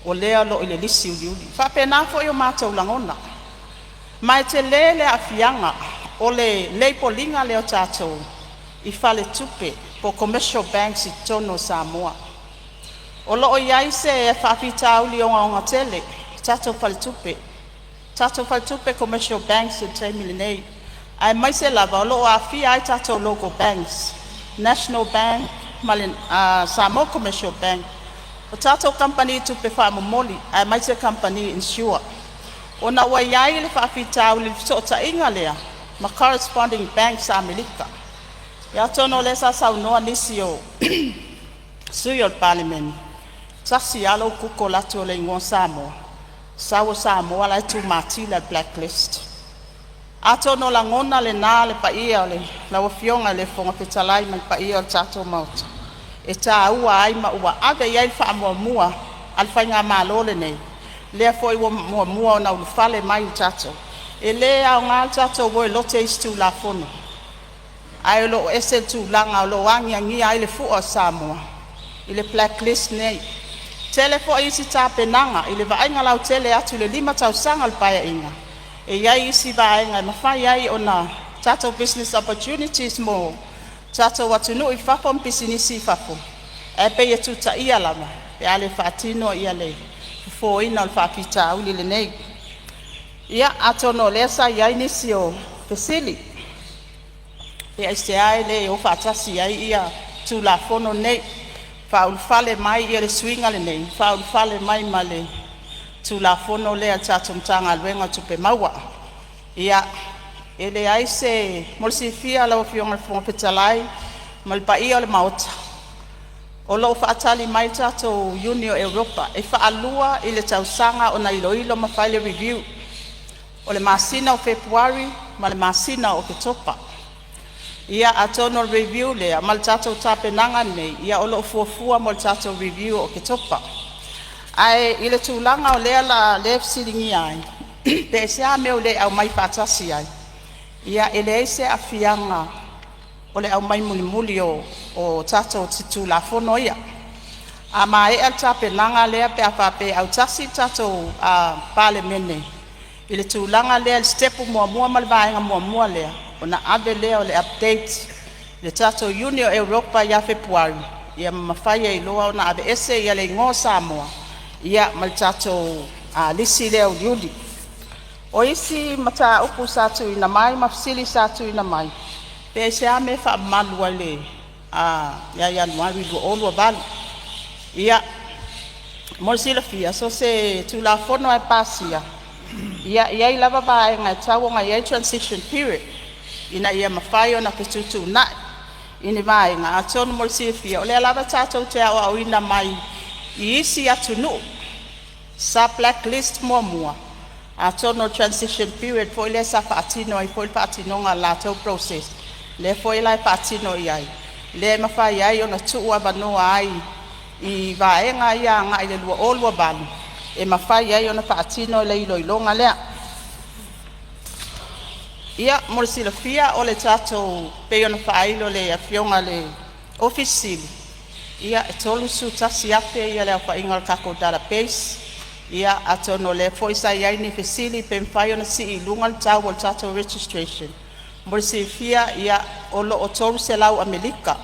o lea o lo o i le lisi uliuli. E faapena foi o matou lagona, ma e tele le aafiaga o le label ina lea o tatou i faletupe po o commercial banks i totonu o Samoa. O lo o i ai se faafitauli ogaoga tele i tatou faletupe commercial banks i le taimi lenei, aemaise lava o lo o aafia ai tatou local banks, National Bank ma le Samoa Commercial Bank, o tatou kamupani tupe faamomoli aemaise kamupani insure, ona ua i ai le faafitauli i le fesootaiga lea ma corresponding banks a Amerika. Ia atonu o lea sa saunoa nisi o sui usufono o le Palemene, tasi lava lou google atu o le igoa Samoa, sau o Samoa la e tu matila i le black list. Atonu o lagona lena le paia o lau Afioga i le Fofoga Fetalai ma le paia o le tatou Maota e taua ai ma ua ave i ai le faamuamua a le faigamalo lenei, lea foi ua muamua ona ulufale mai le tatou… E le aoga le tatou o e lote isi Tulafono, ae o lo o ese le tulaga o lo o agiagia ai le fua o Samoa i le black list lenei. E tele foi isi tapenaga i le vaaiga lautele atu i le 5 tausaga o le Paeaiga, e i ai isi vaega e mafai ai ona tatou business opportunities mo tatou atunuu i fafo ma pisinisi i fafo, ae pei e tutaia lava pe a le faatino le fofoina o le faafitauli lenei. Ia, atonu o lea sa i ai nisi o fesili pe aisea e le o faatasi ai Tulafono nei, faaulufale mai le suiga lenei, faaulufale mai ma le Tulafono lea a le tatou Matagaluega o Tupe Maua. Ia, e leai se… Mo le silafia lau Afioga i le Fofoga Fetalai ma le paia o le Maota, o lo o faatali mai le tatou Iuni o Europa. E faalua i le tausaga ona iloilo ma fai le review. O le masina o Fepuari ma le masina o Oketopa. Ia atonu o le review lea ma le tatou tapenaga lenei, ia o lo o fuafua mo le tatou review o Oketopa. Ae i le tulaga o lea e fesiligia ai, pe aisea le mea ua le aumai faatasi ai, ia e leai se aafiaga o le aumai mulimuli o tatou Tulafono ia. A maea le tapenaga lea pe a faapea e autasi le tatou Palemene i le tulaga lea i le sitepu muamua ma le vaega muamua lea, ona ave lea o le update i le tatou Iuni o Europa ia Fepuari, ia ma mafai ai loa ona aveese le igoa o Samoa ma le tatou lisi lea uliuli. O isi mataupu sa tuuina mai ma fesili sa tuuina mai, pe aisea mea e faamamalu ai le ia Ianuari 2028. Ia, mo le silafia, so o se Tulafono lava e pasia, ia e i ai lava vaega e tatau ona i ai transition period ina ia mafai ona fetuutuunai ni vaega. Atonu mo le silafia o lea lava tatou te aoaoina mai i isi atunuu sa blacklist muamua, atonu o le transition period foi lea sa faatino ai foi le faatinoga o le latou process, lea foi la e faatino i ai, lea e mafai ai ona tuuavanoa ai i vaega ia agai i le 2028 e mafai ai ona faatino le iloiloga lea. Ia, mo le silafia o le tatou pei ona faailo e le Afioga i le Ofisa Sili, ia e 31,000 le aofaiga o le tatou database. Ia atonu o lea foi sa i ai ni fesili pe mafai ona sii i luga le tau o le tatou registration. Mo le silafia o lo o 300 Amerika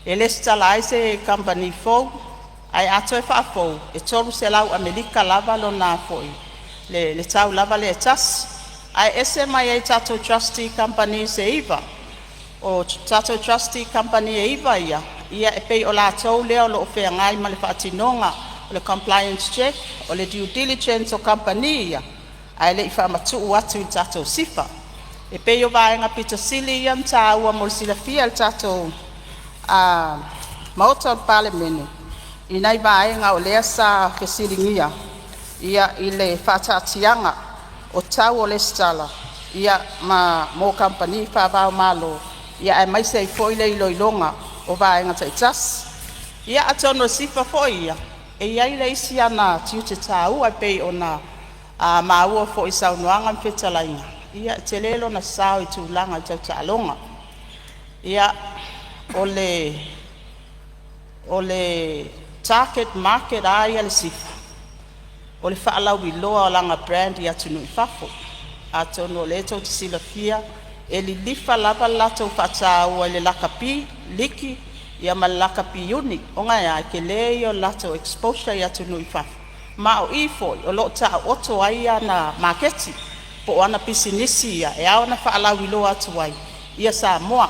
e resitala ai se kamupani fou, ae a toe faafou e 300 Amerika lava lona foi le tau lava lea e tasi. Ae ese mai ai i tatou Trustee Companies e 9. O tatou Trustee Company e 9 ia, e pei o latou lea o lo o feagai ma le faatinoga o le compliance check, o le due diligence o kamupani ia ae le i faamatuu atu i le tatou SIFA. E pei o vaega aupito sili ia ona taua mo le silafia e le tatou Maota o le Palemene i nai vaega o lea sa fesiligia i le faataatiaga o tau o resitala ma mo kamupani faava-o-Malo, aemaise ai foi le iloiloga o vaega taitasi. Ia atonu o le SIFA foi ia e i ai le isi ana tiute taua e pei ona maua foi i saunoaga ma fetalaiga, ia e tele lona sao i tulaga tau taaloga. Ia, o le target market lava ia a le SIFA, o le faalauiloa o lana brand i atunuu i fafo. Atonu o lea tou te silafia e lilifa lava le latou faataua i le lakapi liki ma le lakapi uni, ona e a? E tele ia o le latou exposure i atunuu i fafo, ma o i foi o lo o taooto ai ana maketi po o ana pisinisi ia e ao ona faalauiloa atu ai Samoa.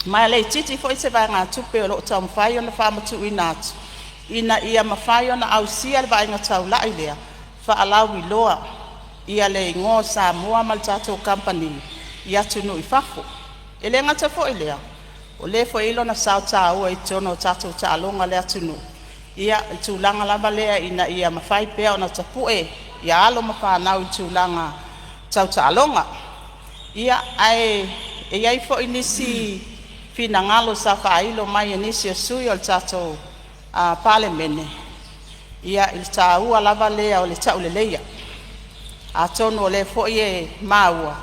Ma e le itiiti foi se vaegatupe o lo o taumafai ona faamatuuina atu ina ia mafai ona ausia le vaaiga taulai lea, faalauiloa le igoa o Samoa ma le tatou kamupani i atunuu i fafo. E le gata foi i lea, o lea foi e i ai lona sao taua i totonu o tatou taaloga a le atunuu i le tulaga lava lea ina ia mafai pea ona tapue alo ma fanau i tulaga tau taaloga. Ia, ae i ai foi nisi finagalo sa faailo mai e nisi o sui usufono o le tatou Palemene i le taua lava lea o le tauleleia. Atonu o lea foi e maua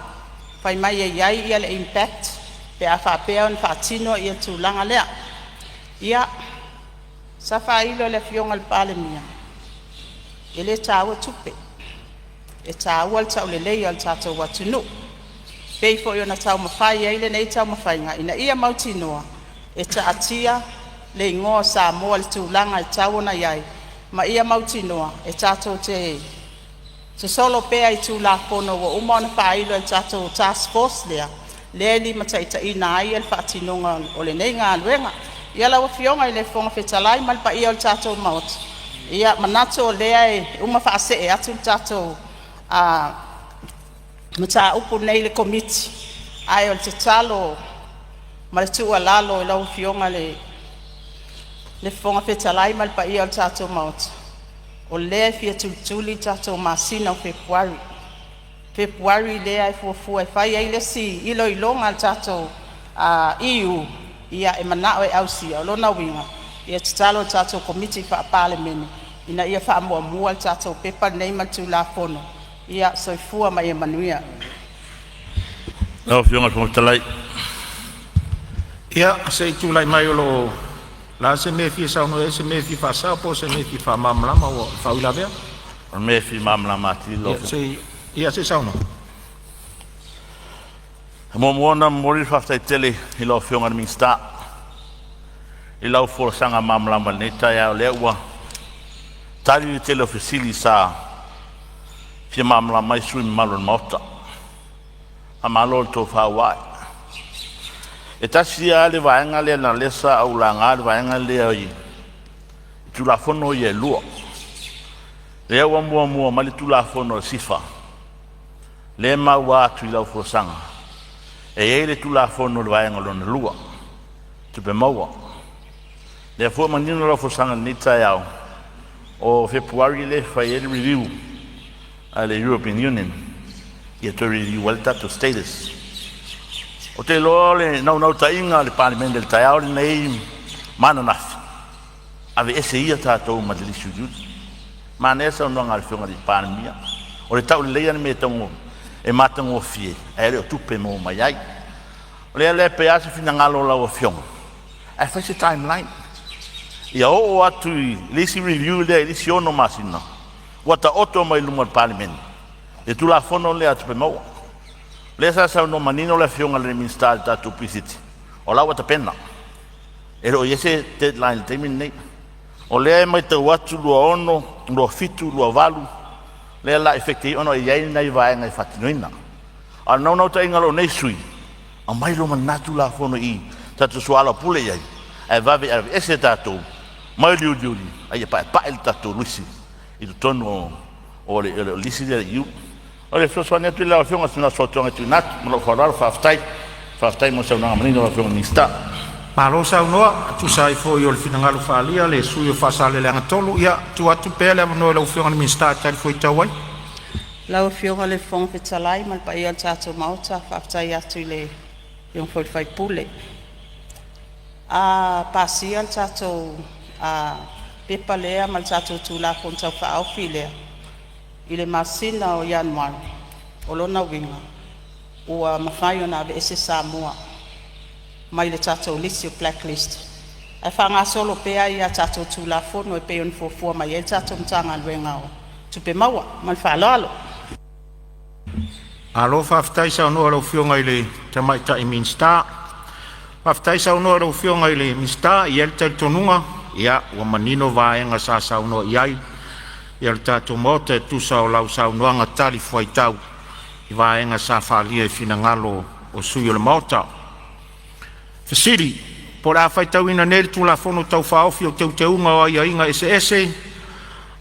fai mai e i ai le impact pe a faapea ona faatino le tulaga lea. Ia, sa faailo e le Afioga i le Palemia, e le taua tupe, e taua le tauleleia o le tatou atunuu. E pei foi ona taumafai ai lenei taumafaiga ina ia mautinoa e taatia le igoa o Samoa i le tulaga e tatau ona i ai ma ia mautinoa e tatou te sosolo pea i Tulafono ua uma ona faailo e le tatou task force lea e limataitaiina ai le faatinoga o lenei galuega. Ia lau Afioga i le Fofoga Fetalai ma le paia o le tatou Maota, e manatu o lea e uma faasee atu le tatou mataupu lenei i le Komiti, ae o le tatalo ma le tuualalo i lau Afioga i le Fofoga Fetalai ma le paia o le tatou Maota, o lea e fia tulituli le tatou masina o Fepuari. Fepuari lea e fuafua e fai ai le isi iloiloga a le tatou EU, e manao e ausia. O lona uiga, e tatalo i le tatou Komiti Faa-Palemene ina ia faamuamua le tatou pepa lenei ma le Tulafono. Ia, soifua ma ia manuia. Lau Afioga i le Fofoga Fetalai. Ia se i tulai mai o le a se mea e fia saunoa ai, o se mea e fia faasao po o se mea e fia faamalamalama ua faauilavea. O le mea e fia malamalama atili lau Afioga. Ia se i saunoa. E muamua ona momoli le faafetai tele i lau Afioga i le Minisita i lau folasaga malamalama i lenei taeao, o lea ua tali le tele o fesili sa fia malamalama ai sui usufono mamalu o le Maota. Faamalo i le tofa ua ae. E tasi lava le vaega lea leaga o lea sa ou laga le vaega lea i Tulafono ia e lua. Lea ua muamua mai le Tulafono a le SIFA, lea e maua atu i lau folasaga, e i ai le Tulafono o le vaega lona lua, Tupe Maua. Lea foi ua manino lau folasaga i lenei taeao, o Fepuari lea e fai ai le review a le European Union, ia toe review ai le tatou status. Ou te iloa o le naunautaiga o le Palemene i le taeao lenei ma ananafi, aveese ia tatou ma le lisi uliuli. Manaia le saunoaga a le Afioga i le Palemia, o le tauleleia le mea e taugofie, e matagofie, ae le o tupe e maua mai ai. O lea la pe a se finagalo o lau Afioga ae fai se timeline, ia oo atu i le isi review lea i le isi 6 masina ua taoto mai luma o le Palemene le Tulafono lea a Tupe Maua. O lea sa saunoa manino le Afioga i le Minisita i le tatou Pre-Sitting, o la ua tapena. E le o i ai se deadline i le taimi lenei. O lea e matau atu 26, 27, 28 lea o le a effect ai ona e i ai nai vaega e faatinoina. A o le naunautaiga o lou nei sui usufono, aumai loa ma lena Tulafono i i tatou soalaupule i ai, ae vave aveese tatou mai le uliuli a ia paepae le tatou lisi i totonu o le lisi lea a le EU. O le fesoasoani atu i lau Afioga, sina fautuaga e tuuina atu ma lou faaaloalo. Faafetai, faafetai mo le saunoaga manino lau Afioga i le Minisita. Malo saunoa, tusa ai foi o le finagalo faaalia a le sui usufono mo Faasaleleaga 3. Ia, tuu atu pea le avanoa i lau Afioga i le Minisita e talifuaitau ai. Lau Afioga i le Fofoga Fetalai ma le paia o le tatou Maota, faafetai atu i le Afioga foi i le sui usufono. A pasia le tatou pepa lea ma le tatou Tulafono Tau Faaofi lea i le masina o Ianuari, o lona uiga ua mafai ona aveese Samoa mai le tatou lisi o le black list, ae faagasolo pea a tatou Tulafono e pei ona fuafua mai ai le tatou Matagaluega o Tupe Maua. Ma le faaaloalo. Malo faafetai saunoa i lau Afioga i le Tamaitai Minisita. Faafetai saunoa i lau Afioga i le Minisita. E i ai le talitonuga, ia, ua manino vaega sa saunoa i ai le tatou Maota e tusa o lau saunoaga talifuaitau i vaega sa faaalia i finagalo o sui usufono o le Maota. Po o le a faitauina nei le Tulafono Tau Faaofi o Teuteuga o Aiaiga Eseese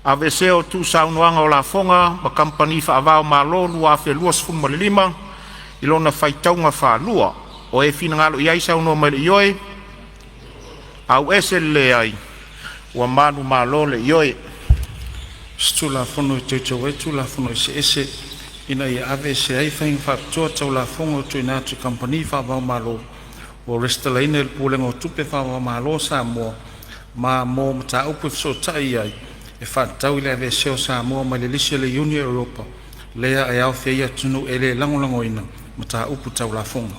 (Aveesea o Tuusaunoaga o Lafoga ma Kamupani Faava-o-Malo) 2025 i lona faitauga faalua. O e finagalo i ai saunoa mai i le ioe, auese le leai. Ua manumalo le ioe. Teuteuina ina ia aveesea ai faiga faapitoa tau lafoga tuuina atu i kamupani faava-o-Malo ua resitalaina i le Pulega o Tupe Faafaava-o-Malo a Samoa ma mo mataupu e fesootai i ai e faatatau i le aveesea o Samoa mai le lisi a le Iuni a Europa lea e aofia ai atunuu e le lagolagoina mataupu tau lafoga.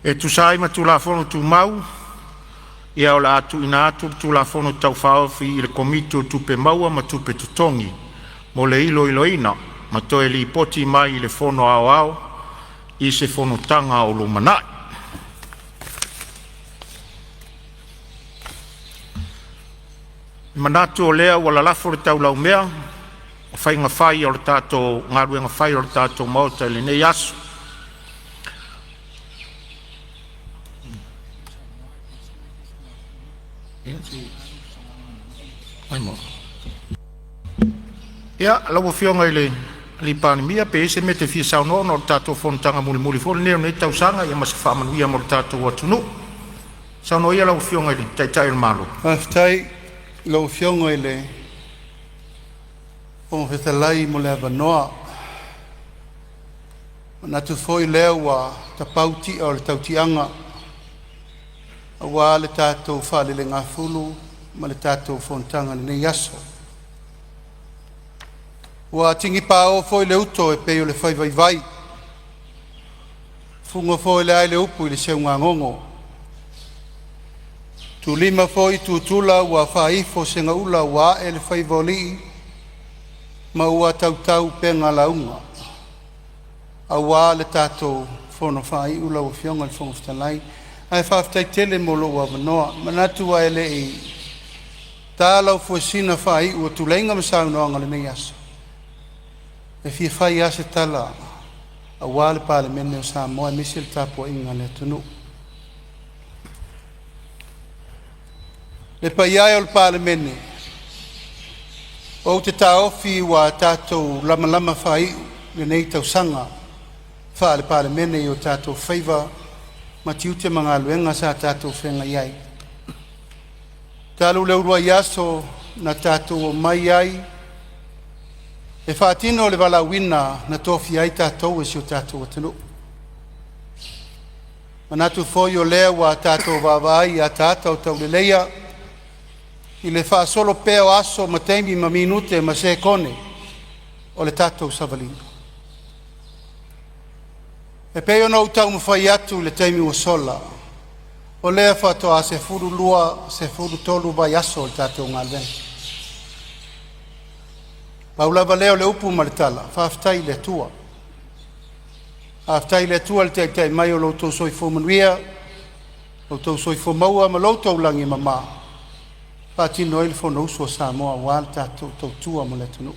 E tusa ai ma Tulafono Tumau, o le a tuuina atu le Tulafono Tau Faaofi i le Komiti o Tupe Maua ma Tupe Totogi mo le iloiloina ma toe lipoti mai i le Fono Aoao i se Fonotaga o lumanai. E manatu o lea ua lalafo le taulaumea o faiga fai o le tatou galuega fai o le tatou Maota i lenei aso. Ia, lau Afioga i le Palemia, pe i ai se mea e te fia saunoa ona o le tatou fonotaga mulimuli foi lenei o lenei tausaga, ia ma se faamanuia mo le tatou atunuu. Saunoa ia lau Afioga i le Taitai o le Malo. Faafetai i lau Afioga i le Fofoga Fetalai mo le avanoa. E manatu foi lea ua tapau ti'a o le tautiaga aua le tatou faalelegafulu ma le tatou fonotaga i lenei aso. Ua tini-pa-o foi le uto e pei o le fai vaivai, fuga foi le ai le upu i le seugagogo, tulima foi tutula ua faaifo segaula ua a'e le faiva o alii ma ua tautau upega lauga aua le tatou fono faaiu lau Afioga i le Fofoga Fetalai. Ae faafetai tele mo lou avanoa. E manatu ae le i Ta lau fuesina faaiu o tuleiga ma saunoaga o lenei aso, e fia fai lava se tala aua le Palemene o Samoa aemaise le tapuaiga a le atunuu. Le paia e o le Palemene, ou te taofi ua tatou lamalama faaiu lenei tausaga faale-Palemene i o tatou faiva ma tiute ma galuega sa tatou feagai ai, talu le uluai aso na tatou omai ai e faatino le valaauina na tofia ai tatou e si o tatou atunuu. E manatu foi o lea ua tatou vaavaai i ataata o tauleleia i le faasolo pea o aso ma taimi ma minute ma sekone o le tatou savaliga. E pei ona ou taumafai atu i le taimi ua sola, o lea faatoa 12, 13 vaiaso o le tatou galuega. Pau lava lea o le upu ma le tala, faafetai i le Atua. Faafetai i le Atua i le taitai mai o lo outou soifua manuia, lo outou soifua maua ma lo outou lagi e mama e faatino ai le Fonousu a Samoa aua le tatou tautua mo le atunuu. E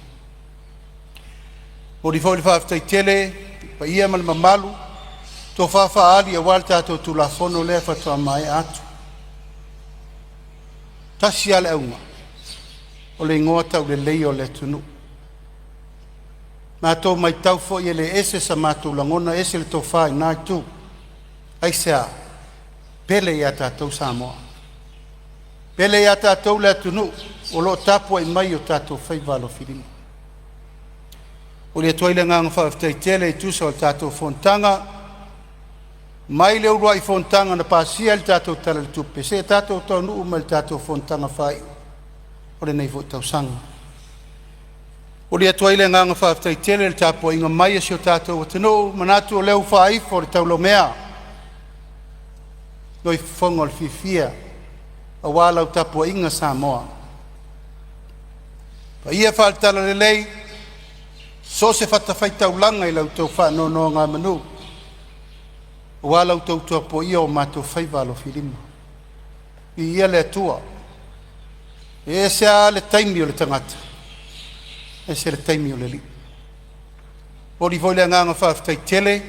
momoli foi le faafetai tele i le paia ma le mamalu, tofa faali aua le tatou Tulafono lea faatoa maea atu. Tasi lava le auga, o le igoa tauleleia o le atunuu. Matou matau foi e le ese sa matou lagona ese le tofa i lena itu. Aisea? Pele ia tatou Samoa, pele ia tatou le atunuu o lo o tapuai mai o tatou faiva alofilima. Momoli atu ai le agaga faafetai tele e tusa o le tatou fonotaga mai le uluai fonotaga na pasia ai le tatou Tala i le Tupe seia tatou taunuu mai i le tatou fonotaga faaiu o lenei foi tausaga. Momoli atu ai le agaga faafetai tele i le tapuaiga mai a si o tatou atunuu, manatu o lea ua faaifo le taulaumea loifofoga o le fiafia aua lau tapuaiga Samoa. Paia faale-Talalelei i so o se fatafaitaulaga i la outou faanonogamanu aua la outou tapuaia o matou faiva alofilima. Viia le Atua, e ese lava le taimi o le tagata, ese le taimi o le Alii. E momoli foi le agaga faafetai tele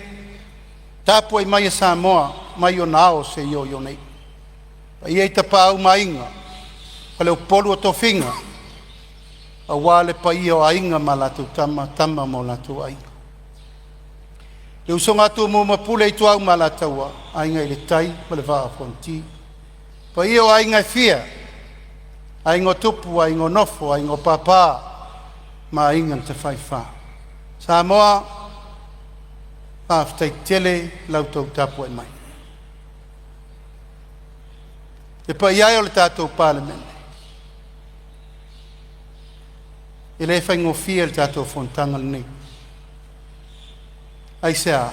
tapuai mai a Samoa mai ona ao seia oo i ona iu, paia i Tapaau ma Aiga, Faleupolu o Tofiga aua le paia o Aiga ma latou Tama, Tama ma o latou Aiga, le usoga a Tumua ma Pule, Ituau ma Alataua, Aiga i le Tai ma le Vaa o Fonoti, paia o aiga e fia, aiga o Tupu, aiga o Nofo, aiga o Papa ma Aiga na Tafaifa. Samoa, faafetai tele i la outou tapuai mai. Le paia e o le tatou Palemene, e le faigofie le tatou fonotaga lenei. Aisea?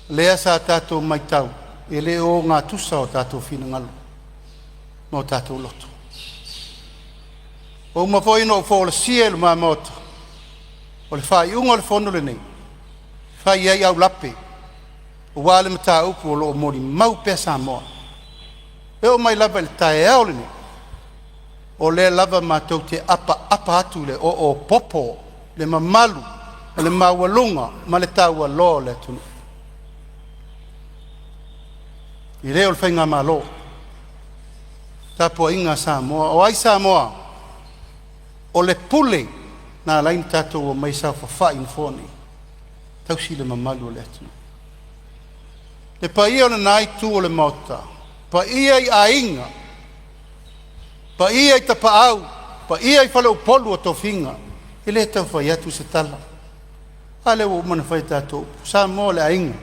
Lea sa tatou matau e le ogatusa o tatou finagalo ma o tatou loto. Ua uma foi ona ou folasia i luma-Maota, o le faaiuga o le fono lenei, fai ai aulape aua le mataupu o lo o molimau pea Samoa. E oo mai lava i le taeao lenei, o lea lava matou te apaapa atu i le oopopo, le mamalu, o le maualuga ma le taualoa o le atunuu. E le o le faigamalo, tapuaiga a Samoa. O ai Samoa? O le pule na ala ai ona tatou omai e saofafai i nofoa nei, tausi le mamalu o le atunuu. Le paia o lena itu o le Maota, paia i Aiga, paia i Tapaau, paia i Faleupolu o tofiga. E le tau fai atu se tala, a lea ua uma ona fai a tatou upu, Samoa o le aiga.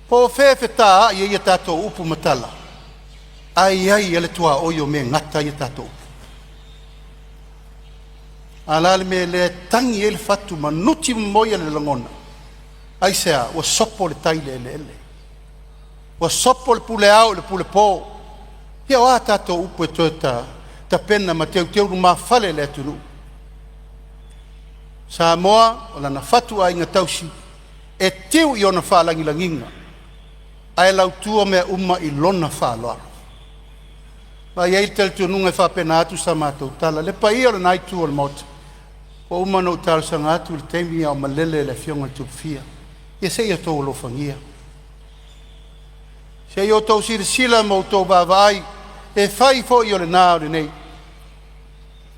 Po o fea e fetaai ai a tatou upu ma tala, ae i ai lava le tuaoi o mea e gata ai a tatou upu. A o le a le mea lea e tagi ai le fatu ma nutimamoi le lagona? Aisea? Ua sopo le tai i le eleele, ua sopo le pule ao i le pule po. Ia o a tatou upu e toe tapena ma teuteu lumafale i le atunuu? Samoa o lana fatuaiga tausi e tiu i ona faalagilagiga ae lautua mea uma i lona faaaloalo. Ma e i ai le talitonuga e faapena atu sa matou tala. Le paia o lena itu o le Maota, ua uma ona ou talosaga atu i le taimi a o malele le Afioga i le Tupufia, ia se i outou alofagia, se i outou silasila ma outou vaavaai, e fai foi o lena a o lenei.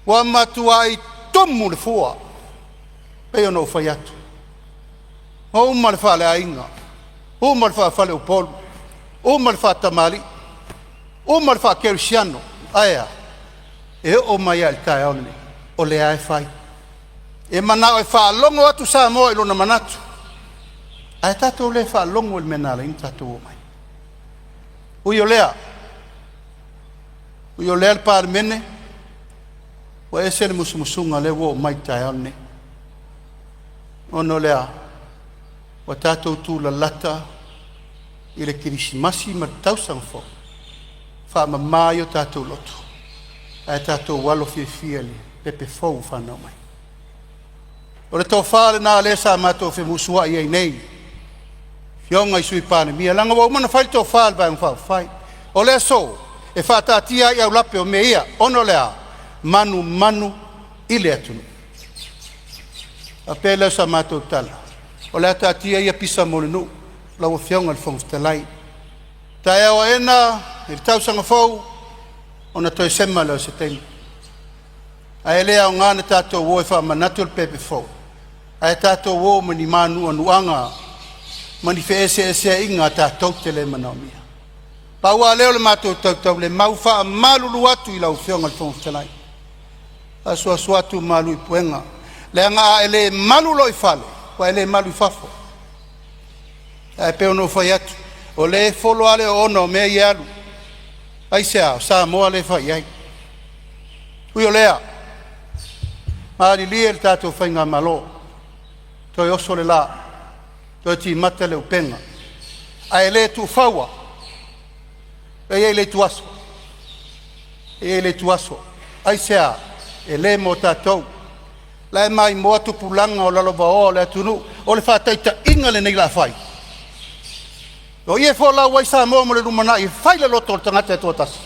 Ua matuai tumu le fua e pei ona ou fai atu, ua uma le faaleaiga, uma le faafaleupolu, uma le faatamalii, uma le faakerisiano. Ae a? E oo mai lava i le taeao lenei, o lea lava e fai. E manao e faalogo atu Samoa i lona manatu, ae tatou le faalogo i le mea na ala ai ona tatou omai. Ui o lea, ui o lea le Palemene, ua ese le musumusuga o lea ua oo mai i le taeao lenei. Ona o le a? Ua tatou tulalata i le Kerisimasi ma le Tausaga Fou, faamama ai o tatou loto ae tatou alo fiafia i le pepe fou ua fanau mai. O le tofa lena o lea sa matou femusuai ai nei afioga i Sui Palemia, leaga ua uma ona fai le tofa a le Vaega Faaupufai. O le aso, e faataatia ai aulape o mea ia, ona o le a? Manumanu i le atunuu. Ona faapea lea o sa matou tala, o le a taatia ia pisa mo le nuu lau Afioga i le Fofoga Fetalai. Taeao aena i le tausaga fou ona toe sema lea o se taimi. Ae le aoga ona tatou o e faamanatu le pepe fou, ae tatou o ma ni manuanuaga ma ni feeseeseaiga tatou te le manaomia. Pau lava lea o le matou tautaulemau, e faamalulu atu i lau Afioga i le Fofoga Fetalai, asuasu atu malu i puega, leaga a e le malu loa i fale, ua e le malu i fafo. Ae pei ona ou fai atu, o lea e folo lava le oona o mea ia e alu. Aisea? O Samoa lea e fai i ai. Ui o lea, malilie le tatou faigamalo, toe oso le la, toe timata le upega, ae le tuufaua. E i ai le ituaso, e i ai le ituaso. Aisea? E le mo tatou. O la e maimoa tupulaga o lalovaoa o le atunuu. O le faataitaiga lenei o le a fai? O i e folau ai Samoa mo le lumanai, e fai le loto o le tagata e toatasi,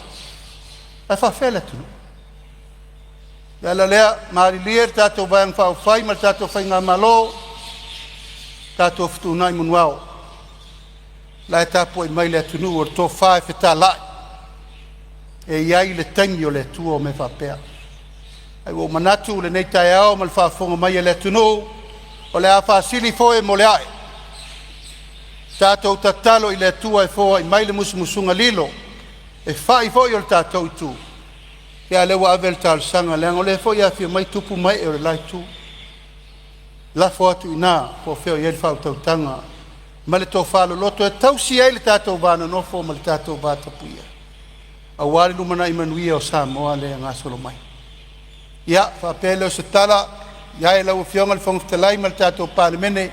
ae faafefea le atunuu? O le ala lea, malilie le tatou Vaega Faaupufai ma le tatou faigamalo, tatou fetuunai manuao, o la e tapuai mai le atunuu, o le tofa e fetalai, e i ai le taimi o le Atua o mea faapea. Ae ua ou manatu i lenei taeao ma le faafofoga mai a le atunuu, o le a faasili foe mo le ae. Tatou tatalo i le Atua e foai mai le musumusuga lilo, e fai foi o le tatou itu, a o lea ua ave le talosaga, leaga o lea foi e afifio mai tupu ma ee o le la itu. Lafo atu i ina po o fea o i ai le faautautaga ma le tofa loloto e tausi ai le tatou va nonofo ma le tatou vatapuia, aua le lumanai manuia o Samoa lea e gasolo mai. Ia, faapea lea o se tala i lau Afioga i le Fofoga Fetalai ma le tatou Palemene,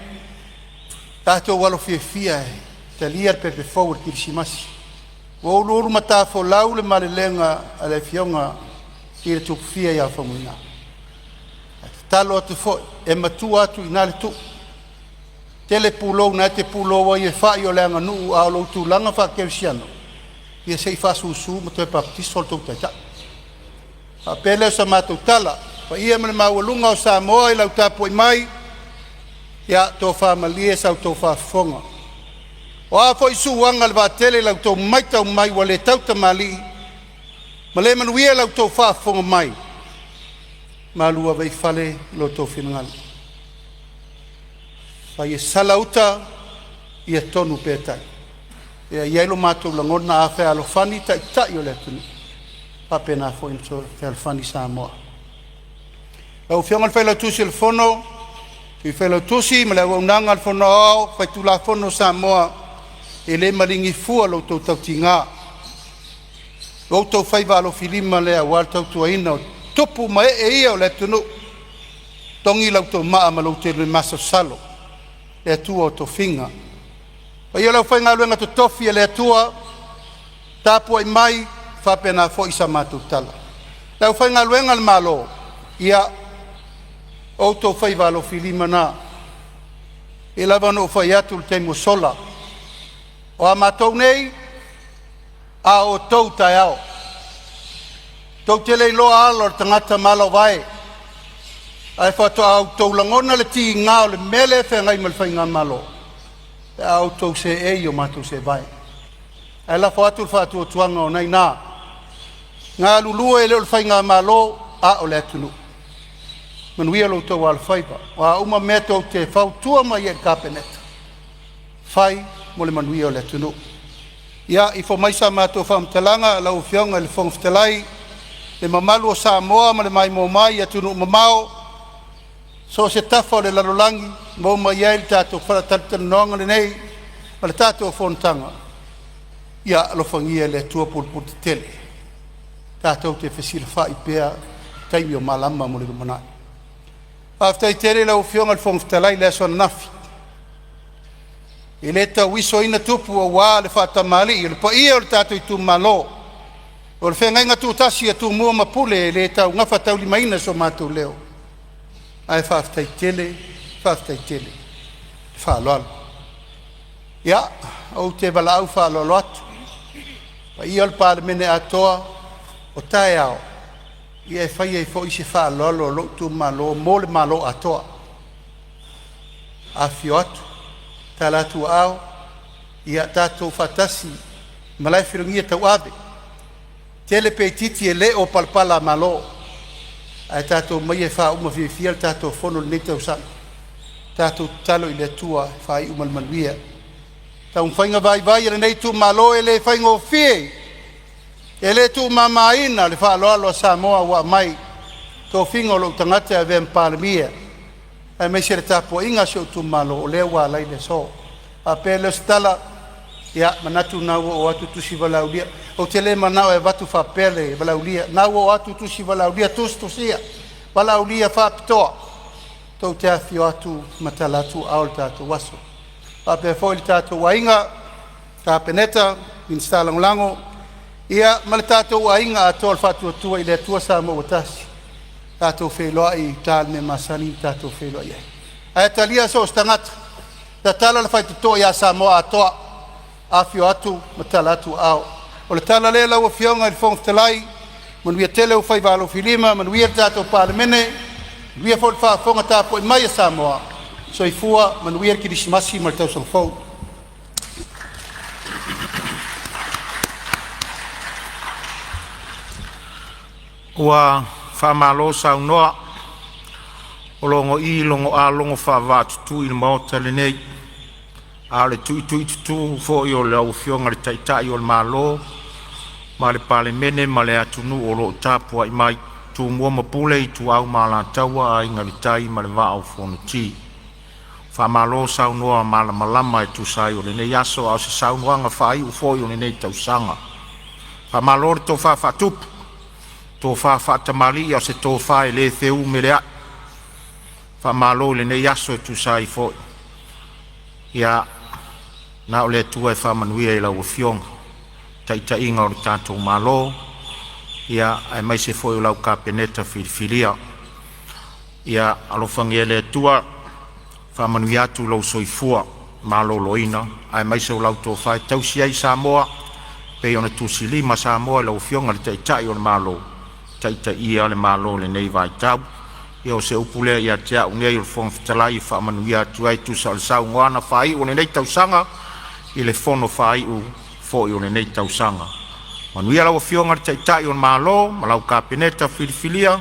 tatou alo fiafia e talia le pepe fou o le Kerisimasi. Ua uluulu matafolau le malelega a le Afioga i le Tupufia ia Faumuina. Ae tatalo atu foi, e matua atu i ina le tuu, tele pulou na e te pulou ai e fai o le aganuu, a o lou tulaga faakerisiano, ia se i faasusu ma toe papatiso le tou Taitai. Ona faapea lea o sa matou tala, le paia ma le maualuga o Samoa i lau tapuai mai, ia tofa malie sa outou faafofoga. O a foi suaga o le vaatele i la outou matau mai ua le tautamalii ma le manuia la outou faafofoga mai, malu ave i fale lo outou finagalo. Fai e sala uta, ia tonu pea tai. E i ai lo matou lagona, a fealofani taitai o le atunuu, e faapena foi ona fealofani Samoa. Lau Afioga i le Failautusi o le Fono, Sui Failautusi ma le auaunaga a le Fono Aoao Faitulafono a Samoa, e le maligi fua lo outou tautiga, o outou faiva alofilima lea aua le tautuaina o tupu ma ee ia o le atunuu. Togi la outou maa ma lo outou masalosalo, le Atua o tofiga. Le paia o le aufaigaluega totofi a le Atua, tapuai mai, faapena foi sa matou tala. Le aufaigaluega a le Malo, ia o outou faiva alofilima na. E pei lava ona ou fai atu i le taimi ua sola, o a matou nei, a o outou taeao. Tou te le iloa ala o le tagata ma ala o vae, ae faatoa outou lagona le tiga o le mea lea e feagai ma le Faigamalo pe a outou seei i o matou seevae. Ae lafo atu le faatuatuaga o lena e i ina, galulue e le o le Faigamalo a o le atunuu. Manuia lo outou alofaiva, o a uma mea tou te fautua mai ai i le Kapeneta, fai mo le manuia o le atunuu. Ia ifo mai sa matou faamatalaga lau Afioga i le Fofoga Fetalai, le mamalu o Samoa ma le maimoa mai i atunuu mamao, so o se tafa o le lalolagi maua mai ai le tatou faatalatalanoaga lenei ma le tatou fonotaga. Ia alofagia e le Atua pulepuletetele tatou te fesilafai pea i taimi o malama mo le lumanai. Faafetai tele i lau Afioga i le Fofoga Fetalai i le aso ananafi, e le tauisoina tupu aua le faatamalii o le paia o le tatou itumalo, o le feagaiga tutasi a Tumua ma Pule, e le gafataulimaina so matou leo, ae faafetai tele, faafetai tele le faaaloalo. Ia, ou te valaau faaaloalo atu i le paia o le Palemene atoa, o taeao e fai ai foi se faaaloalo a lou itumalo mo le Malo atoa. Afifio atu, tala atu aao, ia tatou faatasi i malae tauave, tele pe itiiti e le o palapalamalo, ae tatou omai e faauma fiafia le tatou fono i lenei tausaga. Tatou tatalo i le Atua e faaiu ma le manuia. Taumafaiga vaivai a lenei itumalo e le faigofie, e le tuumamaina le faaaloalo a Samoa ua aumai i tofiga o lou tagata e avea ma Palemia, aemaise le tapuaiga a si ou itumalo o lea ua ala ai le aso. Ona faapea lea o se tala, ia manatu o lena ua oo atu tusi valaaulia. Ou te le manao e avatu faapea le valaaulia, o lena ua oo atu tusi valaaulia tusitusia, valaaulia faapitoa tou te afifio atu ma tala atu aao i le tatou aso. E faapea foi le tatou aiga Kapeneta, Minisita Lagolago ia ma le tatou aiga atoa o le Faatuatua i le Atua Samoa ua Tasi, tatou feiloai i uta i le mea masani ona tatou feiloai ai. Ae talia so o se tagata, tatala le faitotoa ia Samoa atoa, afifio atu ma tala atu aao. O le tala lea lau Afioga i le Fofoga Fetalai, manuia tele ou faiva alofilima, manuia le tatou Palemene, manuia foi le faafofoga tapuai mai a Samoa. Soifua, manuia le Kerisimasi ma le tausaga fou. Ua faamalo saunoa, o logoii logoa logo faavaatutui le maota lenei. A o le tuituitutū foi o lau Afioga i le Taitai o le Malo ma le Palemene ma le atunuu o lo o tapuai mai, Tumua ma Pule, Ituau ma Alataua, Aiga i le Tai ma le Vaa o Fonoti. Faamalo saunoa malamalama e tusa ai o lenei aso, a o se saunoaga faaiu foi o lenei tausaga. Faamalo le tofa faatupu, tofa faatamalii, a o se tofa e le feumeleai. Faamalo i lenei aso e tusa ai foi. Ia na o le Atua e faamanuia i lau Afioga i le taitaiga o le tatou Malo, aemaise foi o lau Kapeneta filifilia. Ia alofagia e le Atua faamanuia atu lou soifua maloloina aemaise o lau tofa e tausi ai Samoa e pei ona tusilima Samoa i lau Afioga i le Taitai o le Malo, taitaia le Malo i lenei vaitau. Ia o se upu lea ia te au nei o le Fofoga Fetalai e faamanuia atu ai e tusa o le saunoaga faaiu o lenei tausaga i le fono faaiu foi o lenei tausaga. Manuia lau Afioga i le Taitai o le Malo ma lau Kapeneta filifilia,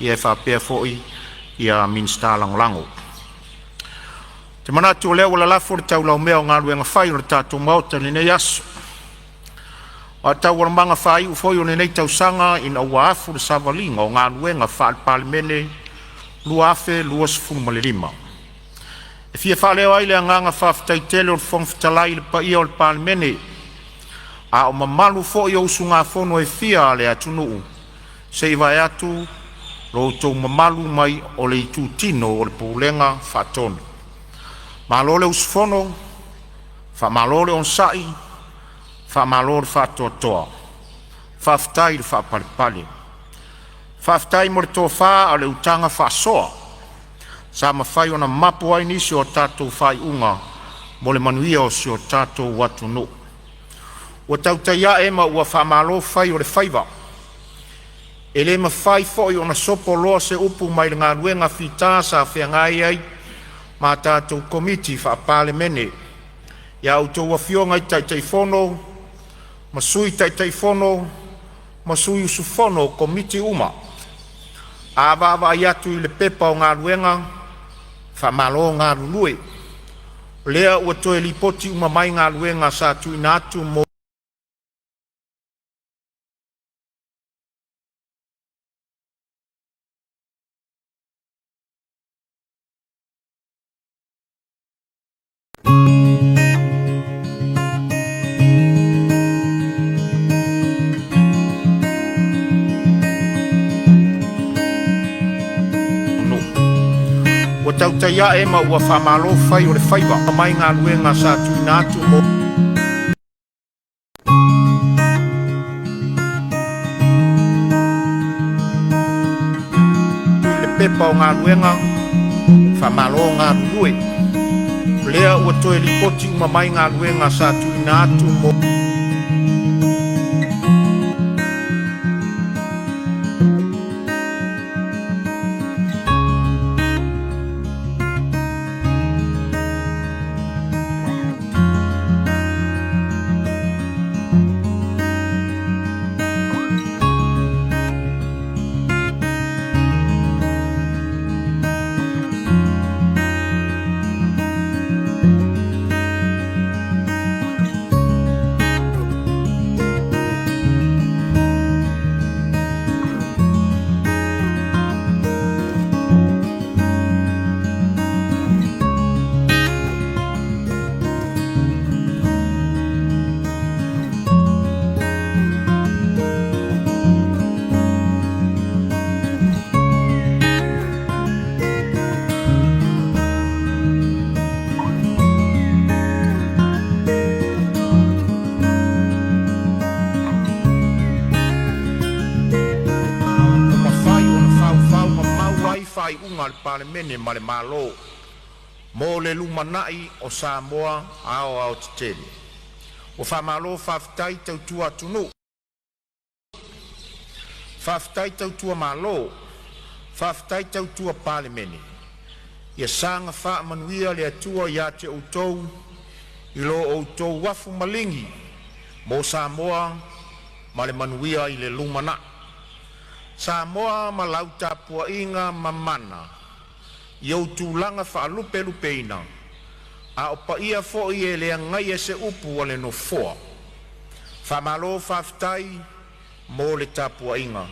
ia e faapea foi ia Minisita Lagolago. Ou te manatu o lea ua lalafo le taulaumea o galuega fai o le tatou Maota i lenei aso. O a taualumaga faaiu foi o lenei tausaga ina ua afu le savaliga o galuega faale-Palemene 2025, e fia faaleo ai le agaga faafetai tele o le Fofoga Fetalai i le paia o le Palemene, a o mamalu foi o usugafono e fia a le atunuu, se i vae atu lo outou mamalu mai o le itutino o le Pulega Faatonu. Malo le usufono, faamalo le onosai, faamalo le faatoatoa, faafetai le faapalepale. Faafetai mo le tofa a o le utaga faasoa sa mafai ona mapu ai nisi o a tatou faaiuga mo le manuia o si o tatou atunuu. Ua tautai a'e ma ua faamalo fai o le faiva. E le mafai foi ona sopo loa se upu mai le galuega fita sa feagai ai ma tatou Komiti Faa-Palemene, i a outou Afioga i Taitaifono ma Sui Taitaifono ma sui usufono o Komiti uma. A vaavaai atu i le Pepa o Galuega, faamalo galulue. O lea ua toe lipoti uma mai galuega sa tuuina atu mo le Ua tautai ae ma ua faamalo fai o le faiva. Mai galuega sa tuuina atu mo le Pepa o Galuega, faamalo galulue. O lea ua toe lipoti uma mai galuega sa tuuina atu mo ua mafai ona faufau mamau ai faaiuga a le Palemene ma le Malo mo le lumanai o Samoa aoaotetele. Ua faamalo faafetai tautua atunuu, faafetai tautua Malo, faafetai tautua Palemene. Ia saga faamanuia le Atua ia te outou i lo outou afu maligi mo Samoa ma le manuia i le lumanai. Samoa ma lau tapuaiga mamana i ou tulaga faalupelupeina, a o paia foi e le agaia e se upu a le Nofoa. Faamalo faafetai mo le tapuaiga.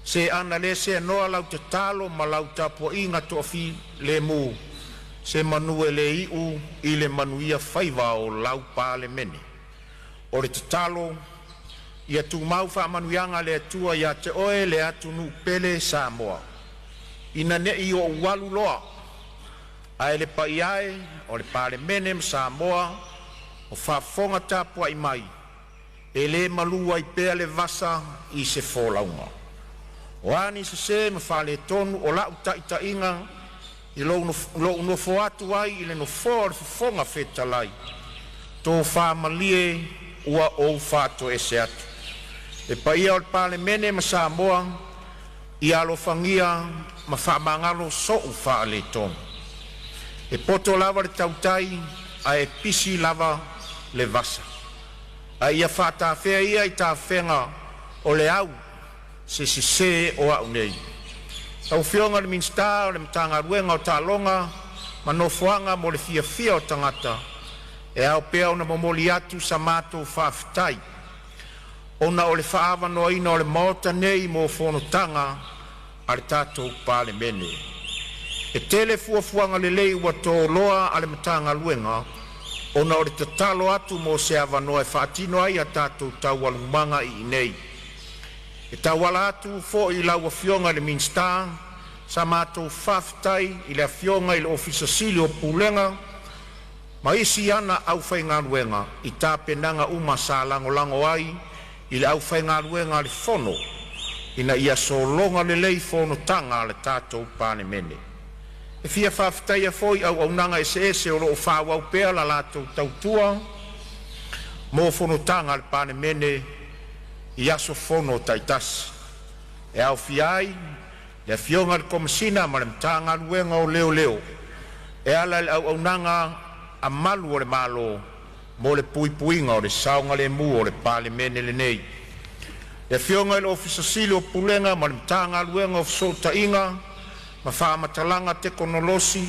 Se ana le seanoa lau tatalo ma lau tapuaiga toafilemu, se manu e le iu i le manuia faiva o lau Palemene. O le tatalo ia tumau faamanuiaga a le Atua ia te oe le atunuu pele Samoa, ina ne i ou alu loa, ae le paia e o le Palemene ma Samoa o faafofoga tapuai mai, e le malu ai pea le vasa i se folauga. O a ni sese ma faaletonu o lau taitaiga i lou nofo atu ai i le nofoa o le Fofoga Fetalai, tofa malie ua ou faatoese atu. Le paia o le Palemene ma Samoa, ia alofagia ma faamagalo so'u faaletonu. E poto lava le tautai ae pisi lava le vasa, a ia faatafea ia i tafega o le au se sese o a'u nei. Lau Afioga i le Minisita o le Matagaluega o Taaloga ma Nofoaga mo le Fiafia o Tagata, e ao pea ona momoli atu sa matou faafetai ona o le faaavanoaina o le Maota nei mo fonotaga a le tatou Palemene. E tele fuafuaga lelei ua toloa a le Matagaluega ona o le tatalo atu mo se avanoa e faatino ai a tatou taualumaga i inei. E tauala atu foi i lau Afioga i le Minisita sa matou faafetai i le Afioga i le Ofisa Sili o Pulega ma isi ana aufaigaluega i tapenaga uma sa lagolago ai i le aufaigaluega a le Fono ina ia sologa lelei fonotaga a le tatou Palemene. E fia faafetaia foi auaunaga eseese o lo o faaauau pea la latou tautua mo fonotaga a le Palemene i aso fono taitasi. e aofia ai le Afioga i le Komesina ma le Matagaluega o Leoleo e ala i le auaunaga a malu o le Malo mo le puipuiga o le saogalemu o le Palemene lenei. Le Afioga i le Ofisa Sili o Pulega ma le Matagaluega o Fesootaiga ma Faamatalaga Tekonolosi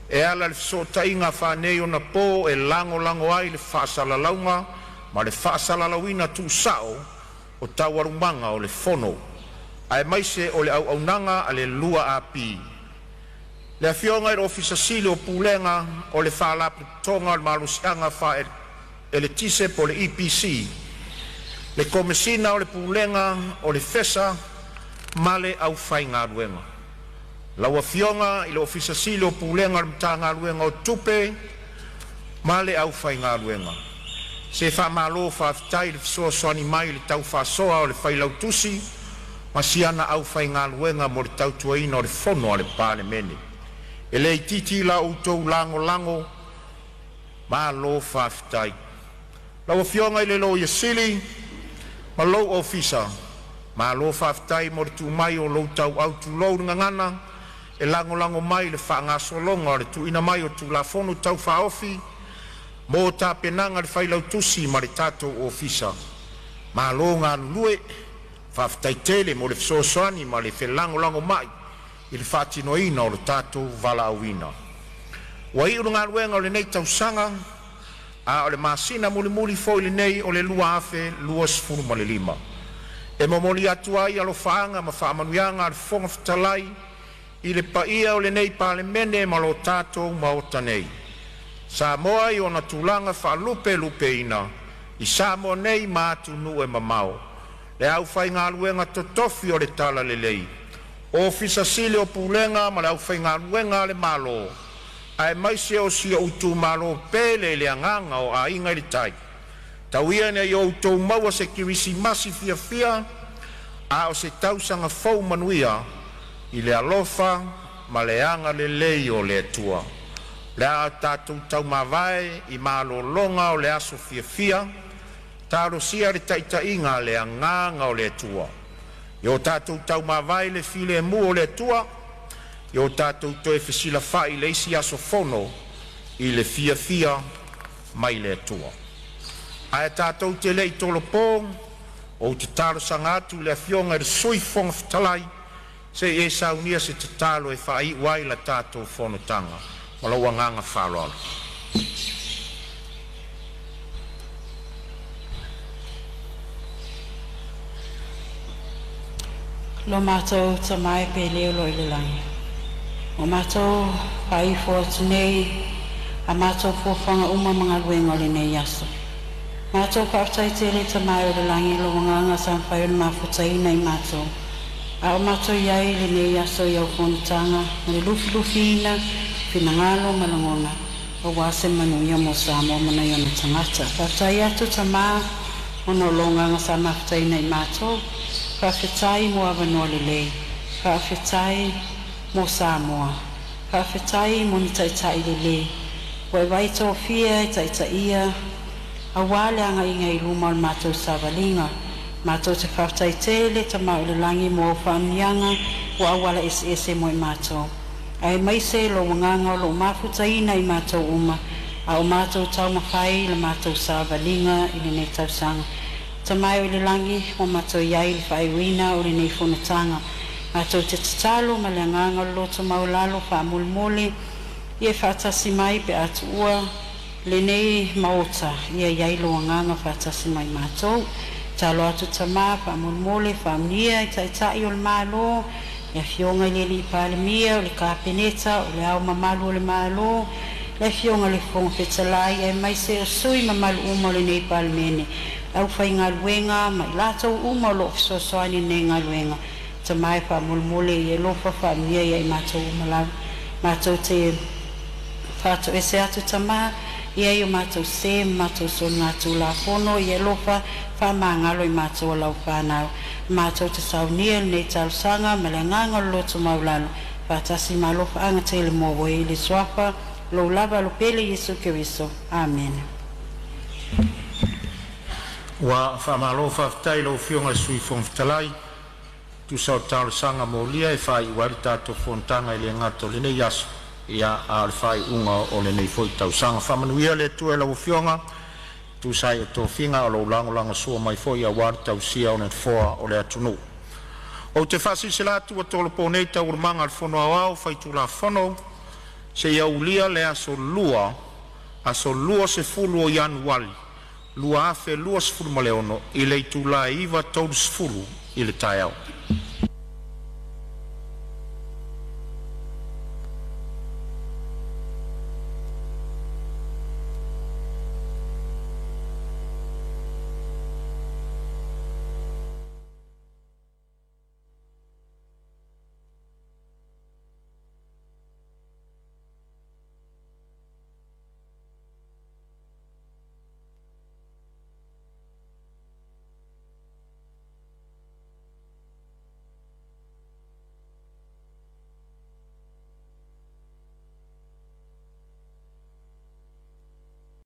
e ala i le fesootaiga faaneionapo e lagolago ai le faasalalauga ma le faasalalauina tuusao o Taualumaga o le Fono, aemaise o le auaunaga a le 2AP. Le Afioga i le Ofisa Sili o Pulega o le Faalapotopotoga o le Malosiaga Faaeletise (EPC), le Komesina o le Pulega o le FESA ma le aufaigaluega. Lau Afioga i le Ofisa Sili o Pulega o le Matagaluega o Tupe ma le aufaigaluega. Se faamalo faafetai i le fesoasoani mai i le tau faasoa a le Failautusi ma si ana aufaigaluega mo le tautuaina o le Fono a le Palemene. E le itiiti la outou lagolago, malo faafetai. Lau Afioga i le Loia Sili ma lou Ofisa, malo faafetai mo le tuu mai o lou tauau, tulou le gagana, e lagolago mai i le faagasologa o le tuuina mai o Tulafono Tau Faaofi mo tapenaga a le Failautusi ma le tatou Ofisa. Malo galulue, faafetai tele mo le fesoasoani ma le felagolagomai i le faatinoina o lo tatou valaauina. Ua iu le galuega o lenei tausaga, a o le masina mulimuli foi lenei o le 2025. E momoli atu ai alofaaga ma faamanuiaga a le Fofoga Fetalai i le paia o lenei Palemene ma lo tatou Maota nei. Samoa i ona tulaga faalupelupeina i Samoa nei ma atunuu e mamao, le aufaigaluega totofi o le talalelei, Ofisa Sili o Pulega ma le aufaigaluega a le Malo, aemaise o si ou itumalo pele i le agaga o Aiga i le Tai. Tau ia ina outou maua se Kerisimasi fiafia, a o se tausaga fou manuia i le alofa ma le agalelei o le Atua. O le a tatou taumavae i malologa o le aso fiafia, talosia le taitaiga a le Agaga o le Atua. Ia o tatou taumavae i le filemu o le Atua, ia o tatou toe fesilafai i le isi aso Fono i le fiafia mai le Atua. Ae tatou te le i tolopo, ou te talosaga atu i le Afioga i le Sui Fofoga Fetalai se i e saunia se tatalo e faaiu ai la tatou fonotaga. Ma lou agaga faaaloalo. Lo matou Tama e pele o lo o i le lagi, ua matou faaifo atu nei a matou fuafuaga uma ma galuega o lenei aso. Matou faafetai tele Tama e o le lagi i lou Agaga sa mafai ona mafutaina i matou, a o matou i ai i lenei aso i au fonotaga ma le lufilufiina o finagalo ma lagona aua se manuia mo Samoa ma nai ona tagata. Faafetai atu Tama ona o lou Agaga sa mafutaina i matou. Faafetai mo avanoa lelei. Faafetai mo Samoa. Faafetai mo ni taitai lelei ua e vaai tofia e taitaia aua le agaiga i luma o le matou savaliga. Matou te faafetai tele Tama o le lagi mo au faamanuiaga ua auala eseese mo i matou, aemaise lou Agaga o loo mafutaina i matou uma a o matou taumafai i la matou savaliga i lenei tausaga. Tama e o i le lagi, ua matou i ai i le faaiuina o lenei fonotaga. Matou te tatalo ma le agaga o le loto maualalo faamolemole ia e faatasi mai pe a tuua lenei maota, ia i ai lou Agaga faatasi ma i matou. Tatalo atu Tama faamolemole, faamanuia i Taitai o le Malo, le Afioga i le Alii Palemia, o le Kapeneta, o Le Ao Mamalu o le Malo, le Afioga i le Fofoga Fetalai, aemaise o sui usufono mamalu uma o lenei Palemene, le aufaigaluega ma i latou uma o lo o fesoasoani i lenei galuega. Tama e faamolemole ia e alofa faamanuia ia i matou uma lava. Matou te faatoese atu Tama, e i ai o matou sē ma matou soligatulafono, ia e alofa faamagalo i matou o lau fanau. Matou te saunia lenei talosaga ma le agaga o le loto maualalo, faatasi ma alofaaga tele mo oe i le suafa lou lava Alo pele Iesu Keriso. Amene. Ua faamalo faafetai i lau Afioga i le Sui Fofoga Fetalai e tusa o talosaga molia e faaiu ai le tatou fonotaga e le gata o lenei aso, ia a o le faaiuga o lenei foi tausaga. Faamanuia le Atua i lau Afioga tusa ai o tofiga o lou lagolagosua mai foi aua le tausia o le Nofoa o le atunuu. Ou te faasilasila atu ua tolopo nei Taualumaga a le Fono Aoao Faitulafono seia aulia le aso Lua, aso 20 o Ianuari 2026 i le itula e 9:30 i le taeao.